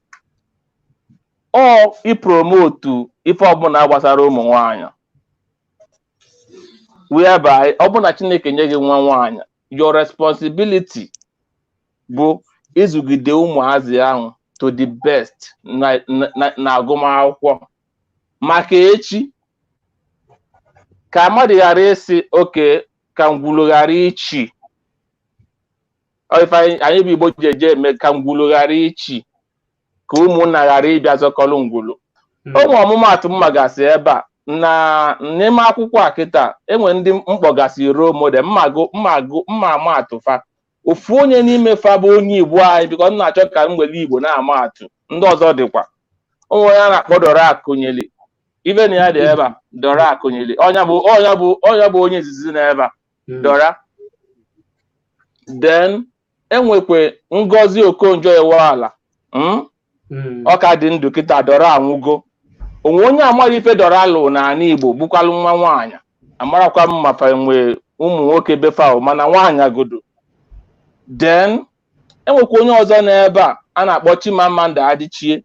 ọ ipromotu ife ọbụla gbasara ụmụ nwaanyị, whereby ọbụna Chineke nye gị nwa nwaanyị, your responsibility bụ ịzụgide ụmụazị ahụ to the best na agụmakwụkwọ, maka echi ka mmadụ ghara ịsị oke ka ngwulu ghara ichi. Ife anyị bụ Igbo ji eje eme ka ngwulu ghara ichi, ka ụmụnna ghara ịbịa zọkọrọ ngwulu. Ụmụ ọmụmaatụ mma gasị ebe a na n'ime akwụkwọ a kịta enwe ndị mkpọgasị role model, mma ama atụ fa. Ofu onye n'ime fa bụ onye Igbo anyị, bikọ m na-achọ ka m were Igbo na-ama atụ, ndị ọzọ dịkwa. Onwe onye a na-akpọ Dora Akunyili, ibe na ya dị ebe a. Dora Akunyili ọnya bụ onye izizi na ebe a, Dora. Then enwekwe Ngozi Okonjo-Iweala, ọ ka dị ndụ kịta, Dora anwụgo. Onwe onye amaghị ife Dora lụ n'ala Igbo gbukwalụ nwa nwaanyị, amarakwa m ma fa nwee ụmụ nwoke befa, mana nwaanyị godo. Then enwekwa onye ọzọ n'ebe a a na-akpọ Chimamanda Adichie,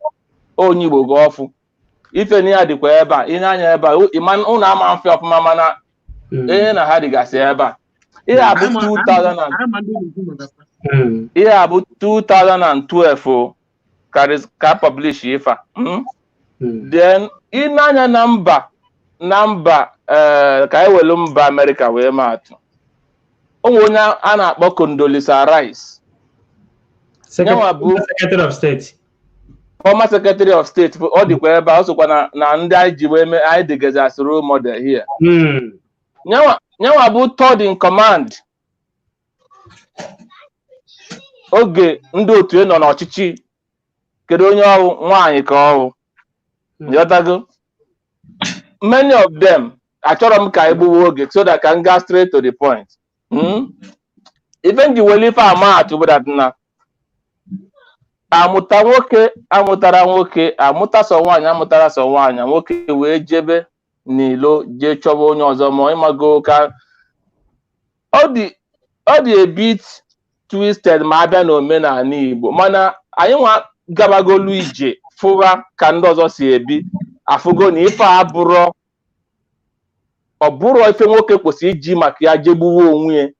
onye Igbo gị ọfụ. Ife na ya dịkwa ebe a, ị na-anya ebe a, ụnụ ama mfe ọfụma, mana ihe na ha dịgasị ebe a. Ihe a bụ Anyị ma 2000 and anyị ma ndị na-ekwu maka fa. Ihe a bụ 2012 o ka publish ife a. Then ị na-anya na mba, ka anyị welu mba Amerịka wee maa atụ, o nwere onye a na-akpọ Condoleezza Rice. Nyanwa bụ Secretary of State. Former Secretary of State. Ọ dịkwa ebe a, ọ sokwa na ndị anyị ji wee mee anyị dịgazi as role model here. Nyanwa bụ third in command oge ndị otu nọ n'ọchịchị. Kedu onye ọrụ nwaanyị ka ọrụ ghọtago? Many of them, achọrọ m ka anyị gbuwe oge so that ka m gaa straight to the point. Ife m ji wele ife ama atụ bụ that na amụta nwoke amụtara nwoke, amụta sọ nwaanyị, amụtara sọ nwaanyị, nwoke wee jebe n'ilo jee chọba onye ọzọ, ma ịmago ka ọ dị a bit twisted ma abịa n'omenala Igbo. Mana anyị nwa gabagolu ije fụwa ka ndị ọzọ si ebi, afụgo na ife a bụrọ ọ bụrọ ife nwoke kwesịrị iji maka ya jegbuwe onwe ya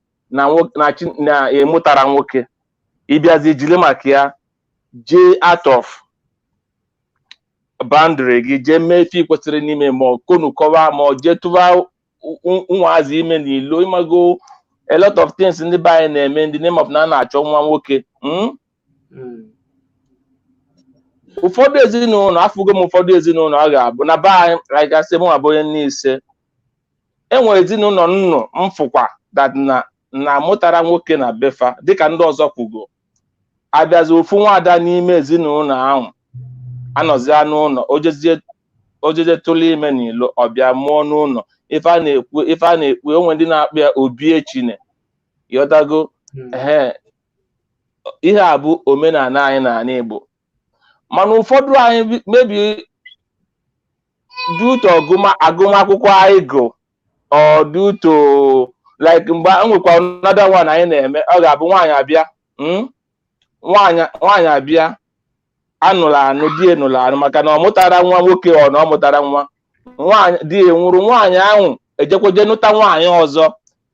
na chi na emụtara nwoke, ịbịazi jiri maka ya jee out of boundary gị, jee mee ife ị kwesịrị n'ime, ma ọ konukọwa, ma ọ jee tụba ụmụazị ime n'ilo. Ịmago a lot of things ndị be anyị na-eme in the name of na a na-achọ nwa nwoke. Ụfọdụ ezinụlọ, afụgo m ụfọdụ ezinụlọ ọ ga-abụ na be anyị, like I say, mụ abụ onye Nneise, enwere ezinụlọ nnụ mfụkwa that na mụtara nwoke na befa, dịka ndị ọzọ kwugo, abịazi ofu nwaada n'ime ezinụlọ ahụ anọzia n'ụlọ, ojezie tụlụ ime n'ilo, ọbịa mụọ n'ụlọ. Ife a na-ekwu, onwe ndị na-akpụ ya obi echine, yọtago? Ehe, ihe a bụ omenala anyị n'ala Igbo. Mana ụfọdụ anyị, maybe due to agụmakwụkwọ anyị gụ, or due to like mgbe e nwekwa another one anyị na-eme, ọ ga-abụ nwaanyị abịa, nwaanyị abịa anụrụ anụ di, enụrụ anụ maka na ọ mụtara nwa nwoke, ọ na ọ mụtara nwa nwaanyị, di ya nwụrụ, nwaanyị ahụ ejekwa je nụta nwaanyị ọzọ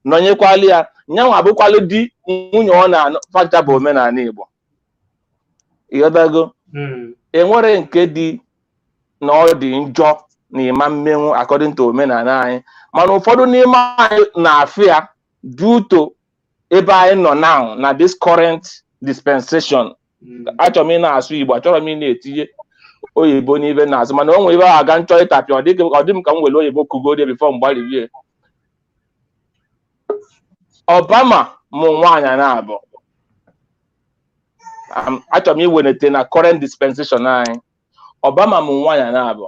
nọnyekwala ya, nyanwa abụkwalụ di nwunye ọ na-anụ. Facha bụ omenala Igbo, ịghọtago? Enwere nke dị na ọ dị njọ na ịma mmenwu according to omenala anyị, mana ụfọdụ n'ime anyị na-afịa due to ebe anyị nọ now na this current dispensation. Achọrọ m ị na-asụ Igbo, achọrọ m ị na-etinye oyibo n'ibe na-asụ, mana o nwere ebe ahụ aga nchọ ịtapịa, ọ dị m ka m were oyibo kugode before mgbalibie. Obama mụ nwaanyị na-abụ, achọrọ m iwelite na current dispensation anyị. Obama mụ nwaanyị na-abụ,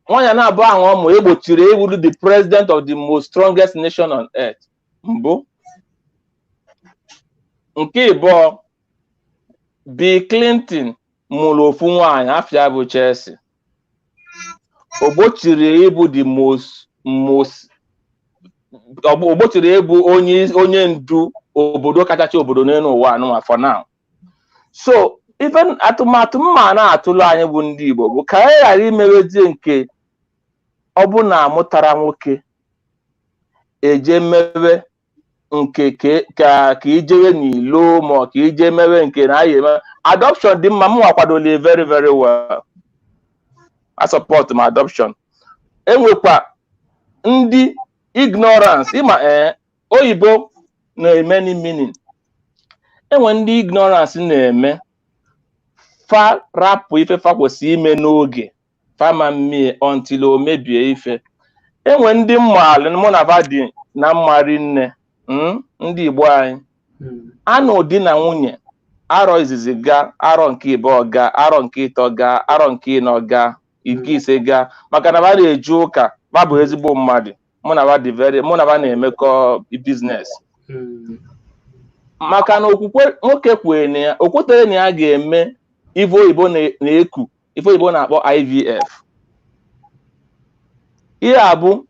nwaanyị na-abụ ahụ ọ mụ egbochiri ewuru the president of the most strongest nation on earth mbụ. Nke ịbụọ, Bill Clinton mụrụ ofu nwaanyị, afịa bụ Chelsea, o gbochiri ịbụ the most most ọ o gbochiri ịbụ onye ndu obodo kachacha obodo n'elu ụwa anụnwa for now. So even atụmatụ mma na-atụlụ anyị bụ ndị Igbo bụ ka anyị ghara imewezie nke ọ bụ na amụtara nwoke eje mewe nke ka ijewe n'ilo, ma ọ ka ije mewe nke na anyị eme adoption. Dị mma, m akwadola very very well, I support m adoption. Enwekwa ndị ignorance, ịma ee oyibo na-eme ni meaning, enwe ndị ignorance na-eme fa rapụ ife fa kwesịrị ime n'oge fama mmie until o mebie ife. Enwe ndị mmalụ mụ na fa dị na mma rinne, ndị Igbo anyị anụ di na nwunye, arọ izizi ga, arọ nke ịbụọ ga, arọ nke ịtọ ga, arọ nke ịnọ ga, nke ise ga, maka na ba na-eje ụka, ba bụ ezigbo mmadụ, mụ na ba dị very, mụ na ba na-emekọ business, maka na okwukwe nwoke kwere na ya, o kwetere na ya ga-eme ife oyibo na-eku, ife oyibo na-akpọ IVF. Ihe a bụ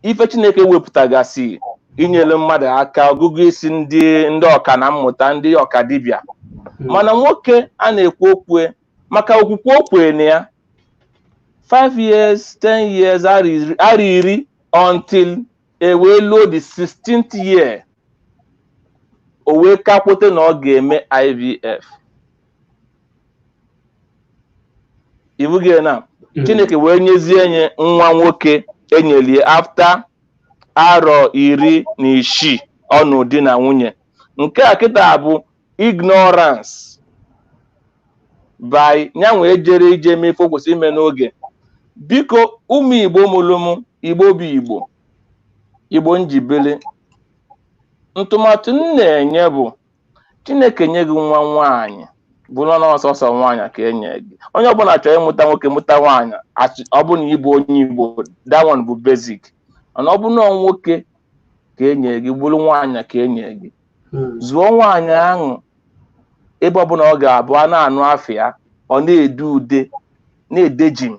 ife Chineke wepụtagasị inyere mmadụ aka, ọgụgụ isi ndị ọka na mmụta, ndị ọka dibịa. Mana nwoke a na-ekwu okwu maka okwukwe o kwere na ya, 5 years, 10 years, arọ 10 until e wee luo the 16th year. O wee kakwute na ọ ga-eme IVF. Ibughị na Chineke wee nyezie nye nwa nwoke enyelie after arọ 16 ọnụ di na nwunye. Nke a kịta bụ ignorance by nyanwa ejere ije mee ife o kwesịrị ime n'oge. Biko ụmụ Igbo mụrụ m, Igbo bụ Igbo, Igbo njibele, ntụmatụ m na-enye bụ Chineke nye gị nwa nwaanyị, bụrụ na ọsọsọ nwaanyị ka enye gị. Onye ọbụla chọrọ ịmụta nwoke mụta nwaanyị, ọ bụ na ịbụ onye Igbo, that one bụ basic. Mana ọ bụ na nwoke ka enye gị, bụrụ nwaanyị ka enye gị, zụọ nwaanyị ahụ ebe ọbụla ọ ga-abụ a na-anụ afịa, ọ na-ede ude, na-ede jim.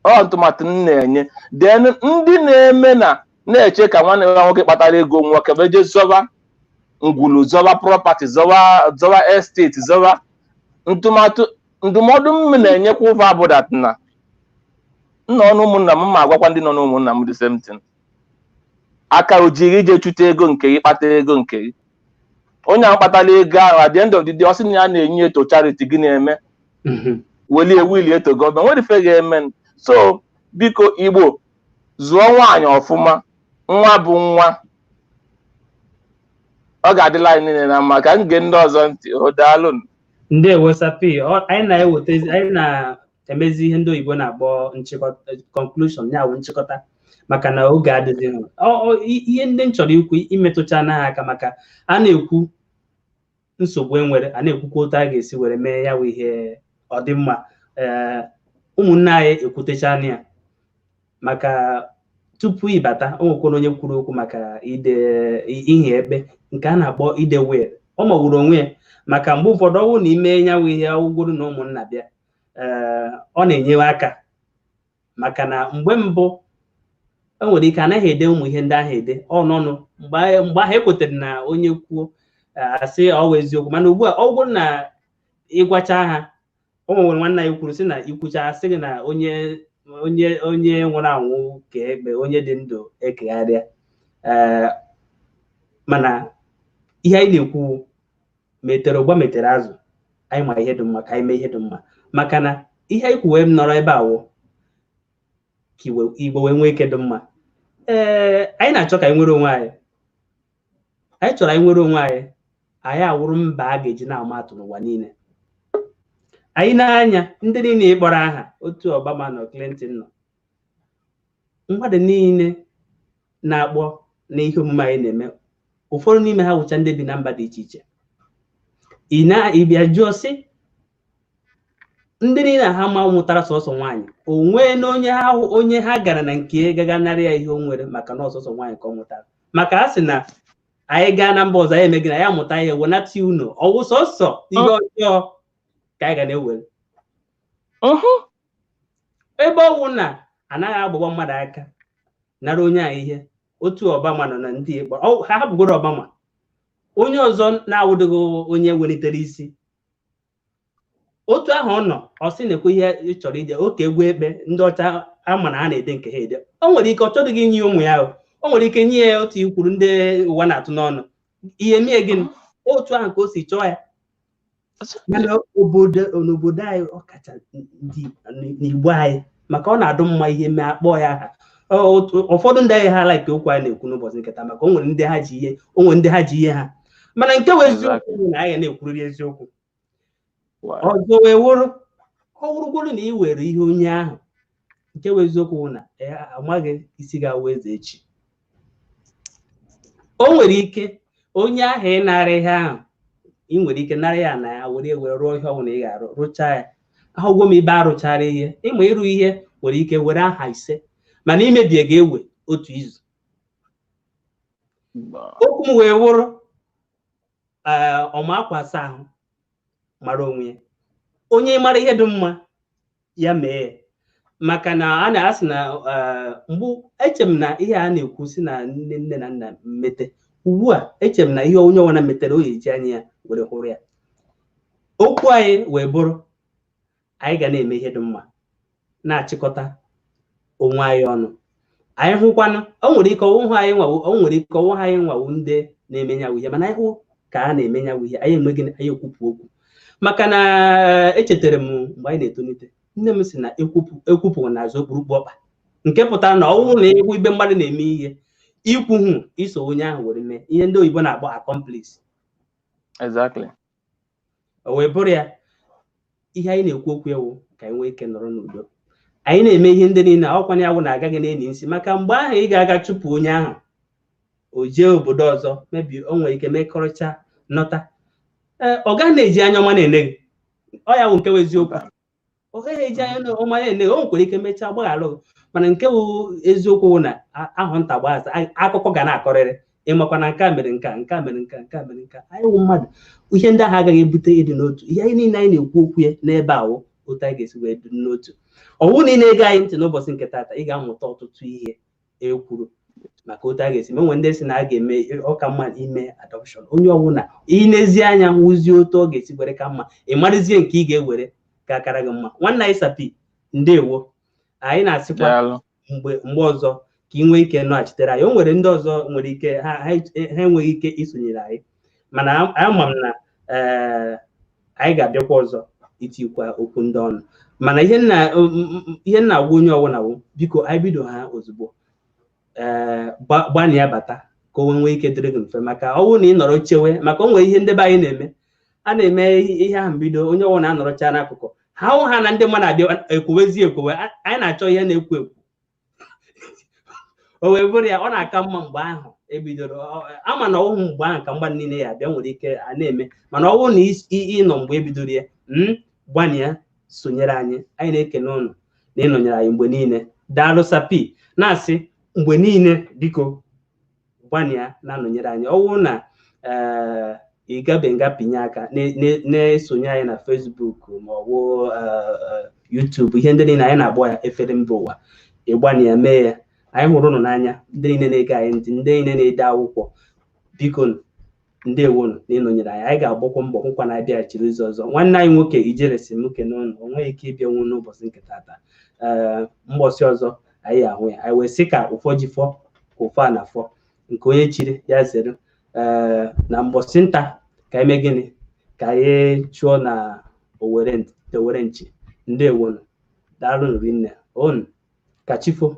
Ọ ntụmatụ m na-enye. Then ndị na-eme na na-eche ka nwanne ya nwoke kpatara ego nwoke beje zọba ngwulu, zọba property, zọba estate, zọba ntụmatụ. Ndụmọdụ m na-enyekwa ụva bụ that na nna ọnụ ụmụnna m, ma agwakwa ndị nọ n'ụmụnna m the same thing. Aka o jiri ije chute ego nke gị, kpata ego nke gị. Onye ahụ kpatara ego ahụ, at the end of the day, ọ sị na ya na-enye eto charity, gị na-eme welie wilie eto gọọmenti, nwere ife ga-eme. So biko Igbo, zụọ nwaanyị ọfụma. Nwa bụ nwa, ọ ga-adịla anyị niile na mma. Ka m gee ndị ọzọ ntị. O daalụ. Ndewo Sapi. Anyị na-eweta, anyị na-emezi ihe ndị oyibo na-akpọ nchịkọta, conclusion, ya bụ nchịkọta, maka na oge adịghị. Ihe ndị m chọrọ ikwu imetụcha anaghị aka, maka a na-ekwu nsogbu enwere, a na-ekwukwa otu a ga-esi were mee ya bụ ihe ọ dị mma. Ee, ụmụnne anyị ekwutechana ya. Maka tupu ịbata, o nwekwara onye kwuru okwu maka ide ihe ekpe nke a na-akpọ ide will. Ọ magburu onwe ya, maka mgbe ụfọdụ ọnwụ na ime nyanwụ ihe ọgwụgwụrụ na ụmụnna bịa, ee, ọ na-enyewe aka, maka na mgbe mbụ e nwere ike anaghị ede ụmụ ihe ndị ahụ ede ọnụnụ. Mgbe ahụ ekwetere na onye kwuo asị ọ bụ eziokwu, mana ugbu a ọ bụrụ na ịgwacha ha, o nwere nwanne anyị kwuru sị na ikwucha asị gị na onye onye onye nwụrụ anwụ ka ekpe, onye dị ndụ ekegharịa. Ee, mana ihe anyị na-ekwu, metere ụgba metere azụ, anyị ma ihe dị mma ka anyị mee ihe dị mma, maka na ihe anyị kwuwe m nọrọ ebe a wụ ka Igbo wee nwee ike dị mma. Ee, anyị na-achọ ka anyị nwere onwe anyị. Anyị chọrọ anyị nwere onwe anyị, anyị awụrụ mba a ga-eji na-ama atụ n'ụwa niile. Anyị na-anya ndị niile ịkpọrọ aha, otu Obama nọ, Clinton nọ, mmadụ niile na-akpọ n'ihe omume anyị na-eme, ụfọdụ n'ime ha wụcha ndị bi na mba dị iche iche. Ị na-ịbịa jụọ sị ndị niile ha ma mụtara sọsọ nwaanyị, o nwee na onye ha gara na nke gaga nara ya ihe o nwere, maka na ọsọsọ nwaanyị ka ọ mụtara? Maka a sị na anyị gaa na mba ọzọ, anyị eme gị na ya mụta ihe wenata unu, ọwụ sọsọ ihe ọjọọ ka anyị ga na-ewere. Ebe ọ wụ na anaghị agbagba mmadụ aka nara onye a ihe. Otu Obama nọ na ndị ha hapụgoro Obama, onye ọzọ na-awụdịghị onye welitere isi otu ahụ ọ nọ, ọ sị na-ekwe ihe ị chọrọ ije oke egwu ekpe ndị ọcha ama na ha na-ede nke ha ede. O nwere ike ọ chọdịghị inye ụmụ ya, o nwere ike nye ya otu ikwuru ndị ụwa na-atụ n'ọnụ ihe mie gịnị otu ahụ ka o si chọọ ya. Mana n'obodo anyị, ọkacha ndị n'Igbo anyị, maka ọ na-adụ mma ihe mee akpọ ya aha. Ụfọdụ ndị anyị ha like okwu anyị na-ekwu n'ụbọchị nketa, maka o nwere ndị ha ji ihe, o nwere ndị ha ji ihe ha. Mana nke wụ eziokwu na anyị na-ekwurịrị eziokwu. Ọzọ wee wụrụ, ọ wụrụgoro na ị were ihe onye ahụ, nke wụ eziokwu na amaghị isi ga-awụ eze echi. O nwere ike onye ahụ ị nara ihe ahụ, ị nwere ike nara ya na ya were were rụọ ihe ọbụla ị ga-arụ, rụchaa ya. Ahụgwo m ibe arụchara ihe ịma ịrụ ihe nwere ike were aha 5, mana imebie ga-ewe otu izu. Okwu m wee wụrụ, ọma akwa asa ahụ mara onwe ya, onye mara ihe dị mma ya mee ya. Maka na a na-asị na mgbu eche m na ihe a na-ekwu si na nne nne na nna mmete ugbu a, eche m na ihe onye ọbụla metere o eji anya ya were hụrụ ya. Okwu anyị wee bụrụ, anyị ga na-eme ihe dị mma, na-achịkọta onwe anyị ọnụ. Anyị hụkwanụ o nwere ike ọwụhụ anyị nwawo, o nwere ike ọwụhụ anyị nwawo ndị na-eme ya ihe, mana anyị hụ Ka a na-eme ya bụ ihe anyị enwe gịnị, anyị ekwupụ okwu. Maka na echetara m mgbe anyị na-etolite, nne m sị na ekwupụ n'azụ okpurukpu ọkpa, nke pụtara na ọ bụrụ na ịhụ ibe mmadụ na-eme ihe, ikwuhụ iso onye ahụ were mee ihe ndị oyibo na-akpọ accomplice. Exactly. O wee bụrụ ya, ihe anyị na-ekwu okwu ewu ka anyị nwee ike nọrọ n'udo. Anyị na-eme ihe ndị niile ọkwa ya wụ na-agaghị na-enyi nsị, maka mgbe ahụ ị ga-aga chụpụ onye ahụ, o jee obodo ọzọ mebi, o nwere ike mekọrịcha nọta. Ee, ọ gaghị na-eji anya ọma na-ene gị. Ọ ya wụ nke wụ eziokwu. Ọ gaghị eji anya ọma na-ene gị. O nwekwara ike mechaa gbaghara gị, mana nke wụ eziokwu wụ na ahụ nta gbasa akụkọ ga na-akọrịrị. Ịmakwa na nke a mere nke a, nke a mere nke a, nke a mere nke a. Anyị wụ mmadụ, ihe ndị ahụ agaghị ebute ịdị n'otu. Ihe anyị niile anyị na-ekwu okwu ya n'ebe a wụ otu anyị ga-esi wee dị n'otu. Ọ wụ na ị na-ege anyị ntị n'ụbọchị nke taata, ị ga-amụta ọtụtụ ihe e kwuru maka otu a ga-esi mee. Ndị sị na a ga-eme ọka mma ime adoption, onye ọbụla ị anya nwụzie otu ọ ga-esi were ka mma, ị marụzie nke ị ga-ewere ka akara gị mma. Nwanne anyị Sapi, ndewo. Anyị na-asịkwa mgbe ọzọ ka ị nwee ike nọghachitere anyị. O nwere ndị ọzọ nwere ike ha enweghị ike isonyere anyị, mana ama m na anyị ga-abịakwa ọzọ itikwa okwu ndị ọnụ. Mana ihe nna agwa onye ọbụla wụ, biko anyị bido ha ozugbo, gbanịa bata ka o nwee ike dịrị gị mfe. Maka ọ bụrụ na ị nọrọ chewe, maka o nwere ihe ndebe anyị na-eme, a na-eme ihe ahụ mbido, onye ọbụla anọrọcha n'akụkụ ha hụ ha na ndị mmadụ abịa ekwuwezi ekwowe. Anyị na-achọ ihe na-ekwo ekwo, o wee bụrụ ya, ọ na-aka mma mgbe ahụ ebidoro. Ama na ọhụụ mgbe ahụ ka mmadụ niile ya abịa nwere ike a na-eme, mana ọ bụrụ na ị nọ mgbe ebidoro ya, gbanịa sonyere anyị. Anyị na-ekene ụnụ na ịnọnyere anyị mgbe niile. Daalụ Sapi, na-asị mgbe niile biko gbanịa na-anọnyere anyị. Ọ bụrụ na ị gabe nga pinye aka na-esonye anyị na Facebook ma ọ bụ YouTube, ihe ndị niile anyị na-akpọ ya efere mba ụwa, ịgbanịa mee ya. Anyị hụrụ ụnụ n'anya, ndị niile na-ege anyị ntị, ndị niile na-ede akwụkwọ, biko ndewonu na ịnọnyere anyị. Anyị ga-agbakwa mbọ hụkwa na abịaghachiri ụzọ ọzọ. Nwanne anyị nwoke Ijere si m kene ụnụ, o nweghị ike ịbịanwu n'ụbọchị nke taata. Ee, mbọsị ọzọ anyị ahụ ya. Anyị wee sị ka ụfọ ji fọ ka ụfọ a na-afọ, nke onye chiri ya zere. Ee, na mbọsị nta ka anyị mee gịnị, ka anyị chụọ na owere nchi. Ndewonu, daalụnụ rinne unu, ka chi fo.